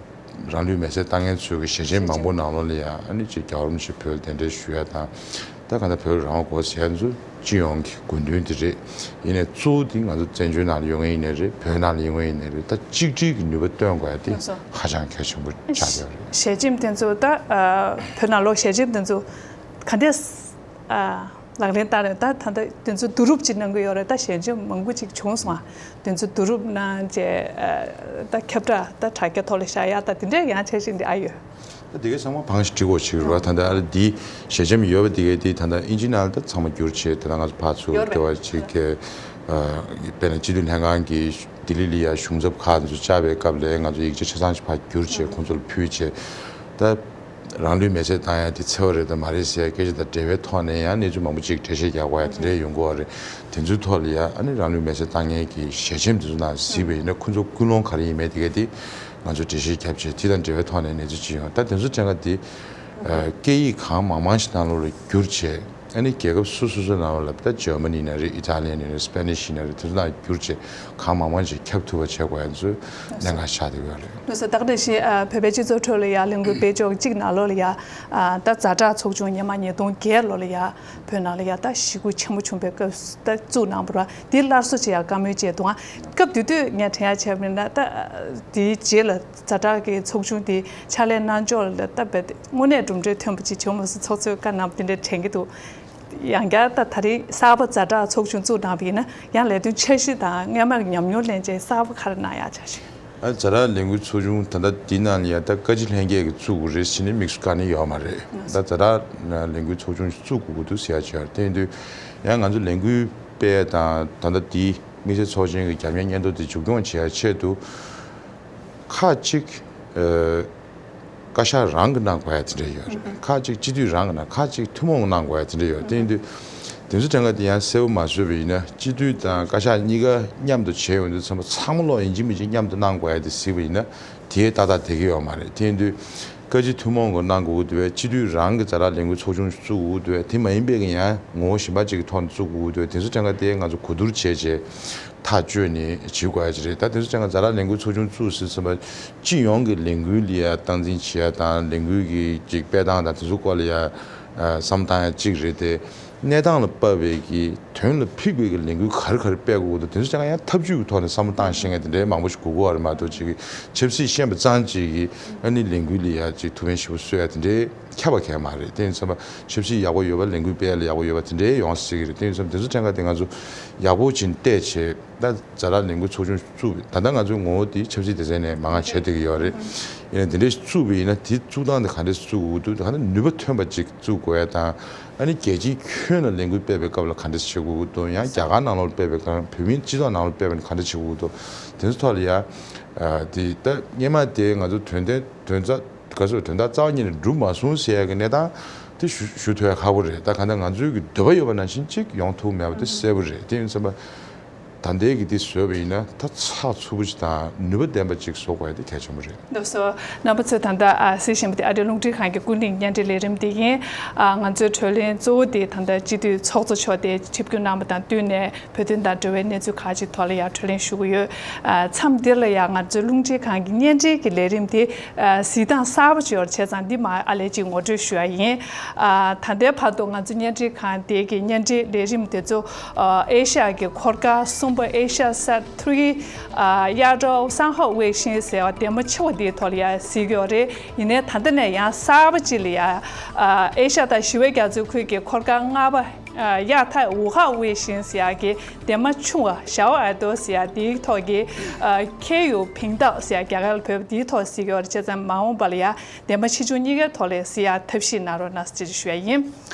རང་ལུས་མེ་བསྲེགས་བཏང་མཁན་ཚོའི་གི་ཞལ་ཆེམས་མང་པོ་ནང་ལོགས་ལ་ཡ་ཨ་ནི་ཅིག་རྒྱལ་བ་རིན་པོ་ཆེ་བོད་ལ་གདན་འདྲེན་ཞུ་ཡ་དང་། ད་གང་ལྟར་བོད་རང་དབང་དགོས་ཟེར་ཡ་ཚོ་སྤྱི་ཡོངས་ཀྱི་དགོས་འདུན་དེ་རེད། ཡིན་ནའི་གཙོ་བོ་དེ་ང་ཚོ་བཙན་བྱོལ་ནང་ལ་ཡོད་མཁན་ཡིན་ནའི་རེད། བོད་ནང་ལ་ཡོད་མཁན་ཡིན་ནའི་རེད། ད་གཅིག་སྒྲིལ་གྱི་ནུས་པ་བཏོན་དགོས་ཡ་དེ་ལགས་སོ། ཧ་ཅང་གལ་ཆེན་པོ་ཆགས་ཡོད་རེད། ཞལ་ཆེམས་དེ་ཚོ་ད་ཨ་བོད་ནང་ལོགས་ཞལ་ཆེམས་དེ་ཚོ་ག་འདྲས་ཨ་ལག་ལེན་བསྟར་ནས་ད་ད་ལྟ་དེ་ཚོ་བསྡུ་རུབ་ཅིག་གནང་གི་ཡོད་རེད། ད་ཞལ་ཆེམས་མང་པོ་ཅིག་བྱུང་སོང་ཨ། དེ་ཚོ་བསྡུ་རུབ་གནང་རྗེས་ཨ་ད་ཁྱབ་བསྒྲགས་ད་དྲ་རྒྱ་ཐོག་ལ་བཞག་ཡ་ད་དེ་འདྲས་ཡང་བྱས་ཤིག་འདི་ཨ་ཡོད། ད་དེ་གའི་ཚང་མ་བང་ཞིག་འགྲིག་གོ་ཆིག་རུ་བ་ད་ལྟ་ཨ་ལ་འདི་ཞལ་ཆེམས་ཡོད་པ་དེ་གའི་དེ་ད་ལྟ་ཨིན་ཇི་ནང་ལ་ད་ཚང་མ་བསྒྱུར་བྱས་དེ་ད་ང་ཚོ་ཕར་ཚུར་ཡོད་རེད། དེ་བ་ཅིག་གི་དཔེར་ན་སྤྱི་འཐུས་ལྷན་ཁང་གི་ལྡི་ལི་ལ་ཡ་གཞུང་ཚབ་ཁག་ཚོ་བཅར་བའི་སྐབས་ལ་ང་ཚོ་ཡིག་ཆ་ཆ་ཚང་ཞིག་ཕར་བསྒྱུར་བྱས་ཁོང་ཚོ་ལ་ཕུལ་བྱས་ད། རང་ལུས་མེ་བསྲེགས་བཏང་ཡ་དེ་འཚེ་བ་རེད་དམ་མ་རེད་ཟེར་ཡ་སྐད་ཆ་དང་འབྲེལ་བའི་ཐོག་ནས་ཡང་གནས་ཚུལ་མང་པོ་ཅིག་འགྲེལ་བཤད་རྒྱག་དགོས་ཡ་དེ་འདྲས་ཡོང་གི་ཡོད་རེད། དེ་ཚོའི་ཐོག་ལ་ཡ་ཨ་ནི་རང་ལུས་མེ་བསྲེགས་བཏང་མཁན་གྱི་ཞལ་ཆེམས་དེ་ཚོ་ནང་གཟིགས་པ་ཡིན་ན་ཁོ་ཚོ་ཀུན་སློང་ག་རེ་ཡིན་མེད་དེ་ག་དེ་ང་ཚོ་འགྲེལ་བཤད་བརྒྱབ་བྱས་དེ་དང་འབྲེལ་བའི་ཐོག་ནས་གནས་ཚུལ་ཅིག་ཡོང་ད་དེ་ཚོ་དྲན་ག་དེ་སྐད་ཡིག་གང་མང་མང་ཞིག་ནང་ལོགས་ལ་བསྒྱུར་བྱས། ཨ་ནི་རྒྱལ་ཁབ་སོ་སོ་སོ་ནང་ལ་ད་ཇར་མ་ནི་ཡིན་ན་རེད། ཨི་ཊ་ལི་ཡན་ཡིན་ན་རེད། སི་པེ་ནིཤ་ཡིན་ན་རེད། དེ་ཚོ་ནང་བསྒྱུར་བྱས་གང་མང་མང་ཅིག་ཁྱབ་ཐུབ་པ་བྱེད་དགོས་ཡ་ཚོའི་གནད་འགག་ཆགས་བསྡད་ཡོད་རེད། ལགས་སོ། ད་ག་ནང་བཞིན་ཨ་བོད་པའི་སྤྱི་ཚོགས་ཁྲོད་ལ་ཡ་ལས་འགུལ་སྤེལ་ཕྱོགས་གཅིག་ནང་ལོགས་ལ་ཡ་ཨ་ད་ཛ་དྲག་ཚོགས་ཆུང་སྔོན་མ་ཉིས་སྟོང་བརྒྱད་ལོ་ལ་ཡ་བོད་ནང་ལ་ཡ་ད་ཞི་རྒོལ་ཆེན་པོ་བྱུང་བའི་སྐབས་སུ་ད་བཙུགས་གནང་བ་རེད། དེ་སླར་གསོ་བྱེད་ཡ་བཀའ་མོལ་བྱས་འདུག་ཨ། སྐབས་དེ་དུས་ངས་དྲན་ཡ་བྱས་པ་ཡིན་ན་ད་དེའི་རྗེས་ལ་ཛ་དྲག་གི་ཚོགས་ཆུང་དེ་ཕྱག་ལས་གནང་ཕྱོགས་ལ་ད་རྦད་དེ་དངོས་གནས་གྲུབ་འབྲས་ཐོན་པ་ཅིག་བྱུང་མ་སོང་། ཚོགས་གཙོས་བཀའ་གནང་བ་དེ་འདྲ་དྲན་གྱི་འདུག་ཡང་བསྐྱར་ད་ད་རེས་གསར་པ་ཛ་དྲག་ཚོགས་ཆུང་བཙུགས་གནང་བ་ཡིན་ན་ཡང་ལས་དོན་འཆར་གཞི་དང་སྔོན་མ་གི་ཉམས་མྱོང་ལེན་བྱས་གསར་པ་ག་རེ་གནང་ཡག་འཆར་གཞི། ཨ་ཛ་དྲག་ལས་འགུལ་ཚོགས་ཆུང་ད་ལྟ་འདི་ནང་ལ་ཡང་ད་བཀའ་སྤྱི་ལྷན་རྒྱས་ཀྱིས་བཙུགས་དགོས་རེད་ཟེར་ནས་དམིགས་སུ་བཀར་ནས་ཡོད་མ་རེད། ད་ཛ་དྲག་ལས་འགུལ་ཚོགས་ཆུང་ཞིག་བཙུགས་དགོས་ཀྱི་འདུག་ཟེར་ཡག་ཅིག་ཡོད་རེད། དེ་ཡིན་དུས་ཡང་ང་ཚོ་ལས་འགུལ་སྤེལ་དང་ད་ལྟ་འདི་དམིགས་བསལ་ཚོགས་ཆེན་གྱི་རྒྱབ་གཉེར་སྙན་ཐོ་དེ་མཇུག་སྐྱོང་བྱེད་ཡག་ཆེད་དུ་ཁག་ཅིག་ཨ། བཀའ་ཤག་རང་གིས་གནང་དགོས་ཡ་དེ་འདྲ་ཡོད་རེད། ཁག་ཅིག་སྤྱི་འཐུས་རང་གིས་གནང་། ཁག་ཅིག་ཐུན་མོང་གིས་གནང་དགོས་ཡ་དེ་འདྲ་ཡོད་རེད། དེ་ཡིན་དུས་དེ་ཚོ་དྲན་ག་དེ་ཡང་གསལ་པོ་མ་བཟོས་པ་ཡིན་ན་སྤྱི་འཐུས་དང་བཀའ་ཤག་གཉིས་ཀ་མཉམ་དུ་བྱས་ཡོང་དུས་ཚང་མ་ཚང་མ་ལོག་ཡིན་གཅིག་མིན་གཅིག་མཉམ་དུ་གནང་དགོས་ཡ་དེ་གཟིགས་པ་ཡིན་ན་དེ་ཏག་ཏག་བསྡད་ཀྱི་ཡོད་མ་རེད། དེ་ཡིན་དུས་བཀའ་སྤྱི་ཐུན་མོང་གིས་གནང་དགོས་ཀྱི་འདུག་པས། སྤྱི་འཐུས་རང་གིས་ཛ་དྲག་ལས་འགུལ་ཚོགས་ཆུང་བཙུགས་དགོས་ཀྱི་འདུག་པས། དེ་མ་ཡིན་པའི་གི་ཡང་ངོ་བོ་གཞན་པ་ཅིག་གི་ཐོག་ནས་བཙུགས་དགོས་ཀྱི་འདུག་པས། དེ་ཚོ་དྲན་ག་དེ་ང་ཚོ་གོ་བསྡུར་བྱས་རྗེས། ཐག་གཅོད་ནས་བྱེད་དགོས་ཡ་ཅིག་རེད། ད་དེ་ཚོ་ཅང་ག་ཛ་དྲག་ལས་འགུལ་ཚོགས་ཆུང་བཙུགས་ཟིན་ཙམ་པ་སྤྱི་ཡོངས་ཀྱི་ལས་འགུལ་ལ་ཡ་སྟངས་འཛིན་བྱེད་ཡ་དང་ལས་འགུལ་གྱི་ཅིག་སྤེལ་སྟངས་དང་དེ་ཚོ་སྐོར་ལ་ཡ་བསམ་བཏང་ཡ་གཅིག་རེད་དེ། གནས་སྟངས་ལ་དཔག་པའི་གི་དོན་ལ་ཕིགས་པའི་གི་ལས་འགུལ་ག་རེ་ག་རེ་སྤེལ་དགོས་འདུག་དེ་ཚོ་ཅང་ག་ཡང་ཐབས་ཇུས་ཀྱི་ཐོག་ནས་བསམ་བློ་བཏང་ཤེས་མཁན་དེ་འདྲའི་མང་པོ་ཞིག་དགོས་ཀྱི་ཡོད་རེད་མ་གཏོགས་ཅིག་གི་ཆབ་སྲིད་ཤེས་པ་ཙམ་ཅིག་གིས་ཨ་ནི་ལས་འགུལ་ལ་ཡ་ཅིག་ཐུགས་ཕན་ཞེ་པོ་གསོས་ཡ་དེ་འདྲའི་ཁྱབ་པ་གང་ཡང་མ་རེད། དེ་ཡིན་ཙང་ཆབ་སྲིད་ཡག་པོ་ཡོད་པ་ལས་འགུལ་སྤེལ་ཡ་ལ་ཡག་པོ་ཡོད་པ་དེ་འདྲའི་ཡོང་སྲིད་ཀྱི་རེད། དེ་ཡིན་ཙང་དེ་ཚོ་དྲན་ག་དེ་ང་ཚོ་ཡག་པོ་ཅིག་བལྟས་བྱས་ད་ཛ་དྲག་ལས་འགུལ་ཚོགས་ཆུང་བཙུགས་པ་ད་ལྟ་ང་ཚོའི་ངོ་བོ་དེ་ཆབ་སྲིད་སྡེ་ཚན་ནས་མང་ང་བྱས་བསྡད་ཀྱི་ཡོད་རེད། ཡིན་ན་དེ་འདྲའི་བཙུགས་པ་ཡིན་ན་དེ་བཙུགས་སྟངས་དེ་ག་འདྲས་བཙུགས་དགོས་འདུག་ད་ནུས་པ་ཐོན་པ་ཅིག་བཙུགས་དགོས་ཡ་དང་ཨ་ནི་རྒྱལ་སྤྱིའི་ཁྱོན་ལ་ལས་འགུལ་སྤེལ་བའི་སྐབས་ལ་ག་འདྲས་བྱེད་དགོས་ཀྱི་འདུག་ཡང་རྒྱ་གར་ནང་ལོགས་སྤེལ་བའི་སྐབས་བོད་མིའི་སྤྱི་ཚོགས་ནང་ལོགས་སྤེལ་བ་ནི་ག་འདྲས་བྱེད་དགོས་ཀྱི་འདུག་དེ་ཚོ་ཐོག་ལ་ཡ་དེ་ད་སྔོན་མ་དེ་ང་ཚོ་དོན་ལྡན་དོན་རྩ། ག་ཚོད་དོན་དག་རྩ་བ་ཉིད་ནས་འགྲུབ་མ་སོང་ཟེར་ཡ་གི་གནས་སྟངས་དེ་ཞུ་ཞུ་ཐུབ་ཡ་ཁག་པོ་རེད། ད་གང་ལྟར་ང་ཚོའི་གི་འདོད་པ་ཡོད་པ་ནང་བཞིན་གཅིག་ཡོང་ཐུབ་མེད་པ་དེ་གསལ་པོ་རེད། དེ་ཡིན་ཙང་པ་ ད་ལྟའི་གི་འདི་བཟོས་པ་ཡིན་ན་ད་ཚགས་ཚུད་པོ་ཅིག་དང་ནུས་པ་ལྡན་པ་ཅིག་བཟོ་དགོས་ཡ་དེ་གལ་ཆེན་པོ་རེད། ལགས་སོ། རྣམ་པ་ཚོས་ད་ལྟ་ཨ་གཟིགས་བཞིན་པ་དེ་ཨ་རིའི་རླུང་འཕྲིན་ཁང་གི་ཀུན་གླེང་བརྙན་འཕྲིན་ལས་རིམ་དེ་ཡིན། ཨ་ང་ཚོའི་གྲོས་གླེང་གཙོ་བོ་དེ་ད་ལྟ་སྤྱི་འཐུས་ཚོགས་གཙོ་མཆོག་དེ་ཆིབས་བསྒྱུར་གནང་བ་དང་བསྟུན་ནས་བོད་དོན་དང་འབྲེལ་བའི་གནས་ཚུལ་ཁག་ཅིག་ཐོག་ལ་ཡང་གྲོས་གླེང་ཞུ་གི་ཡོད། ཨ་མཚམས་འདིར་ལ་ཡང་ང་ཚོའི་རླུང་འཕྲིན་ཁང་གི་བརྙན་འཕྲིན་གྱི་ལས་རིམ་དེ་ཨ་གཟིགས་སྟངས་གསར་པ་ཅིག་ཡོད་པ་བྱས་ཙང་འདི་མ་ཨ་ལས་ཅིག་ངོ་སྤྲོད་ཞུ་ཡ་ཡིན། ཨ་ད་ལྟའི་བར་དུ་ང་ཚོ་བརྙན་འཕྲིན་ཁང་དེ་གི་བརྙན་འཕྲིན་ལས་རིམ་དེ་ཚོ་ཨ་ཨེ་ཤ་ཡ་གི་འཁོར་སྐར་གསུམ་པ་ཨེ་ཤ་སར་ཐུར་གྱི་ཨ་གཡག་སྒྲོག་སང་ཧའོ་ཝེ་ཤིན་ཟེར་བ་ལྡེ་མིག་ཆེ་བ་དེའི་ཐོག་ལ་ཡ་གཟིགས་ཀྱི་ཡོད་རེད། ཡིན་ནའི་ད་ལྟ་ནས་ཡང་གསར་པ་ཅིག་ལ་ཡ་ཨ་ཨེ་ཤ་ཡ་དང་ཞི་བའི་རྒྱ་མཚོའི་ཁུལ་གྱི་འཁོར་སྐར་ལྔ་པ་ཨ་གཡག་ཐའེ་ཝུ་ཧའོ་ཝེ་ཤིན་ཟེར་ཡ་གི་ལྡེ་མིག་ཆུང་བ་ཞའོ་ཨའེ་ཏོ་ཟེར་ཡ་དེའི་ཐོག་གི་ཨ་ཁེ་ཡུ་ཕིང་ཏའོ་ཟེར་ཡ་རྒྱ་གར་ལ་བོད་པ་དེའི་ཐོག་གཟིགས་ཀྱི་ཡོད་རེད། བྱས་ཙང་མ་འོངས་པ་ལ་ཡ་ལྡེ་མིག་ཆེ་ཆུང་གཉིས་ཀའི་ཐོག་ལ་གཟིགས་ཡ་ཐབས་ཤེས་གནང་རོགས་གནང་ཟེར་ཞུ་ཡ་ཡིན།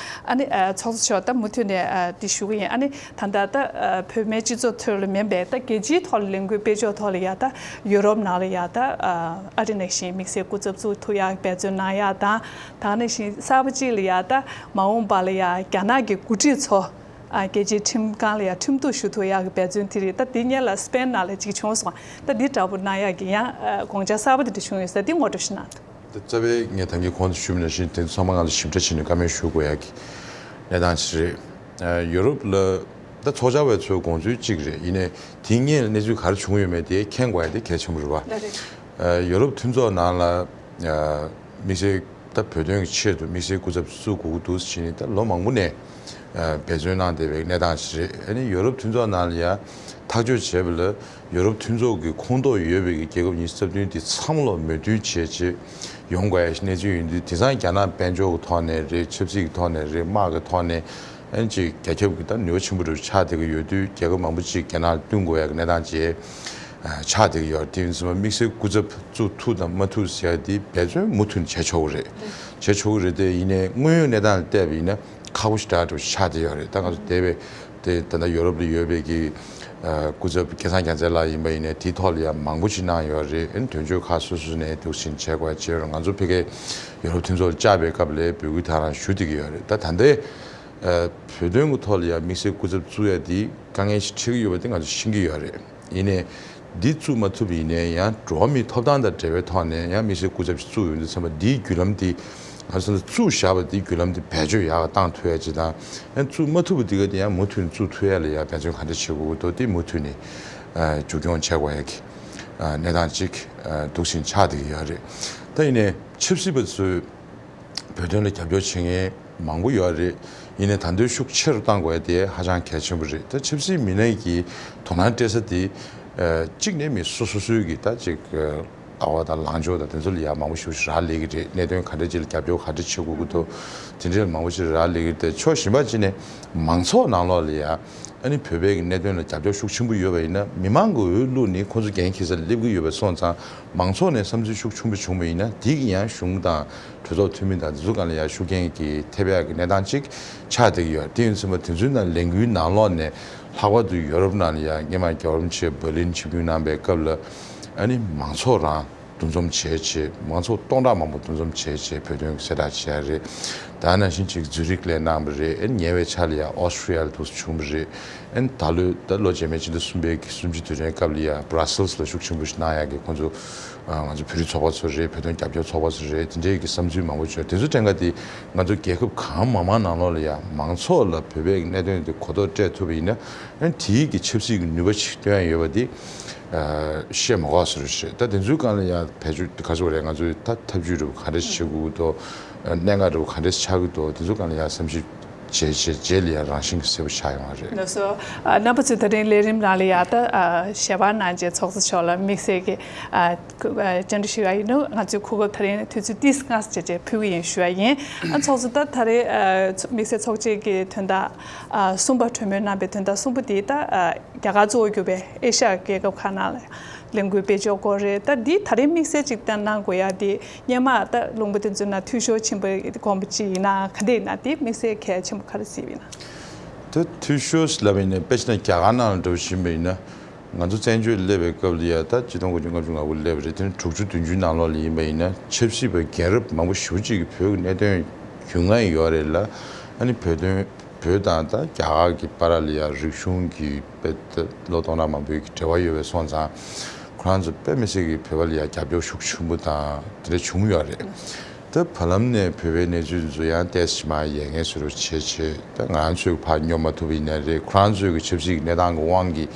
ཨ་ནི་ཨ་ཚོགས་གཙོ་མཆོག་ད་མུ་མཐུད་ནས་ཨ་འདི་ཞུ་གི་ཡིན། ཨ་ནི་ད་ལྟ་ད་ཨ་བོད་མིའི་སྤྱི་ཚོགས་ཁྲོད་ལ་མིན་པའི་ད་རྒྱལ་སྤྱིའི་ཐོག་ལ་ལས་འགུལ་སྤེལ་ཕྱོགས་ཐོག་ལ་ཡ་ད་ཡུ་རོབ་ནང་ལ་ཡ་ད་ཨ་ཨ་རི་ནང་བཞིན་དམིགས་བསལ་སྐུ་ཚབ་བཙུགས་ཐུབ་ཡག་འབད་བརྩོན་གནང་ཡག་དང་། ད་ག་ནང་བཞིན་གསར་པ་གཅིག་ལ་ཡ་ད་མ་འོངས་པ་ལ་ཡ་རྒྱ་ནག་གི་འགོ་ཁྲིད་ཚོ་ཨ་རྒྱལ་སྤྱིའི་ཁྲིམས་ཁང་ལ་ཡ་ཁྲིམས་གཏུག་ཞུ་ཐུབ་ཡག་གི་འབད་བརྩོན་དེ་རེད། ད་འདི་སྔོན་ལ་སི་པེན་ནང་ལ་གཅིག་བྱུང་སོང་། ད་འདི་འདྲ་པོ་གནང་ཡག་གི་ཡང་ཨ་དགོངས་འཆར་གསར་པ་དེ་འདྲ་བྱུང་ཡོད་ས་འདི་ངོ་སྤྲོད་ཞིག་གནང་། ད་རྩ་བའི་ངས་ད་གིན་གོང་དུ་ཞུས་པ་ནང་བཞིན་དེ་ཚོ་ཚང་མ་ང་ཚོ་ཞིབ་ཕྲ་བྱས་ནས་བཀའ་མོལ་ཞུ་དགོས་ཡག་གི་གནས་སྟངས་ཅིག་རེད། ཨ་ཡུ་རོབ་ལ་ད་ཚོགས་བཅར་བའི་ཚོའི་དགོངས་ཚུལ་གཅིག་རེད། ཡིན་ནའི་དེའི་སྔོན་ལ་གནས་ཚུལ་ག་རེ་བྱུང་ཡོད་མེད་དེ་མཁྱེན་དགོས་ཡ་དེ་གལ་ཆེན་པོ་རེད་བ། ལགས་རེད། ཨ་ཡུ་རོབ་མཐུན་ཚོགས་ནང་ལ་ཨ་དམིགས་བསལ་ད་བོད་དོན་གྱི་ཆེད་དུ་དམིགས་བསལ་སྐུ་ཚབ་བཙུགས་དགོས་ཀྱི་འདུག་ཟེར་ནས་ད་ལོ་མང་པོ་ནས་ཨ་འབད་བརྩོན་གནང་བསྡད་པའི་གནས་སྟངས་ཤིག་རེད། ཨ་ནི་ཡུ་རོབ་མཐུན་ཚོགས་ནང་ལ་ཡ་ཐག་གཅོད་བྱས་པ་ལ་ཡུ་རོབ་མཐུན་ཚོགས་ཀྱི་ཁོངས་གཏོགས་ཡོད་པའི་རྒྱལ་ཁབ་ཉི་ཤུ་རྩ་བདུན་དེ་ཚང་མ་ལ་མོས་མཐུན་བྱས་བྱས་ཡོང་དགོས་ཡ་ཞིག་གནས་ཚུལ་ཡིན་དུས། དེང་སང་རྒྱ་ནག་དཔལ་འབྱོར་གྱི་ཐོག་ནས་རེད། ཆབ་སྲིད་ཀྱི་ཐོག་ནས་རེད། དམག་གི་ཐོག་ནས་ཨ་ནི་ཅིག་རྒྱ་ཁྱབ་ཀྱི་ད་ནུས་པ་ཆེན་པོ་རུ་ཆགས་བསྡད་ཀྱི་ཡོད་དུས། རྒྱལ་ཁབ་མང་པོ་ཅིག་རྒྱ་ནག་ལ་བསྟུན་དགོས་ཡ་གི་གནས་སྟངས་བཅས་ཨ་ཆགས་བསྡད་ཀྱི་ཡོད་རེད། དེ་ཡིན་ཙང་དམིགས་བསལ་སྐུ་ཚབ་བཙུགས་ཐུབ་དང་མ་ཐུབ་ཟེར་ཡ་དེ་འབད་བརྩོན་མུ་མཐུད་ནས་བྱས་ཆོག་གི་རེད། བྱས་ཆོག་གི་རེད་དེ། ཡིན་ནའི་དངོས་ཡོད་གནས་སྟངས་ལ་བལྟས་པ་ཡིན་ན་ཁག་པོ་ཞེ་དྲག་འདྲ་པོ་ཆགས་བསྡད་ཡོད་རེད། ད་ང་ཚོ་འདས་པའི་དེ་ད་ལྟ་ཡོ་རོབ་ལ་ཡོད་པའི་གི་ཨ་སྐུ་ཚབ་སྐལ་བཟང་རྒྱལ་མཚན་ལགས་ཡིན་པ་ཡིན་ནའི་དེའི་ཐོག་ལ་ཡང་མང་པོ་ཞིག་གནང་ཡོད་རེད། ཨ་ནི་དོན་གཅོད་ཁག་སོ་སོ་ནས་འདུག་བཞིན་བྱས་དགོས་བྱས་ཡོད་རེད། ང་ཚོ་ཕ་གིར་ཡོ་རོབ་མཐུན་ཚོགས་ལ་བཅར་བའི་སྐབས་ལ་འབོད་སྐུལ་དེ་རང་ཞུ་བསྡད་ཀྱི་ཡོད་རེད། ད་ད་ལྟའི་ཨ་བོད་དོན་གྱི་ཐོག་ལ་ཡང་དམིགས་བསལ་སྐུ་ཚབ་བཙུགས་ཡ་དེ་དཀའ་ངལ་ཞིག་འཕྲད་ཀྱི་ཡོད་པ་དེ་ང་ཚོ་ཤེས་ཀྱི་ཡོད་རེད། ཡིན་ནའི་འདི་བཙུགས་མ་ཐུབ་པ་ཡིན་ནའི་ཡང་འགྲོ་བ་མིའི་ཐོབ་ཐང་དང་འབྲེལ་བའི་ཐོག་ནས་ཡང་དམིགས་བསལ་སྐུ་ཚབ་ཞིག་བཙུགས་ཡོང་དུས་ཙམ་པ་འདིའི་བརྒྱུད་ལམ་དེ་ང་ཚོ་ཚོ་བཙུགས་བཞག་པ་འདིའི་བརྒྱུད་ལམ་དེ་བེད་སྤྱོད་ཡག་ག་བཏང་ཐུབ་ཡ་ཅིག་དང་། ཡང་བཙུགས་མ་ཐུབ་པ་འདི་ག་དེ་ཡང་མུ་མཐུད་ནས་བཙུགས་ཐུབ་ཡ་ལ་ཡང་འབད་བརྩོན་ག་འདྲ་བྱེད་དགོས་ཀྱི་འདུག་དེ་མུ་མཐུད་ནས་ཨ་མཇུག་སྐྱོང་བྱེད་དགོས་ཡ་གི་ཨ་གནས་སྟངས་ཅིག་ཨ་འདུག་བཞིན་ཆགས་བསྡད་ཀྱི་ཡོད་རེད། ད་ཡིན་ནའི་ཆབ་སྲིད་པ་ཚོས་བོད་དོན་ལ་རྒྱབ་སྐྱོར་བྱེད་མཁན་མང་པོ་ཡོད་རེད། ཡིན་ནའི་ད་དུང་ཤུགས་ཆེ་རུ་གཏང་དགོས་དེ་ཧ་ཅང་གལ་ཆེན་པོ་རེད། ད་ཆབ་སྲིད་མི་སྣ་གིས་དོ་སྣང་སྤྲད་ས་དེ་ཨ་གཅིག་ནས་མི་སོ་སོ་སོའི་གི་ད་ཅིག་ཨ་ལྟ་བ་དང་ལངས་ཕྱོགས་དང་དེ་ཚོ་ལ་ཡང་མང་པོ་ཞིག་རག་ལས་ཀྱི་རེད། གནད་དོན་ག་འདྲ་ཅིག་ལ་རྒྱབ་སྐྱོར་ག་འདྲ་བྱེད་དགོས་ཀྱི་འདུག་དེ་འདྲའི་མང་པོ་ཞིག་རག་ལས་ཀྱི་རེད། དེ་ཕྱོགས་གཞན་པ་ཅིག་ནས་མང་ཚོགས་ནང་ལོགས་ལ་ཡང་ཨ་ནི་བོད་པའི་གི་གནད་དོན་ལ་རྒྱབ་སྐྱོར་ཤུགས་ཆེན་པོ་ཡོད་པ་ཡིན་ན། མི་མང་གི་འོས་བླུགས་ནས་ཁོང་ཚོ་འགན་འཁྱེར་སར་སླེབས་ཀྱི་ཡོད་པ་སོང་ཙང་། མང་ཚོགས་ནས་བསམ་ཚུལ་ཤུགས་ཆེན་པོ་བྱུང་བ་ཡིན་ན་དེ་གི་ཡང་གཞུང་དང་གྲོས་ཚོགས་འཐུས་མི་དང་དེ་ཚོ་སྒང་ལ་ཡང་ཤུགས་རྐྱེན་གྱི་ཐེབས་ཡག་གི་གནས་སྟངས་ཅིག་ཆགས་བསྡད་ཀྱི་ཡོད། དེ་ཡིན་ཙང་དེ་ཚོའི་ནང་ལས་འགུལ་ནང་ལོགས་ནས་ལྷག་པར་དུ་ཡོ་རོབ་ནང་ལ་ཡང་སྔོན་མ་རྒྱལ་བ་རིན་པོ་ཆེ་འབར་ལིན་ཆིབས་བསྒྱུར་གནང་པའི་སྐབས་ལ་ཨ་ནི་མང་ཚོགས་རང་འདུ་འཛོམས་བྱས་བྱས། མང་ཚོགས་སྟོང་ཕྲག་མང་པོ་འདུ་འཛོམས་བྱས་བྱས་བོད་དོན་གྱི་གསལ་བསྒྲགས་བྱས་རེད། ད་ནང་བཞིན་ཅིག་ཛུ་རིག་ལ་གནང་བ་རེད། ཨ་ནི་ཉེ་བའི་ཆར་ལ་ཡང་ཨོ་སི་ཀྲི་ཡ་ལ་འདུག་སེ་བྱུང་བ་རེད། ཨ་ནི་ད་ལོའི་ད་ལོ་རྗེས་མའི་ཕྱི་ཟླ་གསུམ་པའི་གི་གསུམ་བཅུའི་དུས་དྲན་སྐབས་ལ་ཡང་བྷ་ར་སེལ་སི་ལ་ཤུགས་ཆེན་པོ་ཞིག་གནང་ཡག་གི་ཁོང་ཚོ་ཨ་ང་ཚོ་བོད་རིགས་ཚོགས་པ་ཚོ་རེད། བོད་དོན་རྒྱབ་སྐྱོར་ཚོགས་པ་ཚོ་རེད། དེ་འདྲའི་གི་བསམ་ཚུལ་མང་པོ་བྱུང་། དེ་ཚོ་དྲན་ག་དེ་ང་ཚོ་རྒྱལ་ཁབ་གང་མང་མང་ནང་ལོགས་ལ་ཡང་མང་ཚོགས་ལ་བོད་པའི་གནད་དོན་དེ་གོ་རྟོགས་སྤྲད་ཐུབ་པ་ཡིན་ན། ཨ་ནི་དེའི་གི་ཆབ་སྲིད་ཀྱི་ནུས་པ་ཞིག་སྟོན་ཡ་ཡོད་པ་དེ་ཨ་བཤད་མ་དགོས་ཟེར་བཤད། ད་དེ་ཚོའི་སྒང་ལ་ཡང་བེད་སྤྱོད་ག་ཚོད་རེད། ང་ཚོས་ད་ཐབས་ཇུས་འདྲ་བོ་ག་འདྲས་བྱེད་དགོས་ཀྱི་འདུག་གནད་འགག་འདྲ་བོ་ག་འདྲས་ཆགས་ཀྱི་འདུག་དེ་ཚོའི་སྒང་ལ་ཡང་བསམ་གཞིག་བྱས་བྱས་རྗེས་ལ་ཡང་རང་བཞིན་གྱིས་གསལ་པོ་ཆགས་ཡོང་བ་རེད། ལགས་སོ། ཨ་རྣམ་པ་ཚོས་ད་རིང་ལས་རིམ་ནང་ལ་ཡང་ད་ཨ་ཞལ་པར་གནང་རྗེས་ཚོགས་གཙོ་མཆོག་ལ་དམིགས་བསལ་གྱི་ཨ་བཅར་འདྲི་ཞུ་ཡ་ཡིན་ནོ། ང་ཚོས་གོ་སྐབས་ད་རིང་དུས་ཚོད་ཏོག་ཙམ་སྔ་ཙམ་བྱས་རྗེས་ཕུལ་གྱི་ཡིན་ཞུ་ཡ་ཡིན། ཨ་ཚོགས་གཙོ། ད་ད་རེས་ཨ་དམིགས་བསལ་ཚོགས་ཆེན་གྱི་དོན་དག་ཨ་གསུམ་པ་གྲོས་མོལ་གནང་པའི་དོན་དག་གསུམ་པོ་དེ་ད་ཨ་རྒྱ་གར་གཙོ་བོ་གྱུར་པའི་ཨེ་ཤ་ཡ་རྒྱལ་ཁབ་ཁག་ནང་ལ་ལས་འགུལ་སྤེལ་ཕྱོགས་སྐོར་རེད། ད་འདི་ད་རེས་དམིགས་བསལ་ཅིག་བསྟན་གནང་དགོས་ཡ་དེ་སྔོན་མ་ད་ལུང་པ་དེ་ཚོའི་ནང་འཐུས་ཤོར་ཕྱིན་པ་དགོངས་པ་ཅིག་ཡིན་ན་ག་འདྲ་ཡིན་ན་དེ་དམིགས་བསལ་གལ་ཆེན་པོ་ག་རེ་གཟིགས་པ་ཡིན་ན། ད་འཐུས་ཤོར་ལབ་པ་ཡིན་ན་དཔེ་བྱས་ན་རྒྱ་གར་ནང་ལ་འགྲོ་བཞིན་པ་ཡིན་ན། ང་ཚོ་བཙན་བྱོལ་སླེབས་པའི་སྐབས་ལ་ཡ་ད་ཆིག་སྟོང་དགུ་བརྒྱ་ལྔ་བཅུ་ང་དགུ་སླེབས་པ་རེད། དེ་ནས་དྲུག་ཅུ་བདུན་ཅུའི་ནང་ལོགས་ལ་ཡིན་པ་ཡིན་ན་ཆབ་སྲིད་པ་རྒན་རབས་མང་པོ་ཞེ་པོ་ཅིག་གིས་བོད་ཀྱི་གནད་དོན་རྒྱུས་མངའ་ཡོད་རེད་ལ། ཨ་ནི་བོད་དོན་ བོད་དང་ད་རྒྱ་གར་གྱི་བར་ལ་ཡང་རིག་གཞུང་གི་དཔེ་ལོ་སྟོང་ཕྲག་མང་པོའི་གི་འབྲེལ་བ་ཡོད་པའི་སོང་ཙང་། ཁོ་རང་ཚོ་དཔེ་མི་སྲིད་ཀྱི་བོད་པ་ལ་ཡང་རྒྱབ་སྐྱོར་ཤུགས་ཆེན་པོ་དང་དེ་འདྲ་བྱུང་ཡོད་རེད། ད་བར་ལམ་ནས་བོད་པའི་གནས་ཚུལ་ཚོ་ཡང་ཏོག་ཙམ་མར་ཡལ་ངེས་བཟོ་འདྲ་བྱས་བྱས། ད་ང་ཚོས་ཕར་སྙོབ་མ་ཐུབ་པ་ཡིན་ན་རེད། ཁོ་རང་ཚོའི་གི་ཆབ་སྲིད་ཀྱི་གནས་སྟངས་ཀྱི་དབང་གིས།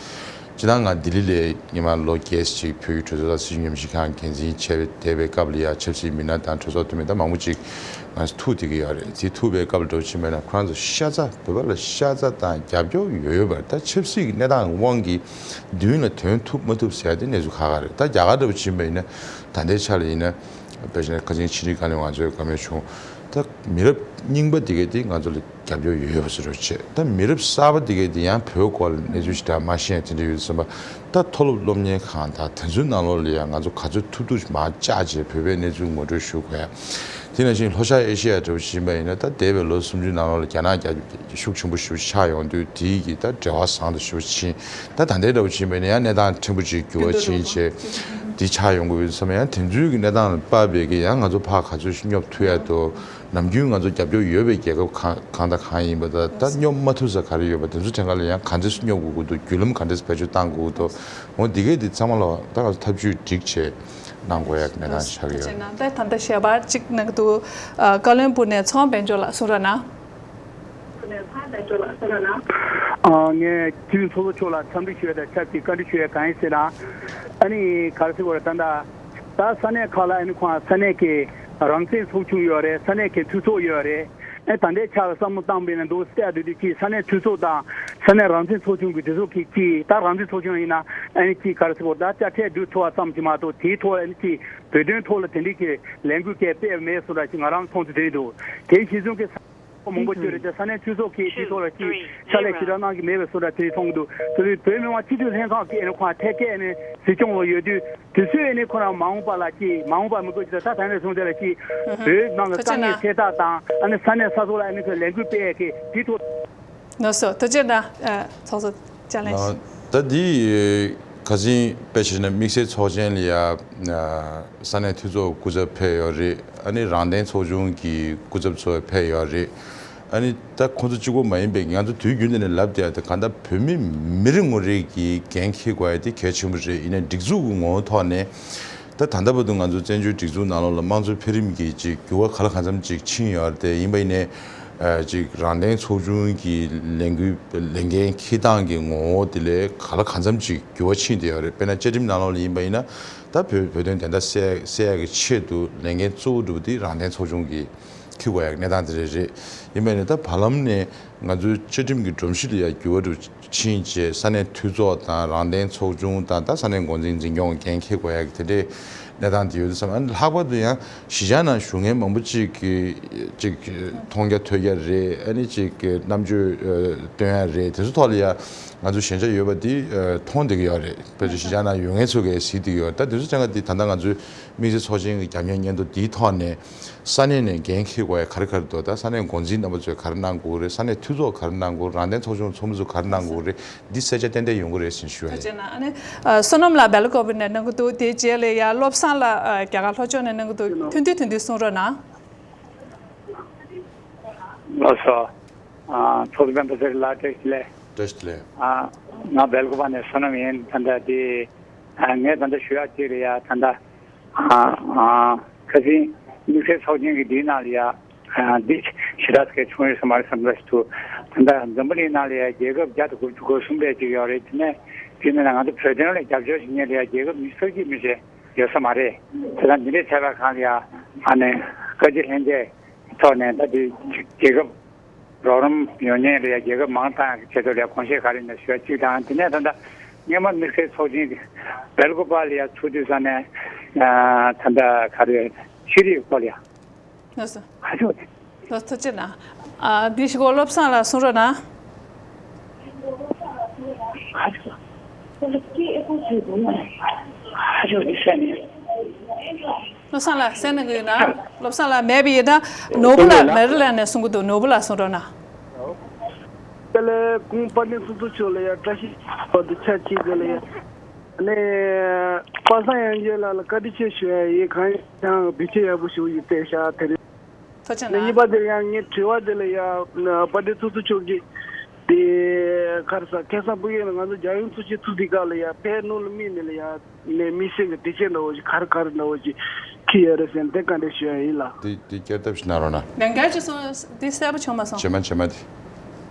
སྤྱིར་བཏང་ང་ལྡི་ལི་ལ་སྔོན་མ་ལོ་བརྒྱད་ཅིག་བོད་ཀྱི་གྲོས་ཚོགས་དང་སྲིད་བྱུས་ཉམས་ཞིབ་ཁང་འགན་འཛིན་བྱས་པའི་བསྡད་པའི་སྐབས་ལ་ཡང་ཆབ་སྲིད་མི་སྣ་དང་གྲོས་ཚོགས་འཐུས་མི་ད་མང་པོ་ཅིག་ང་ཚོ་ཐུག་བསྡད་ཀྱི་ཡོད་རེད། དེ་ཐུག་པའི་སྐབས་ལ་འདྲ་པོ་ཕྱིན་པ་ཡིན་ན་ཁོ་རང་ཚོ་ཤ་ཚ། བོད་པ་ལ་ཤ་ཚ་དང་རྒྱབ་སྐྱོར་ཡོད་ཡོད་པ་རེད། ད་ཆབ་སྲིད་ཀྱི་གནས་སྟངས་དབང་གིས་མདུན་ལ་ཐོན་ཐུབ་མ་ཐུབ་ཟེར་ཡ་དེ་གནས་ཚུལ་ཁག་ཁག་རེད། ད་རྒྱ་གར་འདྲ་པོ་ཕྱིན་པ་ཡིན་ན་ད་ལྟའི་ཆ་ལ་ཡིན་ན་དཔེ་བྱས་ན་ཁ་སང་ཕྱི་དྲིལ་ཁང་ནས་ང་ཚོས་བཀའ་མོལ་བྱུང་། ད་མི་རབས་རྙིང་པ་དེ་གས་དེ་ང་ཚོ་ལ་རྒྱབ་སྐྱོར་ཡོད་ཡོད་པ་བཟོ་འདྲ་བྱས། ད་མི་རབས་གསར་པ་དེ་གས་དེ་ཡང་བོད་སྐོར་ལ་གནས་ཚུལ་ཞིག་འདྲ་མ་ཤེས་དེ་འདྲ་ཡོད་བསམ་པ། ད་མཐོ་སློབ་སློབ་གཉེར་ཁང་དང་དེ་ཚོའི་ནང་ལོགས་ལ་ཡང་ང་ཚོ་ག་ཚོད་ཐུབ་ཐུབ་མར་བཅར་བྱས་བོད་པའི་གནས་ཚུལ་ངོ་སྤྲོད་ཞུ་དགོས་ཡ། དེ་ནང་བཞིན་ལྷོ་ཤར་ཨེ་ཤེ་ཡ་འདྲ་པོ་ཕྱིན་པ་ཡིན་ན་ད་འདས་པའི་ལོ་སུམ་ཅུ་ནང་ལོགས་ལ་རྒྱ་ནག་རྒྱ་ཤུགས་ཆེན་པོ་ཞེ་པོ་ཆགས་ཡོང་དུས་དེའི་གི་ད་འབྲེལ་བ་བཟང་དུ་ཞེ་པོ་ཕྱིན། ད་ད་ལྟའི་འདྲ་པོ་ཕྱིན་པ་ཡིན་ན་ཡང་གནས་སྟངས་ཕྲན་བུ་ཅིག་འགྱུར་བ་ཕྱིན་བྱས་འདི་ཆགས་ཡོང་གི་ཡོད་བསམ། ཡང་དེ་ཚོའི་གི་གནས་སྟངས་ལ་དཔག་པའི་གི་ཡང་ང་ཚོ་ཕར་ག་ཚོད་སྙོབ་ཐུབ་ཡ་འདུག་ནམ་རྒྱུན་ང་ཚོ་རྒྱབ་སྐྱོར་ཡོད་པའི་རྒྱལ་ཁབ་གང་གང་དང་གང་ཡིན་པ་དང་ད་སྙོབ་མ་ཐུབ་ས་ག་རེ་ཡོད་པ་དེ་ཚོ་ཐད་ཀ་ལ་ཡང་ག་འདྲས་སེ་སྙོབ་དགོས་ཀྱི་འདུག་བརྒྱུད་ལམ་ག་འདྲས་སེ་བེད་སྤྱོད་གཏང་དགོས་ཀྱི་འདུག་འོ་འདི་གས་འདི་ཚང་མ་ལ་ད་ང་ཚོ་ཐབས་ཇུས་སྒྲིག་བྱས་གནང་དགོས་ཡ་གནས་སྟངས་ཆགས་ཀྱི་ཡོད། ད་ད་ལྟ་ཞལ་པར་གཅིག་གནང་གི་འདུག་ཀ་བློན་སྦུག་ནས་ཚེ་དབང་དཔལ་འབྱོར་ལགས་གསུང་རོགས་གནང་། ཨ། ངས་དུས་ཚོགས་གཙོ་མཆོག་ལ་འཚམས་འདྲི་ཞུ་ཡ་དང་ཆབས་ཅིག་བཀའ་འདྲི་ཞུ་ཡ་གང་ཡིན་ཟེར་ན། ཨ་ནི་ག་རེ་ཟེར་དགོས་རེད། ད་ལྟ་ད་ས་གནས་ཁག་ལ་ཨ་ནི་ཁོང་ས་གནས་ཀྱི་རང་བཙན་ཚོགས་ཆུང་ཡོད་རེད། ས་གནས་ཀྱི་འཐུས་ཚོགས་ཡོད་རེད། ཨ་ད་ལྟའི་ཆ་ལ་བསམ་བློ་བཏང་པ་ཡིན་ན་འདུག་སེ་བལྟས་དུས་དུས་ཀྱི་ས་གནས་འཐུས་ཚོགས་དང་ས་གནས་རང་བཙན་ཚོགས་ཆུང་གི་འཐུས་ཚོགས་ཀྱི་ཀྱི་ད་རང་བཙན་ཚོགས་ཆུང་ཡིན་ན་ཨ་ནི་ཀྱི་ག་རེ་ཟེར་དགོས་རེད། ད་དཔྱ་ཁྲལ་བསྡུ་ཐུབ་པ་ཙམ་གྱིས་མ་གཏོགས་དེའི་ཐོག་ལ་ཨ་ནི་ཀྱི་བོད་དོན་ཐོག་ལ་དེ་འདྲའི་ཀྱི་ལས་འགུལ་སྐད་སྤེལ་མེད་བཟོ་འདྲ་ཞིག་ང་རང་མཐོང་དུ་དྲན་འདུག་དེ་གཞི་བཟུང་གི་ས་གནས་མང་པོ་ཅིག་རེད་དེ། ས་གནས་འཐུས་ཚོགས་ཀྱིས་དེའི་ཐོག་ལ་ཅིག་ཕྱག་ལས་ཞེ་དྲག་གནང་གི་མེད་པའི་བཟོ་འདྲ་དེ་མཐོང་གི་འདུག་དེ་བས་བོད་མི་མང་སྤྱི་འཐུས་ལྷན་ཁང་གི་ཨ་ནི་ཁོང་ཐད་ཀའི་ཨ་ནི་གཟིགས་སྐྱོང་ལ་ཡོད་དུས་དུས་ཚོད་ཨ་ནི་ཁོ་རང་མ་འོངས་པ་ལ་ཅིག་མ་འོངས་པ་མི་དགོས་ཅིག་ད་ད་ནས་བཟུང་དེ་ལ་ཅིག་བོད་ནང་གི་དཀའ་ངལ་སེལ་ཐབས་དང་ཨ་ནི་ས་གནས་ས་ཐོག་ལ་ཨ་ནི་ཁོས་ལས་འགུལ་སྤེལ་ཡས་ཀྱི་དེའི་ཐོག་ལགས་སོ། ཐུགས་རྗེ་གནང་། ཚོགས་གཙོ་བཅར་ལེན་ཞུ། ད་འདི་ཁ་སང་དཔེ་བྱས་ན་དམིགས་བསལ་ཚོགས་ཆེན་ལ་ཡ་ས་གནས་འཐུས་ཚོགས་སྐུ་ཚབ་ཕེབས་ཡོད་རེད། ཨ་ནི་རང་བདེན་ཚོགས་ཆུང་གི་སྐུ་ཚབ་ཚོ་ཕེབས་ཡོད་རེད། ཨ་ནི་ད་ཁོང་ཚོ་གཅིག་པོ་མ་ཡིན་པའི་ང་ཚོ་དུས་རྒྱུན་དུ་ནས་ལབ་བསྡད་ཡ་དེ་གང་ལྟར་བོད་མི་མི་རེ་ངོ་རེ་གིས་འགན་འཁྱེར་དགོས་ཡ་དེ་གལ་ཆེན་པོ་རེད། ཡིན་ནའི་སྒྲིག་འཛུགས་ཀྱི་ངོ་བོ་ཐོག་ནས། ད་ད་ལྟ་བར་དུ་ང་ཚོ་བཙན་བྱོལ་སྒྲིག་འཛུགས་ནང་ལོགས་ལ་དམངས་གཙོའི་འཕེལ་རིམ་གྱི་ཅིག་འགྱུར་བ་ག་ལ་གང་འཚམ་ཅིག་ཕྱིན་ཡོད་རེད་དེ། ཡིན་པ་ཡིན་ནའི་ཨ་ཅིག་རང་བདེན་ཚོགས་ཆུང་གི་ལས་འགུལ་ལས་འགན་འཁྱེར་སྟངས་ཀྱི་ངོ་བོ་དེ་ལས་ག་ལ་གང་འཚམ་ཅིག་འགྱུར་བ་ཕྱིན་བསྡད་ཡོད་རེད། དཔེར་ན་བཅའ་ཁྲིམས་ནང་ལོགས་ལ་ཡིན་པ་ཡིན་ན་ད་བོད་བོད་དོན་བདེན་མཐའ་གསལ་གསལ་ཡག་གི་ཆེད་དུ་ལས་འགན་གཙོ་བོ་འདྲ་པོ་དེ་རང་བདེན་ཚོགས་ཆུང་གིས་འཁྱེར་དགོས་ཡག་གནས་སྟངས་དེ་རེད་རེད། ཡིན་པ་ཡིན་ནའི་ད་བར་ལམ་ནས་ང་ཚོའི་བཅའ་ཁྲིམས་ཀྱི་སྒྲོམ་གཞི་ལ་ཡང་འགྱུར་བ་འགྲོ་ཕྱིན་བྱས་ས་གནས་འཐུས་ཚོགས་དང་རང་བདེན་ཚོགས་ཆུང་དང་ད་ས་གནས་འགོ་འཛིན་འཛིན་སྐྱོང་འགན་འཁྱེར་དགོས་ཡག་གི་དེ་འདྲའི་གནས་སྟངས་དེ་ཡོད་དུས་ཙམ། ཨ་ནི་ལྷག་པར་དུ་ཡང་གཞིས་ཆགས་ནང་བཞུགས་མཁན་མང་པོ་ཅིག་གིས་ཅིག་མཐོང་རྒྱ་ཐོས་རྒྱ་རེད། ཨ་ནི་ཅིག་གི་རྣམ་དཔྱོད་སྟོན་ཡ་རེད། དེ་ཚོ་ཐོག་ལ་ཡང་ང་ཚོ་ཞན་ཆ་ཡོད་པ་འདི་མཐོང་བསྡད་ཀྱི་ཡོད་རེད། ཕལ་ཆེར་གཞིས་ཆགས་ནང་ཡོད་མཁན་ཚོ་གིས་གཟིགས་བསྡད་ཀྱི་ཡོད་རེད། ད་དེ་ཚོ་ཚང་མ་འདི་ད་ལྟ་ང་ཚོའི་དམིགས་བསལ་ཚོགས་ཆེན་གྱི་རྒྱབ་གཉེར་སྙན་ཐོ་འདིའི་ཐོག་ནས། ས་གནས་ནས་འགན་འཁྱེར་དགོས་ཡ་ག་རེ་ག་རེ་འདུག་ད་ས་གནས་འགོ་འཛིན་རྣམ་པ་ཚོས་ག་རེ་གནང་དགོས་རེད། ས་གནས་འཐུས་ཚོགས་ག་རེ་གནང་དགོས། རང་བདེན་ཚོགས་ཆུང་ཚོགས་མི་ཚོས་ག་རེ་གནང་དགོས་རེད། འདི་གསལ་ཆ་ཏན་ཏན་ཡོང་གི་རེད་ཟེར་ཞུ་ཡ་ཐུགས་རྗེ་ཡིན། གནང་། ཨ་ནི་ཨ་བསོད་ནམས་ལགས་སྦེལ་ཀོབ་ནས་གནང་གི་འདུག་དེ་རྗེས་ལ་ཡ་བློ་བཟང་ལགས་ཨ་རྒྱ་གར་ལྷོ་ཕྱོགས་ནས་གནང་གི་འདུག་ཐུང་ཐུང་ཐུང་ཐུང་གསུང་རོགས་གནང་། ལགས་སོ། ཨ་ཚོགས་གཙོ་སྤེན་པ་ཚེ་རིང་ལགས་བཀྲ་ཤིས་བདེ་ལེགས། བཀྲ་ཤིས་བདེ་ལེགས། ཨ་ང་སྦེལ་ཀོབ་ནས་བསོད་ནམས་ཡིན། ད་ལྟ་དེ་ཨ་ངས་ད་ལྟ་ཞུ་ཡ་གཅིག་རེད་ཡ། ད་ལྟ། ཨ་ཨ་ཁ་སང་དམིགས་བསལ་ཚོགས་ཆེན་གྱི་འདིའི་ནང་ལ་ཡ། ཨ་འདི་ཞེ་དྲག་གལ་ཆུང་ཡོད་ས་མ་རེད་བསམ་པ་ཞིག་འདུག་ད་ལྟ་འཛམ་བུ་གླིང་ནང་ལ་ཡ་རྒྱལ་ཁབ་བརྒྱ་དང་དགུ་བཅུ་གོ་གསུམ་པ་ཅིག་ཡོད་རེད། དེ་ནས་དེ་ནང་ང་ཚོ་བོད་དོན་ལ་རྒྱབ་སྐྱོར་བྱེད་མཁན་ལ་ཡ་རྒྱལ་ཁབ་ཉི་ཤུ་རྩ་གཅིག་མི་ཤེས་ཡོད་ས་མ་རེད། དེ་དང་འདི་འདྲའི་ཚད་པ་གང་ལ་ཡ་ཨ་ནི་བཀའ་སྤྱི་ལྷན་རྒྱས་ཐོག་ནས་ད་དེ་རྒྱལ་ཁབ་རོགས་རམ་ཡོང་མཁན་ལ་ཡ་རྒྱལ་ཁབ་མང་དུ་བཏང་ཡག་གི་ཆེད་དུ་ལ་ཡ་དགོངས་བཞེས་ག་རེ་ཡིན་ན་ཞུ་ཡ་གཅིག་དང་། དེ་ནས་ད་ལྟ་སྔོན་མ་དམིགས་བསལ་ཚོགས་ཆེན་གྱི་སྦེལ་ཀོབ་ལ་ཡ་ཚུགས་དུས་ཙང་ནས་ད་ལྟ་ག་རེ་ཤེས་རིག་སྐོར་ལ་ཡ། ལགས་སོ། ཨ་ཅོ། ལགས་ཐུགས་རྗེ་གནང་། ཨ་འདི་ཞིག་གོ་བློ་བཟང་ལགས་གསུང་རོགས་གནང་། ཨ་ཅོ། ཨ་ཅོ་འདི་ཟེར་ནས། བློ་བཟང་ལགས་གསན་གནང་གི་ཡོད་ན། བློ་བཟང་ལགས་མེད་པ་ཡིན་ན་ནོར་བུ་ལགས་མེ་རི་ལན་ནས་གསུང་གི་འདུག་ནོར་བུ་ལགས་གསུང་རོགས་གནང་། དེ་ལས་ཁོང་དཔལ་ལྡན་ཚོགས་གཙོ་མཆོག་ལ་ཡང་བཀྲ་ཤིས་བདེ་ལེགས་ཆ་གཅིག་དེ་ལ་ཡང་ནས་པ་སངས་དབྱངས་ཅན་ལགས་ལ་བཀའ་དྲིན་ཆེ་ཞུ་ཡ་ཡིན། གང་ཡིན་ཡང་བེད་སྤྱོད་ཡག་པོ་ཞུ་ཡི་བལྟས་ཤག་དེ་རིང་ ཐུགས་རྗེ་གནང་། གཉིས་པ་དེ་ཡང་ངའི་དྲི་བ་དེ་ལ་ཡ་དཔལ་ལྡན་ཚོགས་གཙོ་མཆོག་གིས་དེ་ག་རེ་ཟ་ཁ་སང་ཕ་གི་ལ་ང་ཚོ་རྒྱལ་ཡོངས་ཚོགས་ཆེན་ཚུགས་དུས་སྐབས་ལ་ཡ་ཕའི་ནང་ལ་དམིགས་ནས་ལ་ཡ་ནས་དམིགས་བསལ་གྱི་དྲི་ཆེན་འདྲ་བོ་ཞིག་ག་རེ་ག་རེ་འདྲ་བོ་ཞིག་འཁྱེར་ཡོད་རེད་ཟེར་ནས་དེ་བཀའ་འདྲི་ཞུ་ཡ་ཡིན་ལ། དེ་དེ་བསྐྱར་ལྡབ་ཞིག་གནང་རོགས་གནང་། ལན་འགའ་ཅིག་སོང་དེ་གསལ་པོ་བྱུང་མ་སོང་། རྗེས་མ་རྗེས་མ་དེ།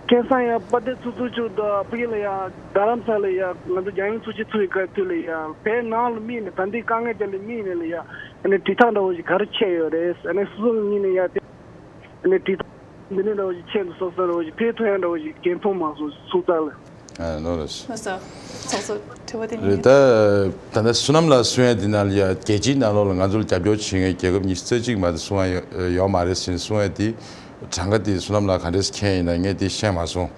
ཁ་སང་ཡང་དཔལ་ལྡན་ཚོགས་གཙོ་མཆོག་དང་ཕ་གི་ལ་ཡ་རྡ་རམ་ས་ལ་ཡ་ང་ཚོ་རྒྱལ་ཡོངས་ཚོགས་ཆེན་ཚུགས་ཡི་ག་དུས་ལ་ཡ་ཕའི་ནང་ལ་དམིགས་ནས་ད་ལྟའི་དཀའ་ངལ་ཅན་ལ་དམིགས་ནས་ལ་ཡ་ཨ་ནི་དྲིལ་བསྒྲགས་འདྲ་བོ་ཞིག་ག་རེ་བྱས་ཡོད་རེད། ཨ་ནི་སོ་སོ་ཉིད་ནས་ཡ་དེ་ཨ་ནི་དྲིལ་བསྒྲགས་འདི་ནས་འདྲ་བོ་ཞིག་ཁྱེད་ཚོ་སོ་སོ་འདྲ་བོ་ཞིག་ཕེབས་ཐུབ་ཡ་འདྲ་བོ་ཞིག་གང་མཐོང་མ་སོང་སོང་ཙང་ལ། ཨ་ནོ་རེད། ལགས་སོ། ཚོགས་གཙོ་དྲི་བ་དེ་རེད། ཉིད། ད་ད་ལྟ་བསོད་ནམས་ལགས་གསུང་ཡ་འདི་ནང་ལ་ཡ་རྒྱལ་སྤྱིའི་ནང་ལོགས་ལ་ང་ཚོ་ལ་རྒྱབ་སྐྱོར་བྱེད་མཁན་རྒྱལ་ཁབ་ཉི་ཤུ་རྩ་གཅིག་མ་གཏོགས་གསུང་ཡ་ཡོད་ཡོད་མ་རེད་ཟེར་ནས་གསུང་ཡ་དེ་གྲངས་ཀ་དེ་བསོད་ནམས་ལགས་ག་འདྲས་མཁྱེན་ཡིན་ན་ངས་དེ་ཤེས་མ་སོང་།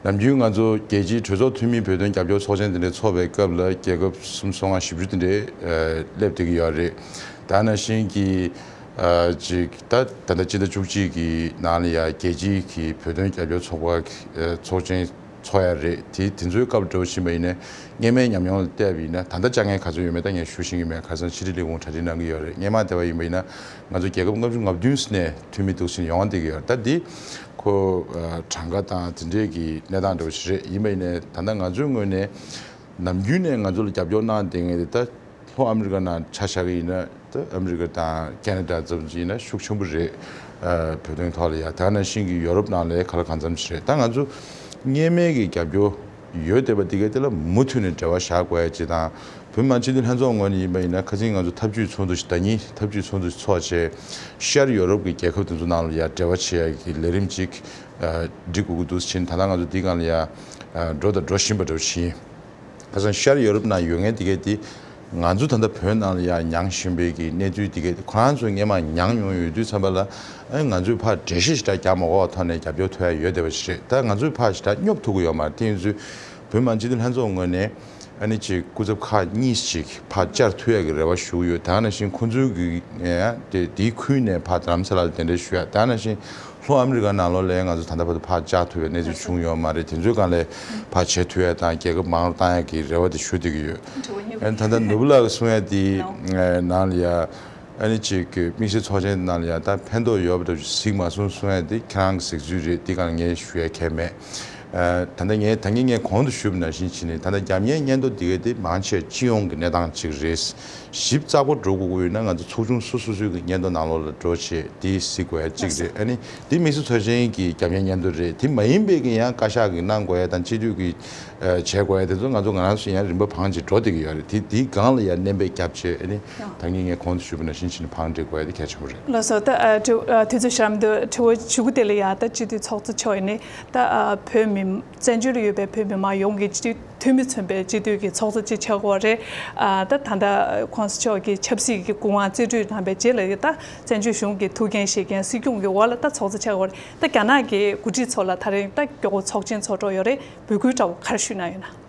ནམ་རྒྱུན་ང་ཚོ་རྒྱལ་སྤྱིའི་གྲོས་ཚོགས་འཐུས་མིའི་བོད་དོན་རྒྱབ་སྐྱོར་ཚོགས་ཆེན་དེ་འདྲའི་ཚོགས་པའི་སྐབས་ལ་རྒྱལ་ཁབ་གསུམ་སོ་ལྔ་བཞི་བཅུ་དེ་འདྲའི་ཨ་སླེབས་བསྡད་ཀྱི་ཡོད་རེད། ད་ནང་བཞིན་གྱི་ཨ་ཅིག་ད་ད་ལྟ་སྤྱི་ཟླ་བཅུ་གཅིག་གི་ནང་ལ་ཡ་རྒྱལ་སྤྱིའི་གི་བོད་དོན་རྒྱབ་སྐྱོར་ཚོགས་པ་ཨ་ཚོགས་ཆེན་ཚོགས་ཡ་རེད། དེ་དེ་ཚོའི་སྐབས་འགྲོ་བཞིན་པ་ཡིན་ན་སྔོན་མའི་ཉམས་མྱོང་ལ་བལྟས་པ་ཡིན་ན་ད་ལྟ་དཀའ་ངལ་ག་ཚོད་ཡོད་མེད་ད་ངས་ཞུ་ཤེས་ཀྱི་མེད། ཁ་སང་ཕྱི་དྲིལ་ལས་ཁུངས་གྲ་སྒྲིག་གནང་གི་ཡོད་རེད། སྔོན་མ་བལྟས་པ་ཡིན་པ་ཡིན་ན་ང་ཚོ་རྒྱལ་ཁབ་ལྔ་བཅུ་ང་བདུན་ནས་འཐུས་མི་འདུག་ཕྱིན་ཡོང་བསྡད་ཀྱི་ཡོད་རེད། ད་འདི་ཁོ་ཨ་གྲངས་ཀ་དང་དེ་འདྲས་ཀྱི་གནས་སྟངས་འདྲ་བོ་ཞིག་རེད། ཡིན་པ་ཡིན་ནའི་ད་ལྟ་ང་ཚོའི་ངོས་ནས་ནམ་རྒྱུན་ནས་ང་ཚོ་ལ་རྒྱབ་སྐྱོར་གནང་བསྡད་མཁན་དེ་ད་ལྷོ་ཨ་མི་རི་ཀ་ནང་ཆ་བཞག་གི་ཡིན་ན་ད་ཨ་མི་རི་ཀ་དང་ཁེ་ན་ཌ་ཙམ་ཅིག་ཡིན་ན་ཤུགས་ཆེན་པོ་རེད། ཨ་བོད་དོན་ཐོག་ལ་ཡ་ད་ནང་བཞིན་གྱི་ཡོ་རོབ་ནང་ལ་ཡ་ག་ལ་གང་འཚམ་ཞིག་རེད། ད་ང་ཚོ་སྔོན་མའི་གི་རྒྱབ་སྐྱོར་ཡོད་བསྡད་པ་འདི་གའི་དེ་ལ་མུ་མཐུད་ནས་འབྲེལ་བ་བཞག་དགོས་ཡ་ཅིག་དང་། བོད་མི་མང་སྤྱི་འཐུས་ལྷན་ཚོགས་ངོས་ནས་ཡིན་པ་ཡིན་ན་ཁ་སང་ང་ཚོ་འཐབ་ཇུས་ཚོགས་འདུ་ཞིག་ཟླ་ཉིན་འཐབ་ཇུས་ཚོགས་འདུ་ཞིག་ཚོགས་བྱས་ཤར་ཡོ་རོབ་ཀྱི་རྒྱལ་ཁབ་དེ་ཚོ་ནང་ལ་ཡ་འབྲེལ་བ་བྱེད་ཡ་གི་ལས་རིམ་ཅིག་ཨ་སྒྲིག་དགོས་ཀྱི་འདུག་ཕྱིན། ད་ལྟ་ང་ཚོ་འདི་སྒང་ལ་ཡ་ཨ་འགྲོ་དང་འགྲོ་བཞིན་པ་འདྲ་བོ་ཞིག་ཡིན། ཁ་སང་ཤར་ཡོ་རོབ་ནང་ཡོད་མཁན་དེ་གས་དེ་ང་ཚོ་ད་ལྟ་བོད་ནང་ལ་ཡ་མྱངས་བཞིན་པའི་གི་གནས་ཚུལ་དེ་གས་ཁོ་རང་ཚོ་སྔོན་མ་མྱངས་མྱོང་ཡོད་དུས་ཙམ་པ་ལ་ཨ་ང་ཚོས་ཕར་འགྲེལ་བཤད་ཞེ་དྲག་རྒྱག་མ་དགོས་པ་ཐོག་ནས་རྒྱབ་སྐྱོར་ཐོབ་ཡ་ཡོད་བསྡད་པ་ཞིག་རེད། ད་ང་ཚོས་ཕར་ཞེ་དྲག་སྙོབ་ཐུབ་ཀྱི་ཡོད་མ་རེད། དེ་ཡིན་ཚུལ་བོད་མི་མང་སྤྱི་འཐུས་ལྷན་ཚོགས་ངོས་ནས་ཨ་ནི་ཅིག་སྐུ་ཚབ་ཁག་གཉིས་ཅིག་ཕར་བཅར་ཐུབ་ཡ་གི་རེ་བ་ཞུ་གི་ཡོད། ད་ནང་བཞིན་ཁོང་ཚོའི་གི་ཨ་དེ་དེའི་ཁུལ་ནས་ཕར་རྡ་རམ་ས་ལ་ལ་གདན་འདྲེན་ཞུ་ཡ། ད་ནང་བཞིན་ལྷོ་ཨ་མི་རི་ཀ་ནང་ལོགས་ལ་ང་ཚོ་ད་ལྟ་བར་དུ་ཕར་བཅར་ཐུབ་པའི་གནས་ཚུལ་བྱུང་ཡོད་མ་རེད། དེ་ཚོའི་སྒང་ལ་ཕར་བྱེད་ཐུབ་ཡ་དང་རྒྱལ་ཁབ་མང་རུ་བཏང་ཡ་གི་རེ་བ་དེ་ཞུ་བསྡད་ཀྱི་ཡོད། ཨ་ནི་ད་ལྟ་ནོར་བུ་ལགས་ཀྱིས་གསུང་ཡ་དེའི་ནང་ལ་ཡ་ཨ་ནི་ཅིག་གི་དམིགས་བསལ་ཚོགས་ཆེན་ནང་ལ་ཡ་ད་ཕན་ཐོགས་ཡོད་པ་འདྲ་ཞིག་གཟིགས་མ་སོང་གསུང་ཡ་དེ་ཁྱེད་རང་གི་གཟིགས་ཚུལ་རེད། དེ་སྒང་ལ་ངས་ཞུ་ཡ་གང་ཡང་མེད། ཨ་ད་ལྟ་ངས་ད་གིན་ངས་གོང་དུ་ཞུས་པ་ནང་བཞིན་བྱས་ནས་ད་ལྟ་རྒྱབ་གཉེར་སྙན་ཐོ་འདི་ག་དེ་མང་ཆེ་སྤྱི་ཡོངས་ཀྱི་གནས་སྟངས་ཅིག་རེད། ཞིབ་ཚགས་པོ་འགྲོ་དགོས་ཀྱི་ཡོད་ན་ང་ཚོ་ཚོགས་ཆུང་སོ་སོ་སོའི་གི་སྙན་ཐོ་ནང་ལོགས་ལ་འགྲོ་བྱས་དེ་གཟིགས་དགོས་ཡ་གཅིག་རེད། ཨ་ནི་དེ་དམིགས་བསལ་ཚོགས་ཆེན་གྱི་རྒྱབ་གཉེར་སྙན་ཐོ་རེད། དེ་མ་ཡིན་པའི་གི་ཡང་བཀའ་ཤག་གི་གནང་དགོས་ཡ་དང་སྤྱི་འཐུས་ཀྱི་ཨ་བྱེད་དགོས་ཡ་དེ་ཚོ་ང་ཚོ་ང་རང་ཚོ་ཡང་རིམ་པ་བང་ཅིག་འགྲོ་བསྡད་ཀྱི་ཡོད་རེད། དེ་དེའི་སྒང་ལ་ཡང་སྣོན་པ་བརྒྱབ་བྱས་ཨ་ནི་ད་གིན་ངས་གོང་དུ་ཞུས་པ་ནང་བཞིན་བྱས་ནས་བང་སྒྲིག་དགོས་ཡ་དེ་གལ་ཆེན་པོ་རེད། ལགས་སོ། ད་ཨ་དུས་ཨ་དུས་ཚོད་ཞག་མི་འདུག་དྲི་བ་ཞུ་གི་དེ་ལ་ཡ་ད་སྤྱི་འཐུས་ཚོགས་གཙོ་མཆོག་ཡིན་ནི་ད་ཨ་བོད་མི་བཙན་བྱོལ་ལ་ཡོད་པའི་བོད་མི་མང་ཡོངས་ཀྱི་སྤྱི་འཐུས་འཐུས་མི་མཚོན་པའི་སྤྱི་འཐུས་ཀྱི་ཚོགས་གཙོ་གཅིག་ཆགས་ཀྱི་ཡོད་རེད། ཨ་ད་ད་ལྟ་༸གོང་ས་མཆོག་གི་ཆབ་སྲིད་ཀྱི་སྐུ་དབང་རྩིས་སྤྲོད་གནང་བའི་རྗེས་ལ་ད་བཙན་བྱོལ་གཞུང་གི་ཐུགས་འགན་བཞེས་མཁན་སྲིད་སྐྱོང་གི་འོག་ལ་ད་ཚོགས་གཙོ་ཆགས་ཀྱི་ཡོད་རེད། ད་རྒྱ་ནག་གི་འགོ་ཁྲིད་ཚོ་ལ་ད་རིང་ད་མགྱོགས་པོ་ཚོགས་ཆེན་ཚོགས་འགྲོ་ཡོད་རེད། འབོད་སྐུལ་འདྲ་བོ་ག་རེ་ཞུས་གནང་ཡོད་ན།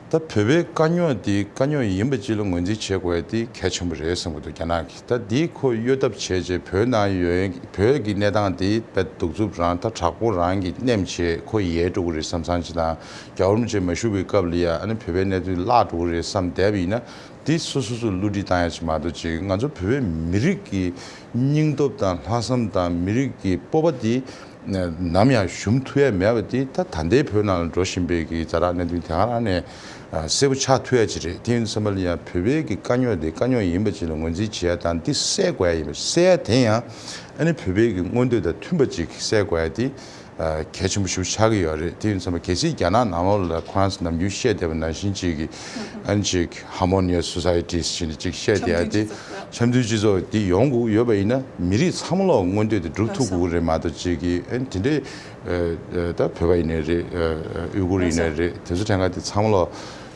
ད་བོད་པའི་དཀའ་རྙོག་འདི་དཀའ་རྙོག་ཡིན་པ་ཅིག་ལ་ངོས་འཛིན་བྱེད་དགོས་ཡ་འདི་གལ་ཆེན་པོ་རེད་བསམ་གྱི་འདུག་རྒྱ་ནག་གིས་ད་འདི་ཁོ་གཡོལ་ཐབས་བྱས་བྱས་བོད་ནང་ཡོད་བོད་ཀྱི་གནས་སྟངས་འདི་དཔེ་གདུག་རྩུབ་རང་ད་དྲག་པོ་རང་གིས་མནན་བྱས་ཁོ་ཡལ་འགྲོ་གི་རེད་བསམ་བསམ་ཅིག་དང་རྒྱལ་བ་རིན་པོ་ཆེ་མ་བཞུགས་པའི་སྐབས་ལ་ཡ་ཨ་ནི་བོད་པའི་གནས་ཚུལ་བརླག་འགྲོ་གི་རེད་བསམ་བསྡད་པ་ཡིན་ན་འདི་སོ་སོ་སོ་བསླུ་བྲིད་བཏང་ཡ་ཅིག་མ་གཏོགས་ཅིག་ང་ཚོ་བོད་པའི་མི་རིགས་ཀྱི་སྙིང་སྟོབས་དང་ལྷག་བསམ་དང་མི་རིགས་ཀྱི་སྤོབས་པ་འདི་ནམ་ཡང་ཞུམ་ཐུབ་ཡ་མེད་པ་འདི་ད་ད་ལྟའི་བོད་ནང་ལ་འགྲོ་བཞིན་པའི་གི་ཛ་དྲག་གནད་དོན་དེ་ག་རང་ནས་གསལ་པོ་ཆགས་ཐུབ་ཡ་ཅིག་རེད། དེ་ཡིན་དུས་ཙམ་པ་ལ་ཡང་བོད་པའི་གི་དཀའ་རྙོག་དེ་དཀའ་རྙོག་ཡིན་པ་ཅིག་ལ་ངོས་འཛིན་བྱེད་ཡ་དང་འདི་སེལ་དགོས་ཡ་ཡིན་པ་སེལ་ཡ་དེ་ཡང་ཨ་ནི་བོད་པའི་གི་མངོན་འདོད་དང་མཐུན་པ་ཅིག་སེལ་དགོས་ཡ་དེ་གལ་ཆེན་པོ་ཞིག་ཆགས་ཀྱི་ཡོད་རེད། དེ་ཡིན་དུས་ཙམ་པ་གལ་སྲིད་རྒྱ་ནག་ནང་ལོགས་ལ་ཁོ་རང་ཚོ་ནམ་རྒྱུན་བཤད་བསྡད་པ་ནང་བཞིན་ཅིག་གི་ཨ་ནི་ཅིག་harmonious societies་ཞེས་ནས་ཅིག་བཤད་བསྡད་ཡ་དེ། འཆམ་མཐུན་སྤྱི་ཚོགས་འདི་ཡོང་དགོས་ཡོད་པ་ཡིན་ན་མི་རིགས་ཚང་མ་ལོག་མངོན་འདོད་དེ་སྒྲུབ་ཐུབ་དགོས་ཀྱི་རེད་མ་གཏོགས་ཅིག་གི་ཨ་ནི་དེ་འདྲའི་ཨ་ཨ་ད་བོད་པ་ཡིན་ནའི་རེད། ཨ་ཨ་ཨུ་གུར་ཡིན་ནའི་རེད། དེ་ཚོ་གྲངས་ཀ་དེ་ཚང་མ་ལོག་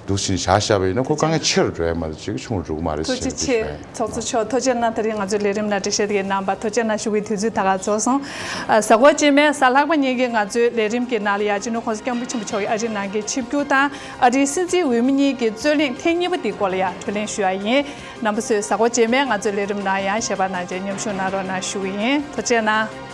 འདུག་ཕྱིན་བཞག་བཞག་པ་ཡིན་ན་ཁོ་དཀའ་ངལ་ཆེ་རུ་འགྲོ་ཡ་མ་གཏོགས་ཅིག་ཆུང་རུ་འགྲོ་གི་མ་རེད་ཟེར་ནས་ཐུགས་རྗེ་ཆེ། ཚོགས་གཙོ་མཆོག་ཐུགས་རྗེ་གནང་། དེ་རིང་ང་ཚོའི་ལས་རིམ་ནང་འགྲེལ་བཤད་དེ་གནང་བ་ཐུགས་རྗེ་གནང་ཞུ་གི་དུས་ཚོད་ད་ག་རྫོགས་སོང་། ཨ་གཟའ་འཁོར་རྗེས་མའི་གཟའ་ལྷག་པ་ཉིན་གྱི་ང་ཚོའི་ལས་རིམ་གྱི་ནང་ལ་ཡ་སྤྱི་ནོར་༸གོང་ས་༸སྐྱབས་མགོན་ཆེན་པོ་མཆོག་གིས་ཨ་རིའི་ནང་གི་ཆིབས་བསྒྱུར་དང་ཨ་རིའི་སྲིད་འཛིན་འོས་མི་གཉིས་ཀྱི་རྩོད་གླེང་ཐེངས་གཉིས་པ་དེའི་སྐོར་ལ་ཡ་གྲོས་གླེང་ཞུ་ཡ་ཡིན། རྣམ་པ་ཚོས་གཟའ་འཁོར་རྗེས་མའི་ང་ཚོའི་ལས་རིམ་ནང་ཡང་ཞལ་པར་གནང་རྗེས་མཉམ་ཞུགས་གནང་རོགས་གནང་ཞུ་གི་ཡིན། ཐུགས་རྗེ་གནང་།